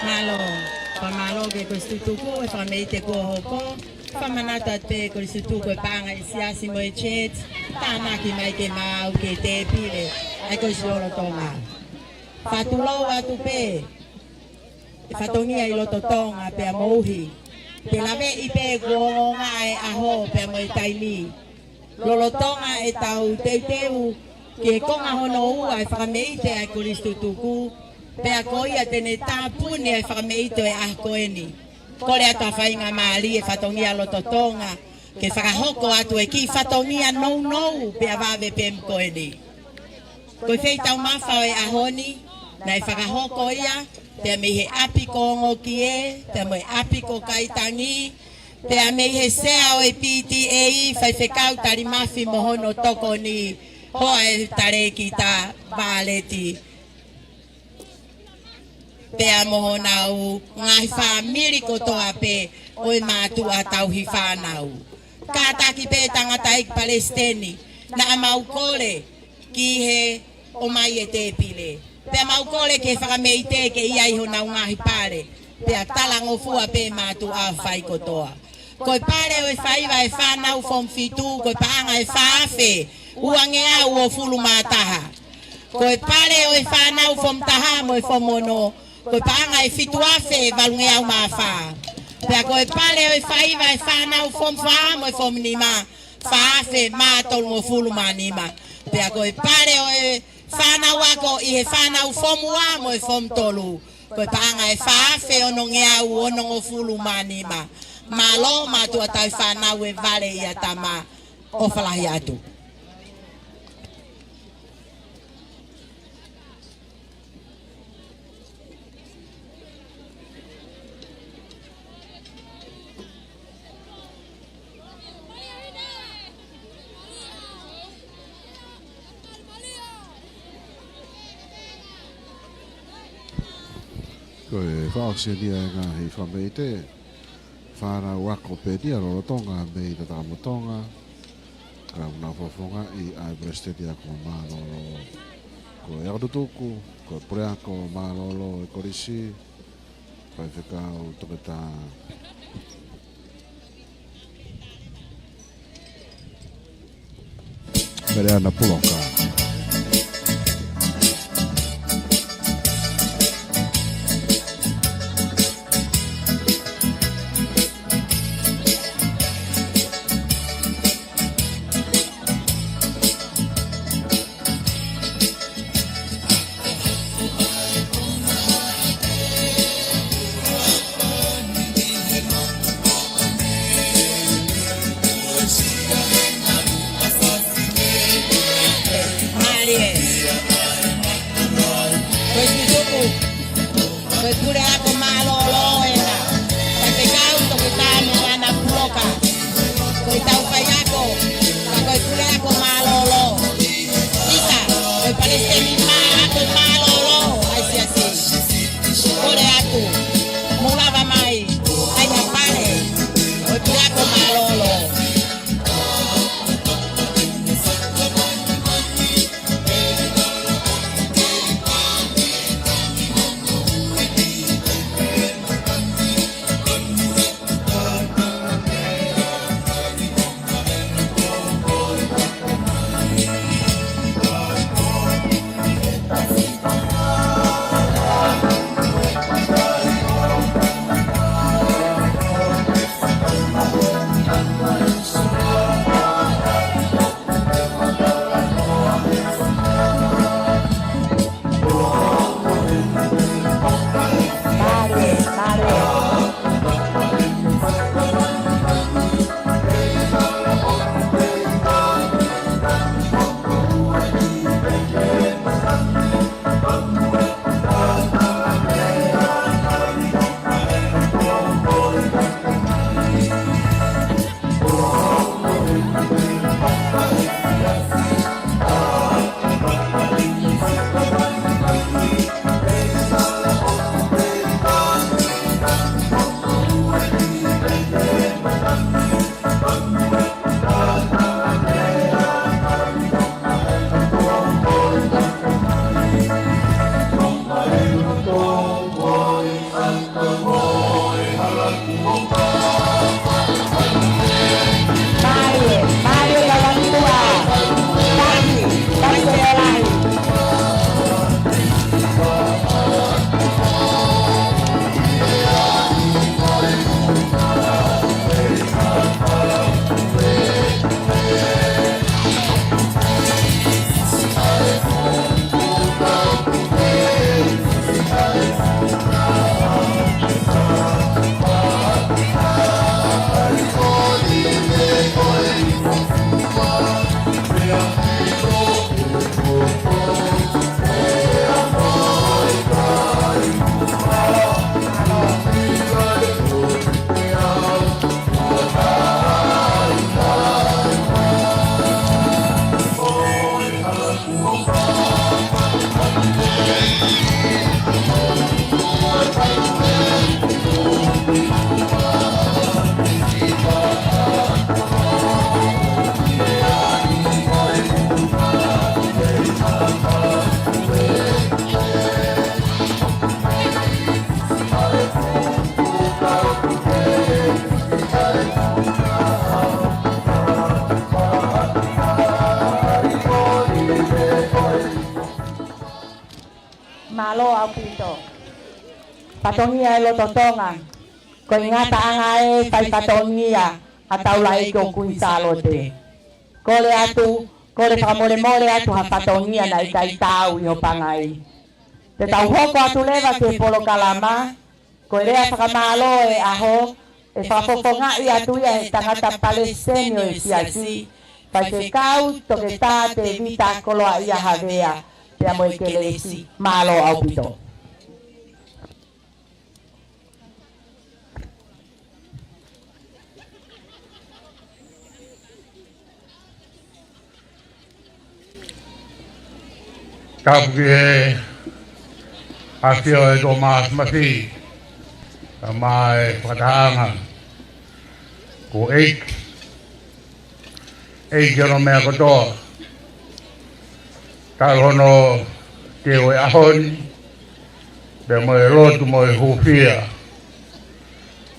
Mālō, fakamālō ki he kolisi tutuku, ʻe fakameʻite kuo hoko, fakamanatu atu pē kolisi tutuku e paʻanga ʻa e siasi mo e chairs, tānaki mai ke maʻu ki he tēpile ʻa e kolisi lolotonga. Fakatulou atu pē, e fatongia ʻi loto Tonga pea mo ʻuhi. Te laveʻi pē kuo ongoongoa e ʻaho pea mo e taimi. Lolotonga ʻetau teuteu ki he konga hono ua e fakameʻite ʻa e kolisi tutuku, pea ko ia te ne tāpuni e fakameʻite ʻo e ʻaho ko eni. Kole atu ha faingamālie fatongia loto Tonga, ke fakahoko atu e kiʻi fatongia nounou pea vave pē mo ko eni. Ko e feitaumafa ʻo e ʻaho ni, naʻe fakahoko ia, pea mei he ʻapi ko Ongokie, pea mo e ʻapi ko Kaitangi, pea mei he sea ʻo e P T A, Faifekau Talimafi mo hono tokoni, hoa e talēkita Valeti. Pea mo honau ngaahi fāmili kotoa pē ʻo e mātuʻa tauhi fānau. Kātaki pē tangataʻeiki palesiteni, naʻa mau kole ki he ʻomai e tēpile. Pea mau kole ki he fakameʻite ke ʻi ai honau ngaahi pale. Pea talangofua pē mātuʻa fai kotoa. Ko e pale ʻo e faiva e fānau fomu fitu, ko e paʻanga ʻe fā afe uangeau uofulu mā taha. Ko e pale ʻo e fānau fomu taha mo e fomu ono, ko e paʻanga ʻe fitu afe valungeau mā fā. Pea ko e pale ʻo e faiva e fānau fomu fā mo e fomu nima, fā afe mā tolungofulu mā nima. Pea ko e pale ʻo e fānau ako ʻi he fānau fomu ua mo e fomu tolu, ko e paʻanga ʻe fā afe onongeau onongofulu mā nima. Mālō mātuʻa tauhi fānau e vale ia tama. ʻOfa lahi atu. Ko e fakaʻosi eni ʻa e ngaahi fakameʻite fānau ako pē eni ʻa lolotonga mei Tatakamotonga. Ka ʻoku nau fakafofongaʻi ʻa e palesiteni ako mālōlō ko e ako tutuku, ko e puleako mālōlō e kolisi, Faifekau Toketā Meleana Puloka. Mālie. Ko e tutuku. Ko e puleako mālōlō ena. Faifekau Toketā Meleana Puloka. Ko e tau faiako, ka ko e puleako mālōlō. ʻIsa, ko e palesiteni ako mālōlō ʻa e siasi. Kole atu, mou lava mai, ʻai ha pale, ko e puleako mālōlō. ʻaupito. Fatongia e loto Tonga, ko e ngataʻanga e fai fatongia ʻa Taulaʻeiki ʻo Kuini Sālote. Kole atu, kole fakamolemole atu ha fatongia naʻe ʻikai taau ʻi ho pangai. Te tau hoko atu leva ki he polokalama, ko e lea fakamālō e ʻaho, ʻe fakafofongaʻi atu ia he tangata palesiteni ʻo e siasi, Faifekau Toketā Tēvita Koloaʻia Havea, pea mo e kelesi. Mālō ʻaupito. Tapu ki he ʻAfio ʻo e Tōmasi Mafi, kae ʻumaʻā e fakatahaʻanga, ko e ʻEiki, ʻEiki hono meʻa kotoa, talu hono teu e ʻaho ni, pea mo e lotu mo e hūfia,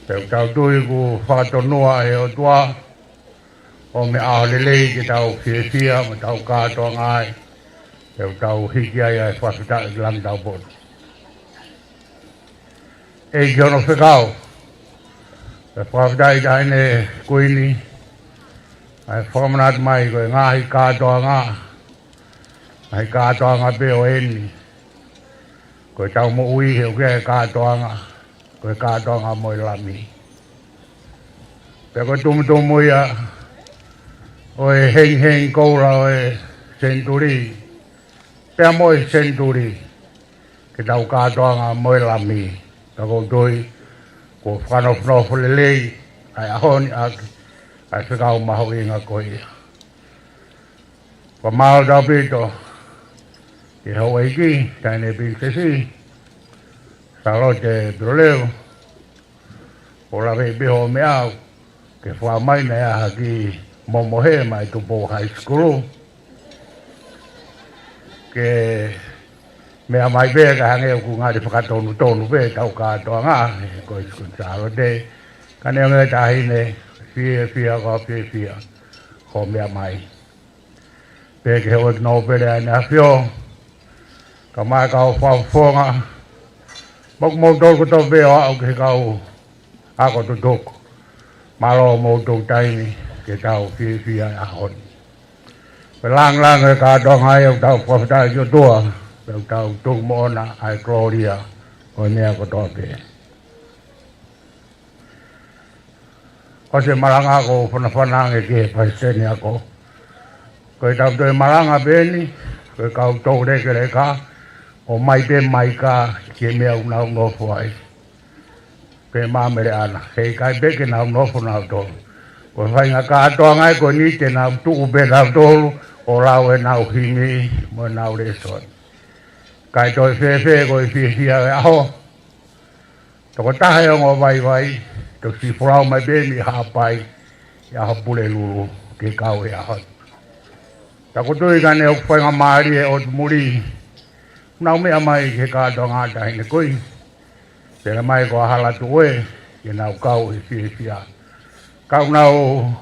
pea ʻoku tau tui kuo fakatonua ʻe he ʻOtua ʻo meʻa ʻo lelei ke tau fiefia mo tau kātoanga ai, pea ʻoku tau hiki ai ʻa e fakafetaʻi ki langi taupotu. ʻEiki hono fekau, pea fakafetaʻi Taʻahine Kuini, ʻa e fakamanatu mai ko e ngaahi kātoanga, ngaahi kātoanga pē ʻo eni, ko e tau moʻui he ʻoku ʻi ai e kātoanga, ko e kātoanga mo e Lami. Pea ko e tumutumu ia ʻo e hengihengi koula ʻo e senituli, pea mo e senituli, ke tau kātoanga mo e Lami. Ka ʻoku ou tui kuo fakanofonofo lelei ʻa e ʻaho ni ʻaki ʻa e fekau mahuʻinga ko ia. Fakamālō ʻaupito ki he houʻeiki, Taʻahine Pilinisesi Sālote Pilolevu, ʻo lave pē hoʻo meʻa au ke fai mai naʻe ʻi ai ha kiʻi momohe mai Tupou High School. Ke meʻa mai pē ka hangē ʻoku ngali fakatonutonu pē ʻetau kātoanga, he ko e Kuini Sālote. Ka neongo ia Taʻahine, fiefia, ʻoku ou fiefia hoʻo meʻa mai. Pea ki he houʻeiki nōpele ʻa ʻEne ʻAfio, kae ʻumaʻā e kau fakafofonga, mo kimoutolu kotoa pē ʻo aʻu ki he kau ako tutuku. Mālō hoʻomou tō taimi ke tau fiefia he ʻaho ni. Pea lāngilangi e kātoanga ia ʻoku tau fakafetaʻi ki he ʻOtua, pea ʻoku tau tuku moʻona ʻa e kolōlia ʻo e meʻa kotoa pē. ʻOsi e malanga ko e fanafana ange ki he palesiteni ako. Ko e tau toe malanga pē eni, ko e kau toulekeleka, ʻomai pē mai ka ki he meʻa ʻoku nau nofo ai. Pea māmele ana, heʻikai pē ke nau nofo nautolu. Ko e faʻahinga kātoanga ia ko eni te nau tuʻu pē nautolu, ʻo lau ʻenau himi, mo ʻenau lēsoni. Kae toe fēfē ko e fiefia e ʻaho. Tokotaha e ongo vaivai, toki folau mai pē mei Haʻapai, ʻi he ʻaho Pulelulu, ke kau he ʻaho. Ka ʻoku ou tui ka ne ʻoku faingamālie ʻo tumuli, nau meʻa mai ki he kātoanga Taʻahine Kuini. Pea lea mai ko e hala tuʻu ē, ke nau kau he fiefia. Ka ʻoku nau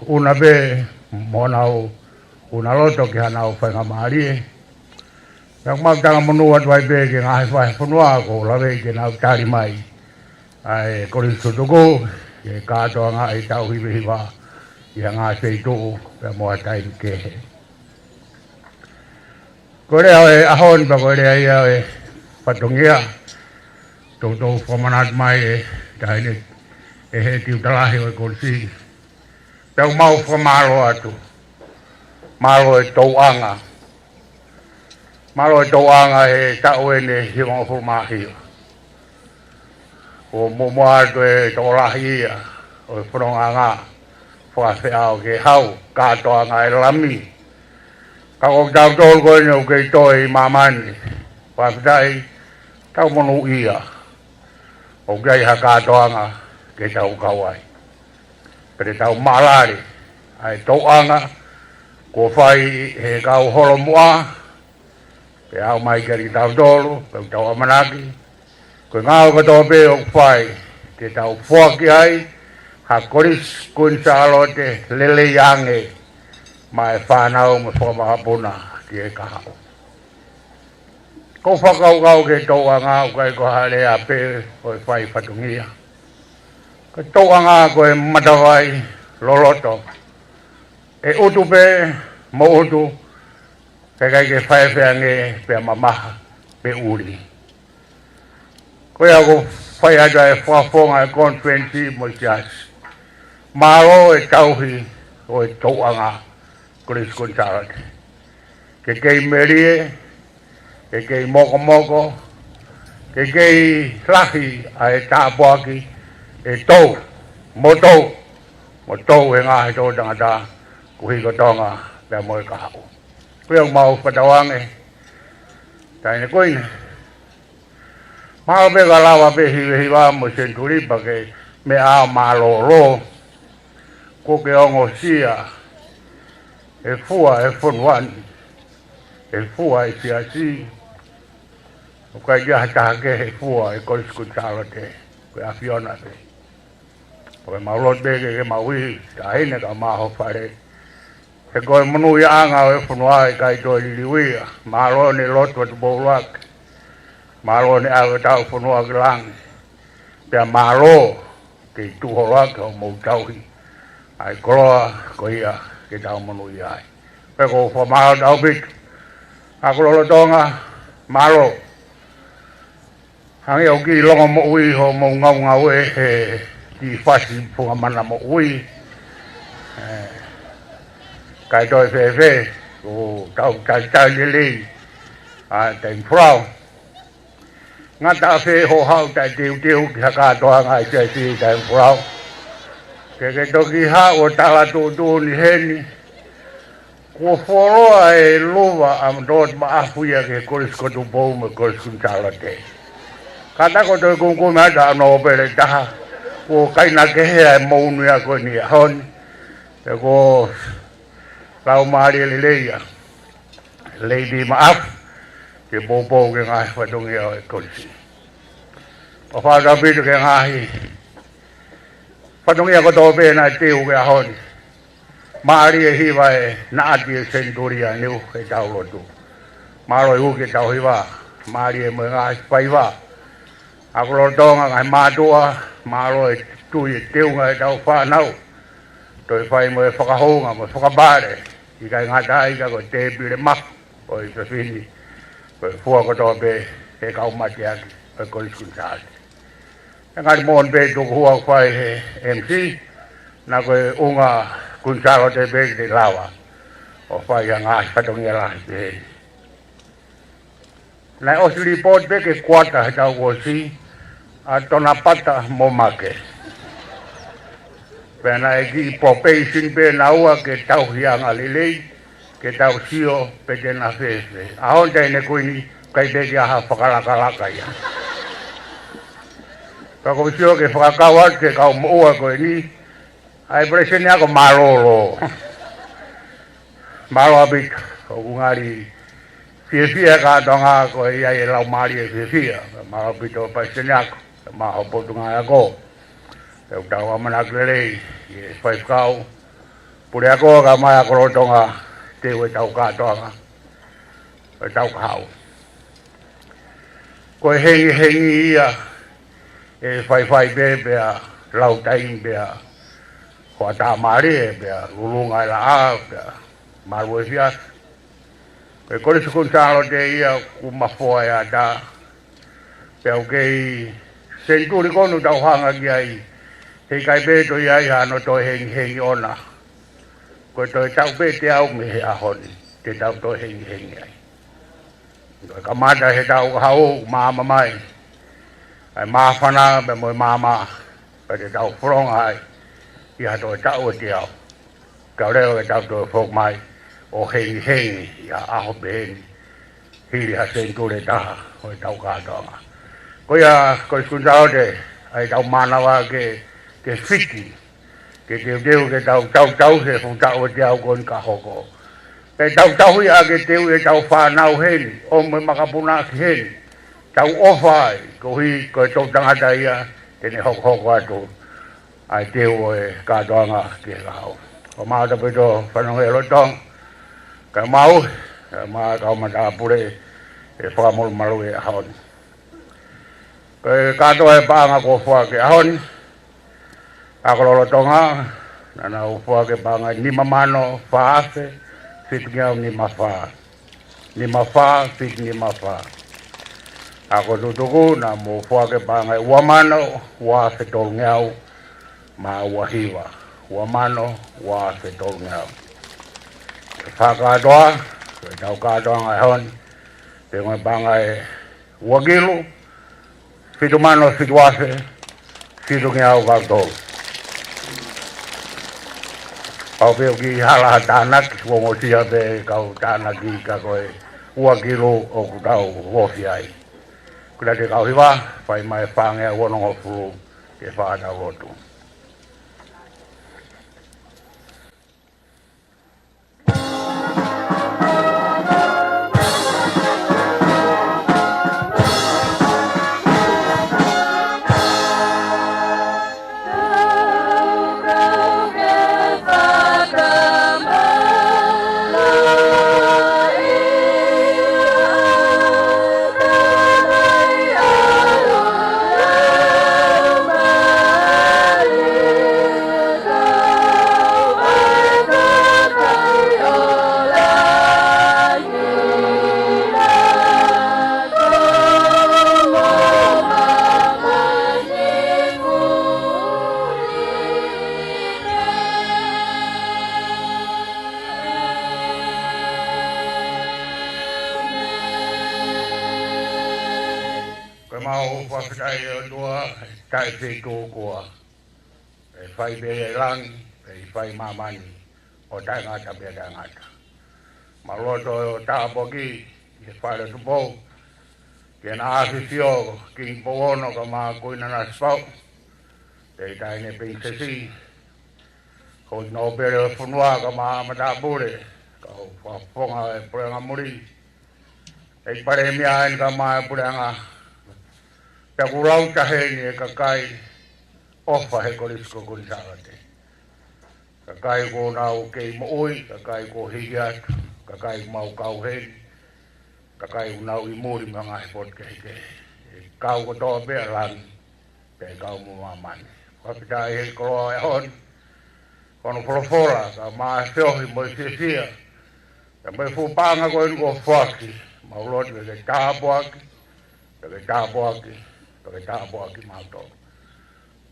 ʻuna pē, mo nau ʻuna loto ki haʻanau faingamālie. Pea ʻoku mau talamonū atu ai pē ki he ngaahi fai fonua kuo lave ke nau tali mai ʻa e kolisi tutuku, ke kātoanga ʻetau hivahiva ʻi ha ngaahi feituʻu, pea mo ha taimi kehe. Ko e lea ʻo e ʻaho ni pea ko e lea ia ʻo e fatongia, toutou fakamanatu mai ʻe Taʻahine, ʻe he tiuta lahi ʻo e kolisi. Pea ʻoku mau fakamālō atu. Mālō e tauʻanga. Mālō e tauʻanga he taʻu eni ʻe hivangofulu mā hiva. Kuo muʻomuʻa atu e tokolahi ia ʻo e fonongaʻanga fakafeʻao ke hau kātoanga e Lami. Ka ko kitautolu ko eni ʻoku kei toe ʻi māmani, fakafetaʻi, tau monūʻia ʻoku ʻi ai ha kātoanga ke tau kau ai. Pea te tau mālali ʻa e tauʻanga kuo fai ʻe he kau holomuʻa, pea aʻu mai kiate kitautolu, pea ʻoku tau ʻamanaki ko e ngāue kotoa pē ʻoku fai, te tau foaki ai ha kolisi Kuini Sālote lelei ange maʻa e fānau mo e fanga makapuna ki he kahaʻu. Ko e fakakaukau ki he tōʻonga ʻoku ʻikai ko ha lea pē ʻo e fai fatongia. Ko e tōʻonga ko e matavai loloto. ʻE utu pē mo utu, pea ʻikai ke fai feange pea mamaha pe ʻuli. Ko ia ʻoku fai atu e fakafofonga e konifelenisi mo e siasi. Mālō e tauhi ʻo e tōʻonga Kolisi Kuini Sālote. Ke kei melie, ke kei mokomoko, ke kei lahi ʻa e tāpuaki ʻe tō, mo tō, mo tō e ngaahi toʻutangata kuo hiki ʻo Tonga pea mo e kahaʻu. Ko ia ʻoku mau fakatauange, Taʻahine Kuini. Mahalo pē ka lava pē hivehiva mo e senituli pea ke meʻa mālōlō. Kuo ke ongosia e fua e fonua ni, e fua e siasi. ʻOku ʻikai ha taha kehe fua e Kolisi Kuini Sālote, ko e ʻAfiona pē. Ko e mau lotu pē ke, ke mau ui, Taʻahine, ka maʻa ho fale. He ko e monūʻiaʻanga ʻo e fonua ʻe ʻikai toe liliu ia. Mālō ʻene lotu atu poulake. Mālō ʻene ʻave ʻetau fonua ki langi. Pea mālō ke tuʻu holo ʻaki hoʻomou tauhi ʻa e koloa ko ia ke tau monūʻia ai. Pea ʻoku ou fakamālō ʻaupito. Ako lolotonga, mālō. Hangē ʻoku kiʻi longomoʻui hoʻomou ngaungaue he kiʻi fasi funga mana moʻui. ʻE, ʻikai toe fēfē, ʻoku tau talitali lelei ʻa e taimi folau. Ngata ʻafē hoʻo haʻu taʻeteuteu ki ha kātoanga ʻa e siasi taimi folau. Ke ke toki haʻu ʻo tala tuʻutuʻuni heni. Kuo fuoloa e luva ʻa Lord Maʻafu ia ki he Kolisi ko Tupou mo e Kolisi Kuini Sālote. Kātaki ʻo toe kumikumi atu ʻa e nōpele ʻe taha. Kuo kaina kehe ʻa e moʻoni ia ko eni ʻaho ni. Pea ko e laumālie lelei ia Lady Maʻafu, ke poupou ki he ngaahi fatongia ʻo e kolisi. ʻOfa atu ʻaupito ki he ngaahi fatongia kotoa pē naʻe teu ki he ʻaho ni. Mālie e hiva ʻe naʻati e senituli ʻa Niu he tau lotu. Mālō e uki e tau hiva, mālie mo e ngaahi faiva. Ako lolotonga, ngaahi mātuʻa, mālō e tui e teunga e tau fānau. Toe fai mo e fakahounga mo e fakapale, ʻikai ngata ai ka ko e tēpile mafu ʻo e fefine, ko e fua kotoa pē he kau mateaki ʻo e Kolisi Kuini Sālote. ʻE ngali moʻoni pē tuku hua ʻoku fai he M C, naʻa ko e ʻunga Kuini Sālote pē ke te lava ʻo fai ha ngaahi fatongia lahi pehē ni. Naʻe ʻosi lipooti pē ki he kuata he taʻu kuo ʻosi ʻa Tonapata mo Make. Pea naʻe kiʻi probation pē naua ke tauhi ange lelei, ke tau sio pe te na fēfē. ʻAho ni, Taʻahine Kuini, ʻikai pē ke ʻi ai ha fakalakalaka ia. Ka ʻoku ou sio ke fakakau atu ki he kau moʻua ko eni, ʻa e Palesiteni Ako, mālōlō. Mālō ʻaupito, ʻoku ngali fiefia kātoanga ko e ʻi ai e laumālie fiefia. Mālō ʻaupito Palesiteni Ako, mo ho Potungāue Ako. Pea ʻoku tau ʻamanaki lelei ki he faifekau puleako kae ʻumaʻā ako lolotonga, teu e tau kātoanga, e tau kahaʻu. Ko e hengihengi ia ʻe faifai pē pea lau taimi pea hoʻatā mālie pea lulunga e laʻā pea malu e fiasi. Ko e Kolisi Kuini Sālote ia ʻoku mafoa e ata. Pea ʻoku kei senituli ko eni ʻoku tau hanga ki ai. Heʻikai pē toe ʻi ai hano toe hengihengi ʻona. Ko e toe taʻu pē teau mei he ʻaho ni te tau toe hengihengi ai. Ko e kamata he taʻu kahaʻu, maama mai ʻa e māfana pea mo e maama, pea te tau fononga ai ʻi ha toe taʻu ʻe teau. Kae ʻoua ke tau toe foki mai ʻo hengihengi ʻi ha ʻaho pehē ni, hili ha senituli ʻe taha ʻo e tau kātoanga. Ko ia, Kolisi Kuini Sālote, ʻa e tau mānava ke, ke fiti, ke teuteu ke tau tautau he fuʻu taʻu ʻe teau ko eni ka hoko. Pea tau tauhi ʻa e teu e tau fānau heni, ʻo mo e makapuna ki heni. Tau ʻofa ai, koeʻuhi ko e toʻutangata ia te ne hokohoko atu ʻa e teu ʻo e kātoanga ki he kahaʻu. Ko mau tapu to fanongo e lotonga. Kae mau, kae mau kau matāpule, ʻe fakamolumalu e ʻaho ni. Ko e kātoa e paʻanga kuo foaki he ʻaho ni, ako lolotonga, naʻa nau foaki e paʻanga nima mano fā afe fitu ngeau nima fā. Nima fā fitu nima fā. Ako tutuku, naʻa mou foaki e paʻanga ua mano ua afe tolu ngeau mā ua hiva. Ua mano ua afe tolu ngeau. Fakakātoa, ko e tau kātoanga e ʻaho ni, pea ko e paʻanga ʻe ua kilu, fitu mano fitu afe fitu ngeau valu tolu. Pau pē ʻoku hala ha tānaki, ʻoku ongosia pē kau tānaki ka ko e ua kilu ʻoku tau ofi ai. Ko ia te kau hiva, fai mai fā ngeau onongofulu ke fakatau lotu. Ko e mau fakafetaʻi ʻOtua, taʻefetūkua. ʻE fai pē ʻi langi, ʻe fai māmani, ʻo taʻengata pea taʻengata. Mau lotu ʻo tāpuakiʻi e Fale ʻo Tupou, ke na ʻafifio Kingi Pouono kae ʻumaʻā Kuini Nanasipauʻu, pea ʻi taʻahine Pilinisesi, Houʻeiki Nōpele ʻo e fonua kae ʻumaʻā matāpule, kau fakafofonga e puleʻanga muli, ʻEiki Palēmia eni kae ʻumaʻā e puleʻanga, pea ʻoku lau taha eni e kakai ʻofa he Kolisi ko Kuini Sālote. Kakai kuo nau kei moʻui, kakai kuo hiki atu, kakai kuo mau kau heni, kakai kuo nau ʻi muli mei he ngaahi potu kehekehe. ʻE kau kotoa pē ʻa langi, pea ʻe kau mo māmani. Fakafetaʻi he koloa e ʻaho ni, ko hono folofola, kae ʻumaʻā e feohi mo e fiefia, pea mo e fuʻu paʻanga ko eni kuo foaki, mau lotu ke ke tāpuaki, ke ke tāpuaki, ke ke tāpuaki mautolu.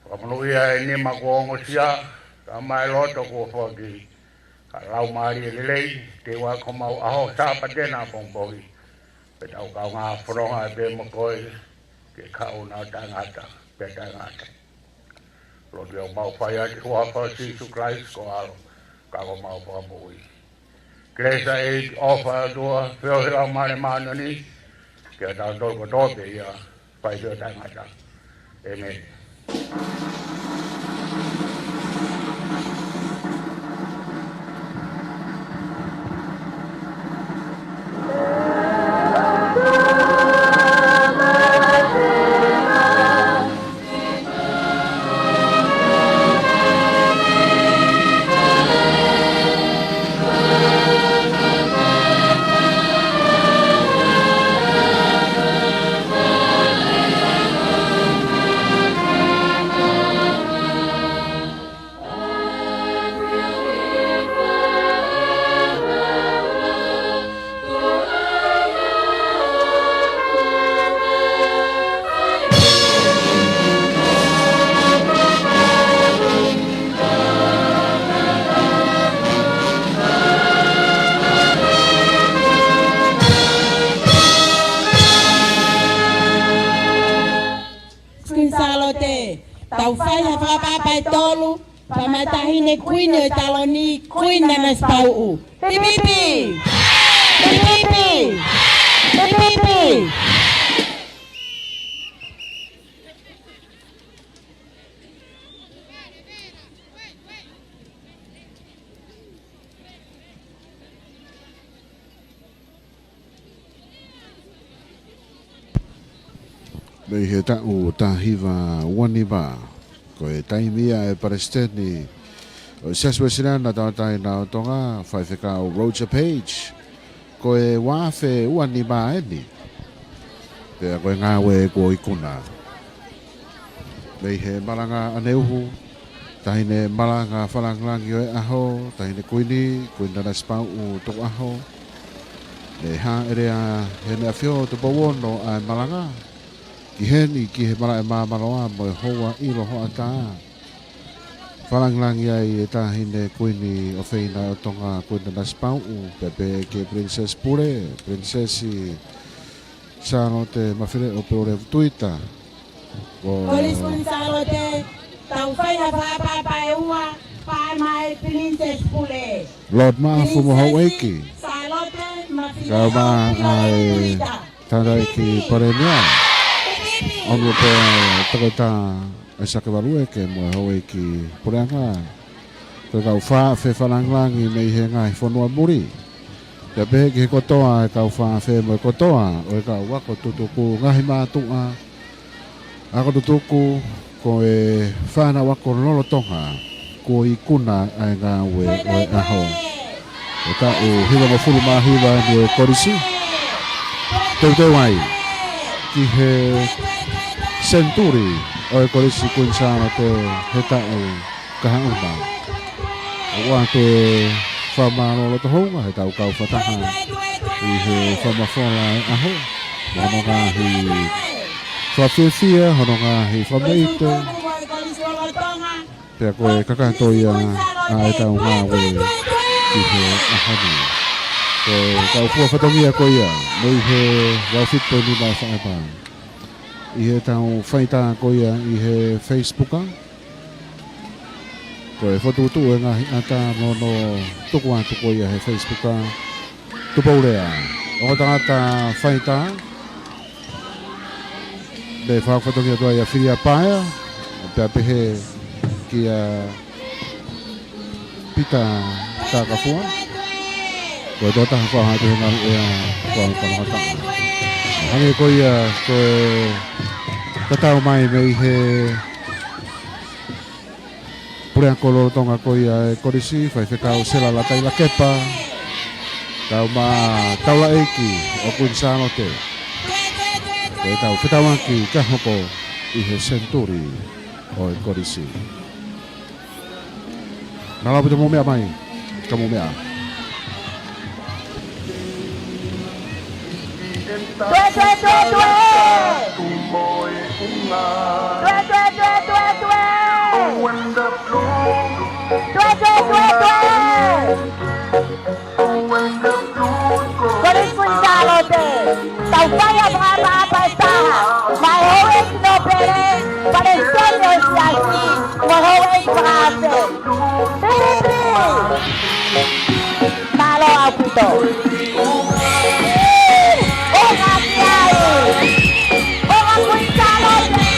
Fakamonūʻia e nima kuo ongosia, kae ʻumaʻā e loto kuo foaki, kae ʻumaʻā e laumālie lelei, ke ʻoua ko homau ʻaho Sāpate ʻapongipongi, pea tau kaungā fononga pē mo koe, ke kau ʻo taʻengata pea taʻengata. Lotu ʻoku mau fai ʻaki he huafa ʻo Sīsū Kalaisi ko ho ʻAlo, ka ko homau Fakamoʻui. Kelesi, ʻofa ʻa e ʻOtua, feohi ʻa e Laumālie Māʻoniʻoni, ke ʻiate kitautolu kotoa pē ia, fai pē ʻo taʻengata. ʻĒmeni. Kuini Sālote, tau fai ha fakapāpā ʻe tolu, pea mo e Taʻahine Kuini ʻo e Taloni, Kuini Nanasipauʻu. Pipipi! Pipipi! Pipipi! Mei he taʻu taha hiva ua nima, ko e taimi ia ʻa e Palesiteni ʻo e Siasi Uēsiliana Tauʻatāina ʻo Tonga, Faifekau Roger Page, ko e ua afe ua nima eni. Pea ko e ngāue kuo ikuna. Mei he malanga ʻaneuhu, taʻahine malanga fakalāngilangi ʻo e ʻaho, taʻahine kuini, Kuini Nanasipauʻu Tukuʻaho. Ne hāʻele ʻa Heʻene ʻAfio Tupou Ono ʻa e malanga ki heni, ki he malaʻe māmāloa mo e houa ʻilo hoʻatā. Fakalāngilangi ai e taʻahine kuini ʻofeina ʻo Tonga, Kuini Nanasipauʻu, pea pehē ki he Pilinisesi Pule, Pilinisesi Sālote Mafileʻo Puleʻolevu Tuita. Ko Kolisi Kuini Sālote, tau fai ha fakaʻapaʻapa ʻe ua, pea maʻa e Pilinisesi Pule. Lord Maʻafu mo Houʻeiki. Sālote Mafileʻo Puleʻolevu Tuita. Kau maʻa e tangataʻeiki Palēmia, Honourable Toketā ʻAisake Valueke mo e Houʻeiki Puleʻanga. Ko e kau fakaʻapaʻapa fakalāngilangi mei he ngaahi fonua muli. Pea pehē ki he kotoa e kau fakaʻapaʻapa mo e kotoa ʻo e kau ako tutuku, ngaahi mātuʻa ako tutuku, ko e fānau ako lolotonga, kuo ikuna ʻa e ngāue ʻo e ʻaho. ʻE taʻu hivangofulu mā hiva eni ʻo e kolisi. Teuteu ai ki he senituli ʻo e Kolisi Kuini Sālote he taʻu kahaʻu na. ʻOatu e fakamālō loto houngaʻia he tau kau fakataha ʻi he fakamafola ʻo e ʻaho, mo hono ngaahi fakafiefia, hono ngaahi fakameʻite, pea ko e kakato ia ʻa e tau ngāue ki he ʻaho ni. Ko e kau fua fatongia ko ia, mei he valu fitu poini nima faʻē pā. ʻI he tau faitā ko ia ʻi he Facebook, ko e fokotuʻutuʻu e ngaahi ʻata mo hono tuku atu ko ia he Facebook, Tupoulea. Ongo tangata faitā, ne fakafatongia atu ai ʻa Filia Paea, pea pehē kia Pita Takafua. Ko e tokotaha fakahaʻu he ngaahi ʻea, ko e kau fakataha. Hangē ko ia, ko e tatau mai mei he puleako lolotonga ko ia e kolisi, Faifekau Sela Lataila Kepa, kau maʻa Taulaʻeiki ʻo Kuini Sālote. Ko e tau fetauaki ka hoko ʻi he senituli ʻo e kolisi. Mālō ʻaupito, mou meʻa mai. Ka mou meʻa. Tue, tue, tue, tue. Tue, tue, tue, tue, tue. Tue, tue, tue, tue. Kolisi Kuini Sālote, tau fai ha fakaʻapaʻapa ʻe taha maʻa e Houʻeiki Nōpele, Palesiteni ʻo e Siasi, mo e Houʻeiki Fakaafe. Pipipī. Mālō ʻaupito. ʻOfa ki ai. ʻOfa Kuini Sālote.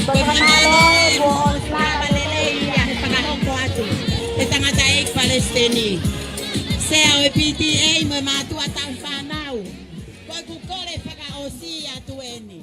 Ko e fakamālō ē kuo ʻosi lava lelei ia he fakahoko atu ʻe he tangataʻeiki palesiteni, sea ʻo e P T A mo e mātuʻa tauhi fānau. Ko ʻeku kole fakaʻosi atu eni.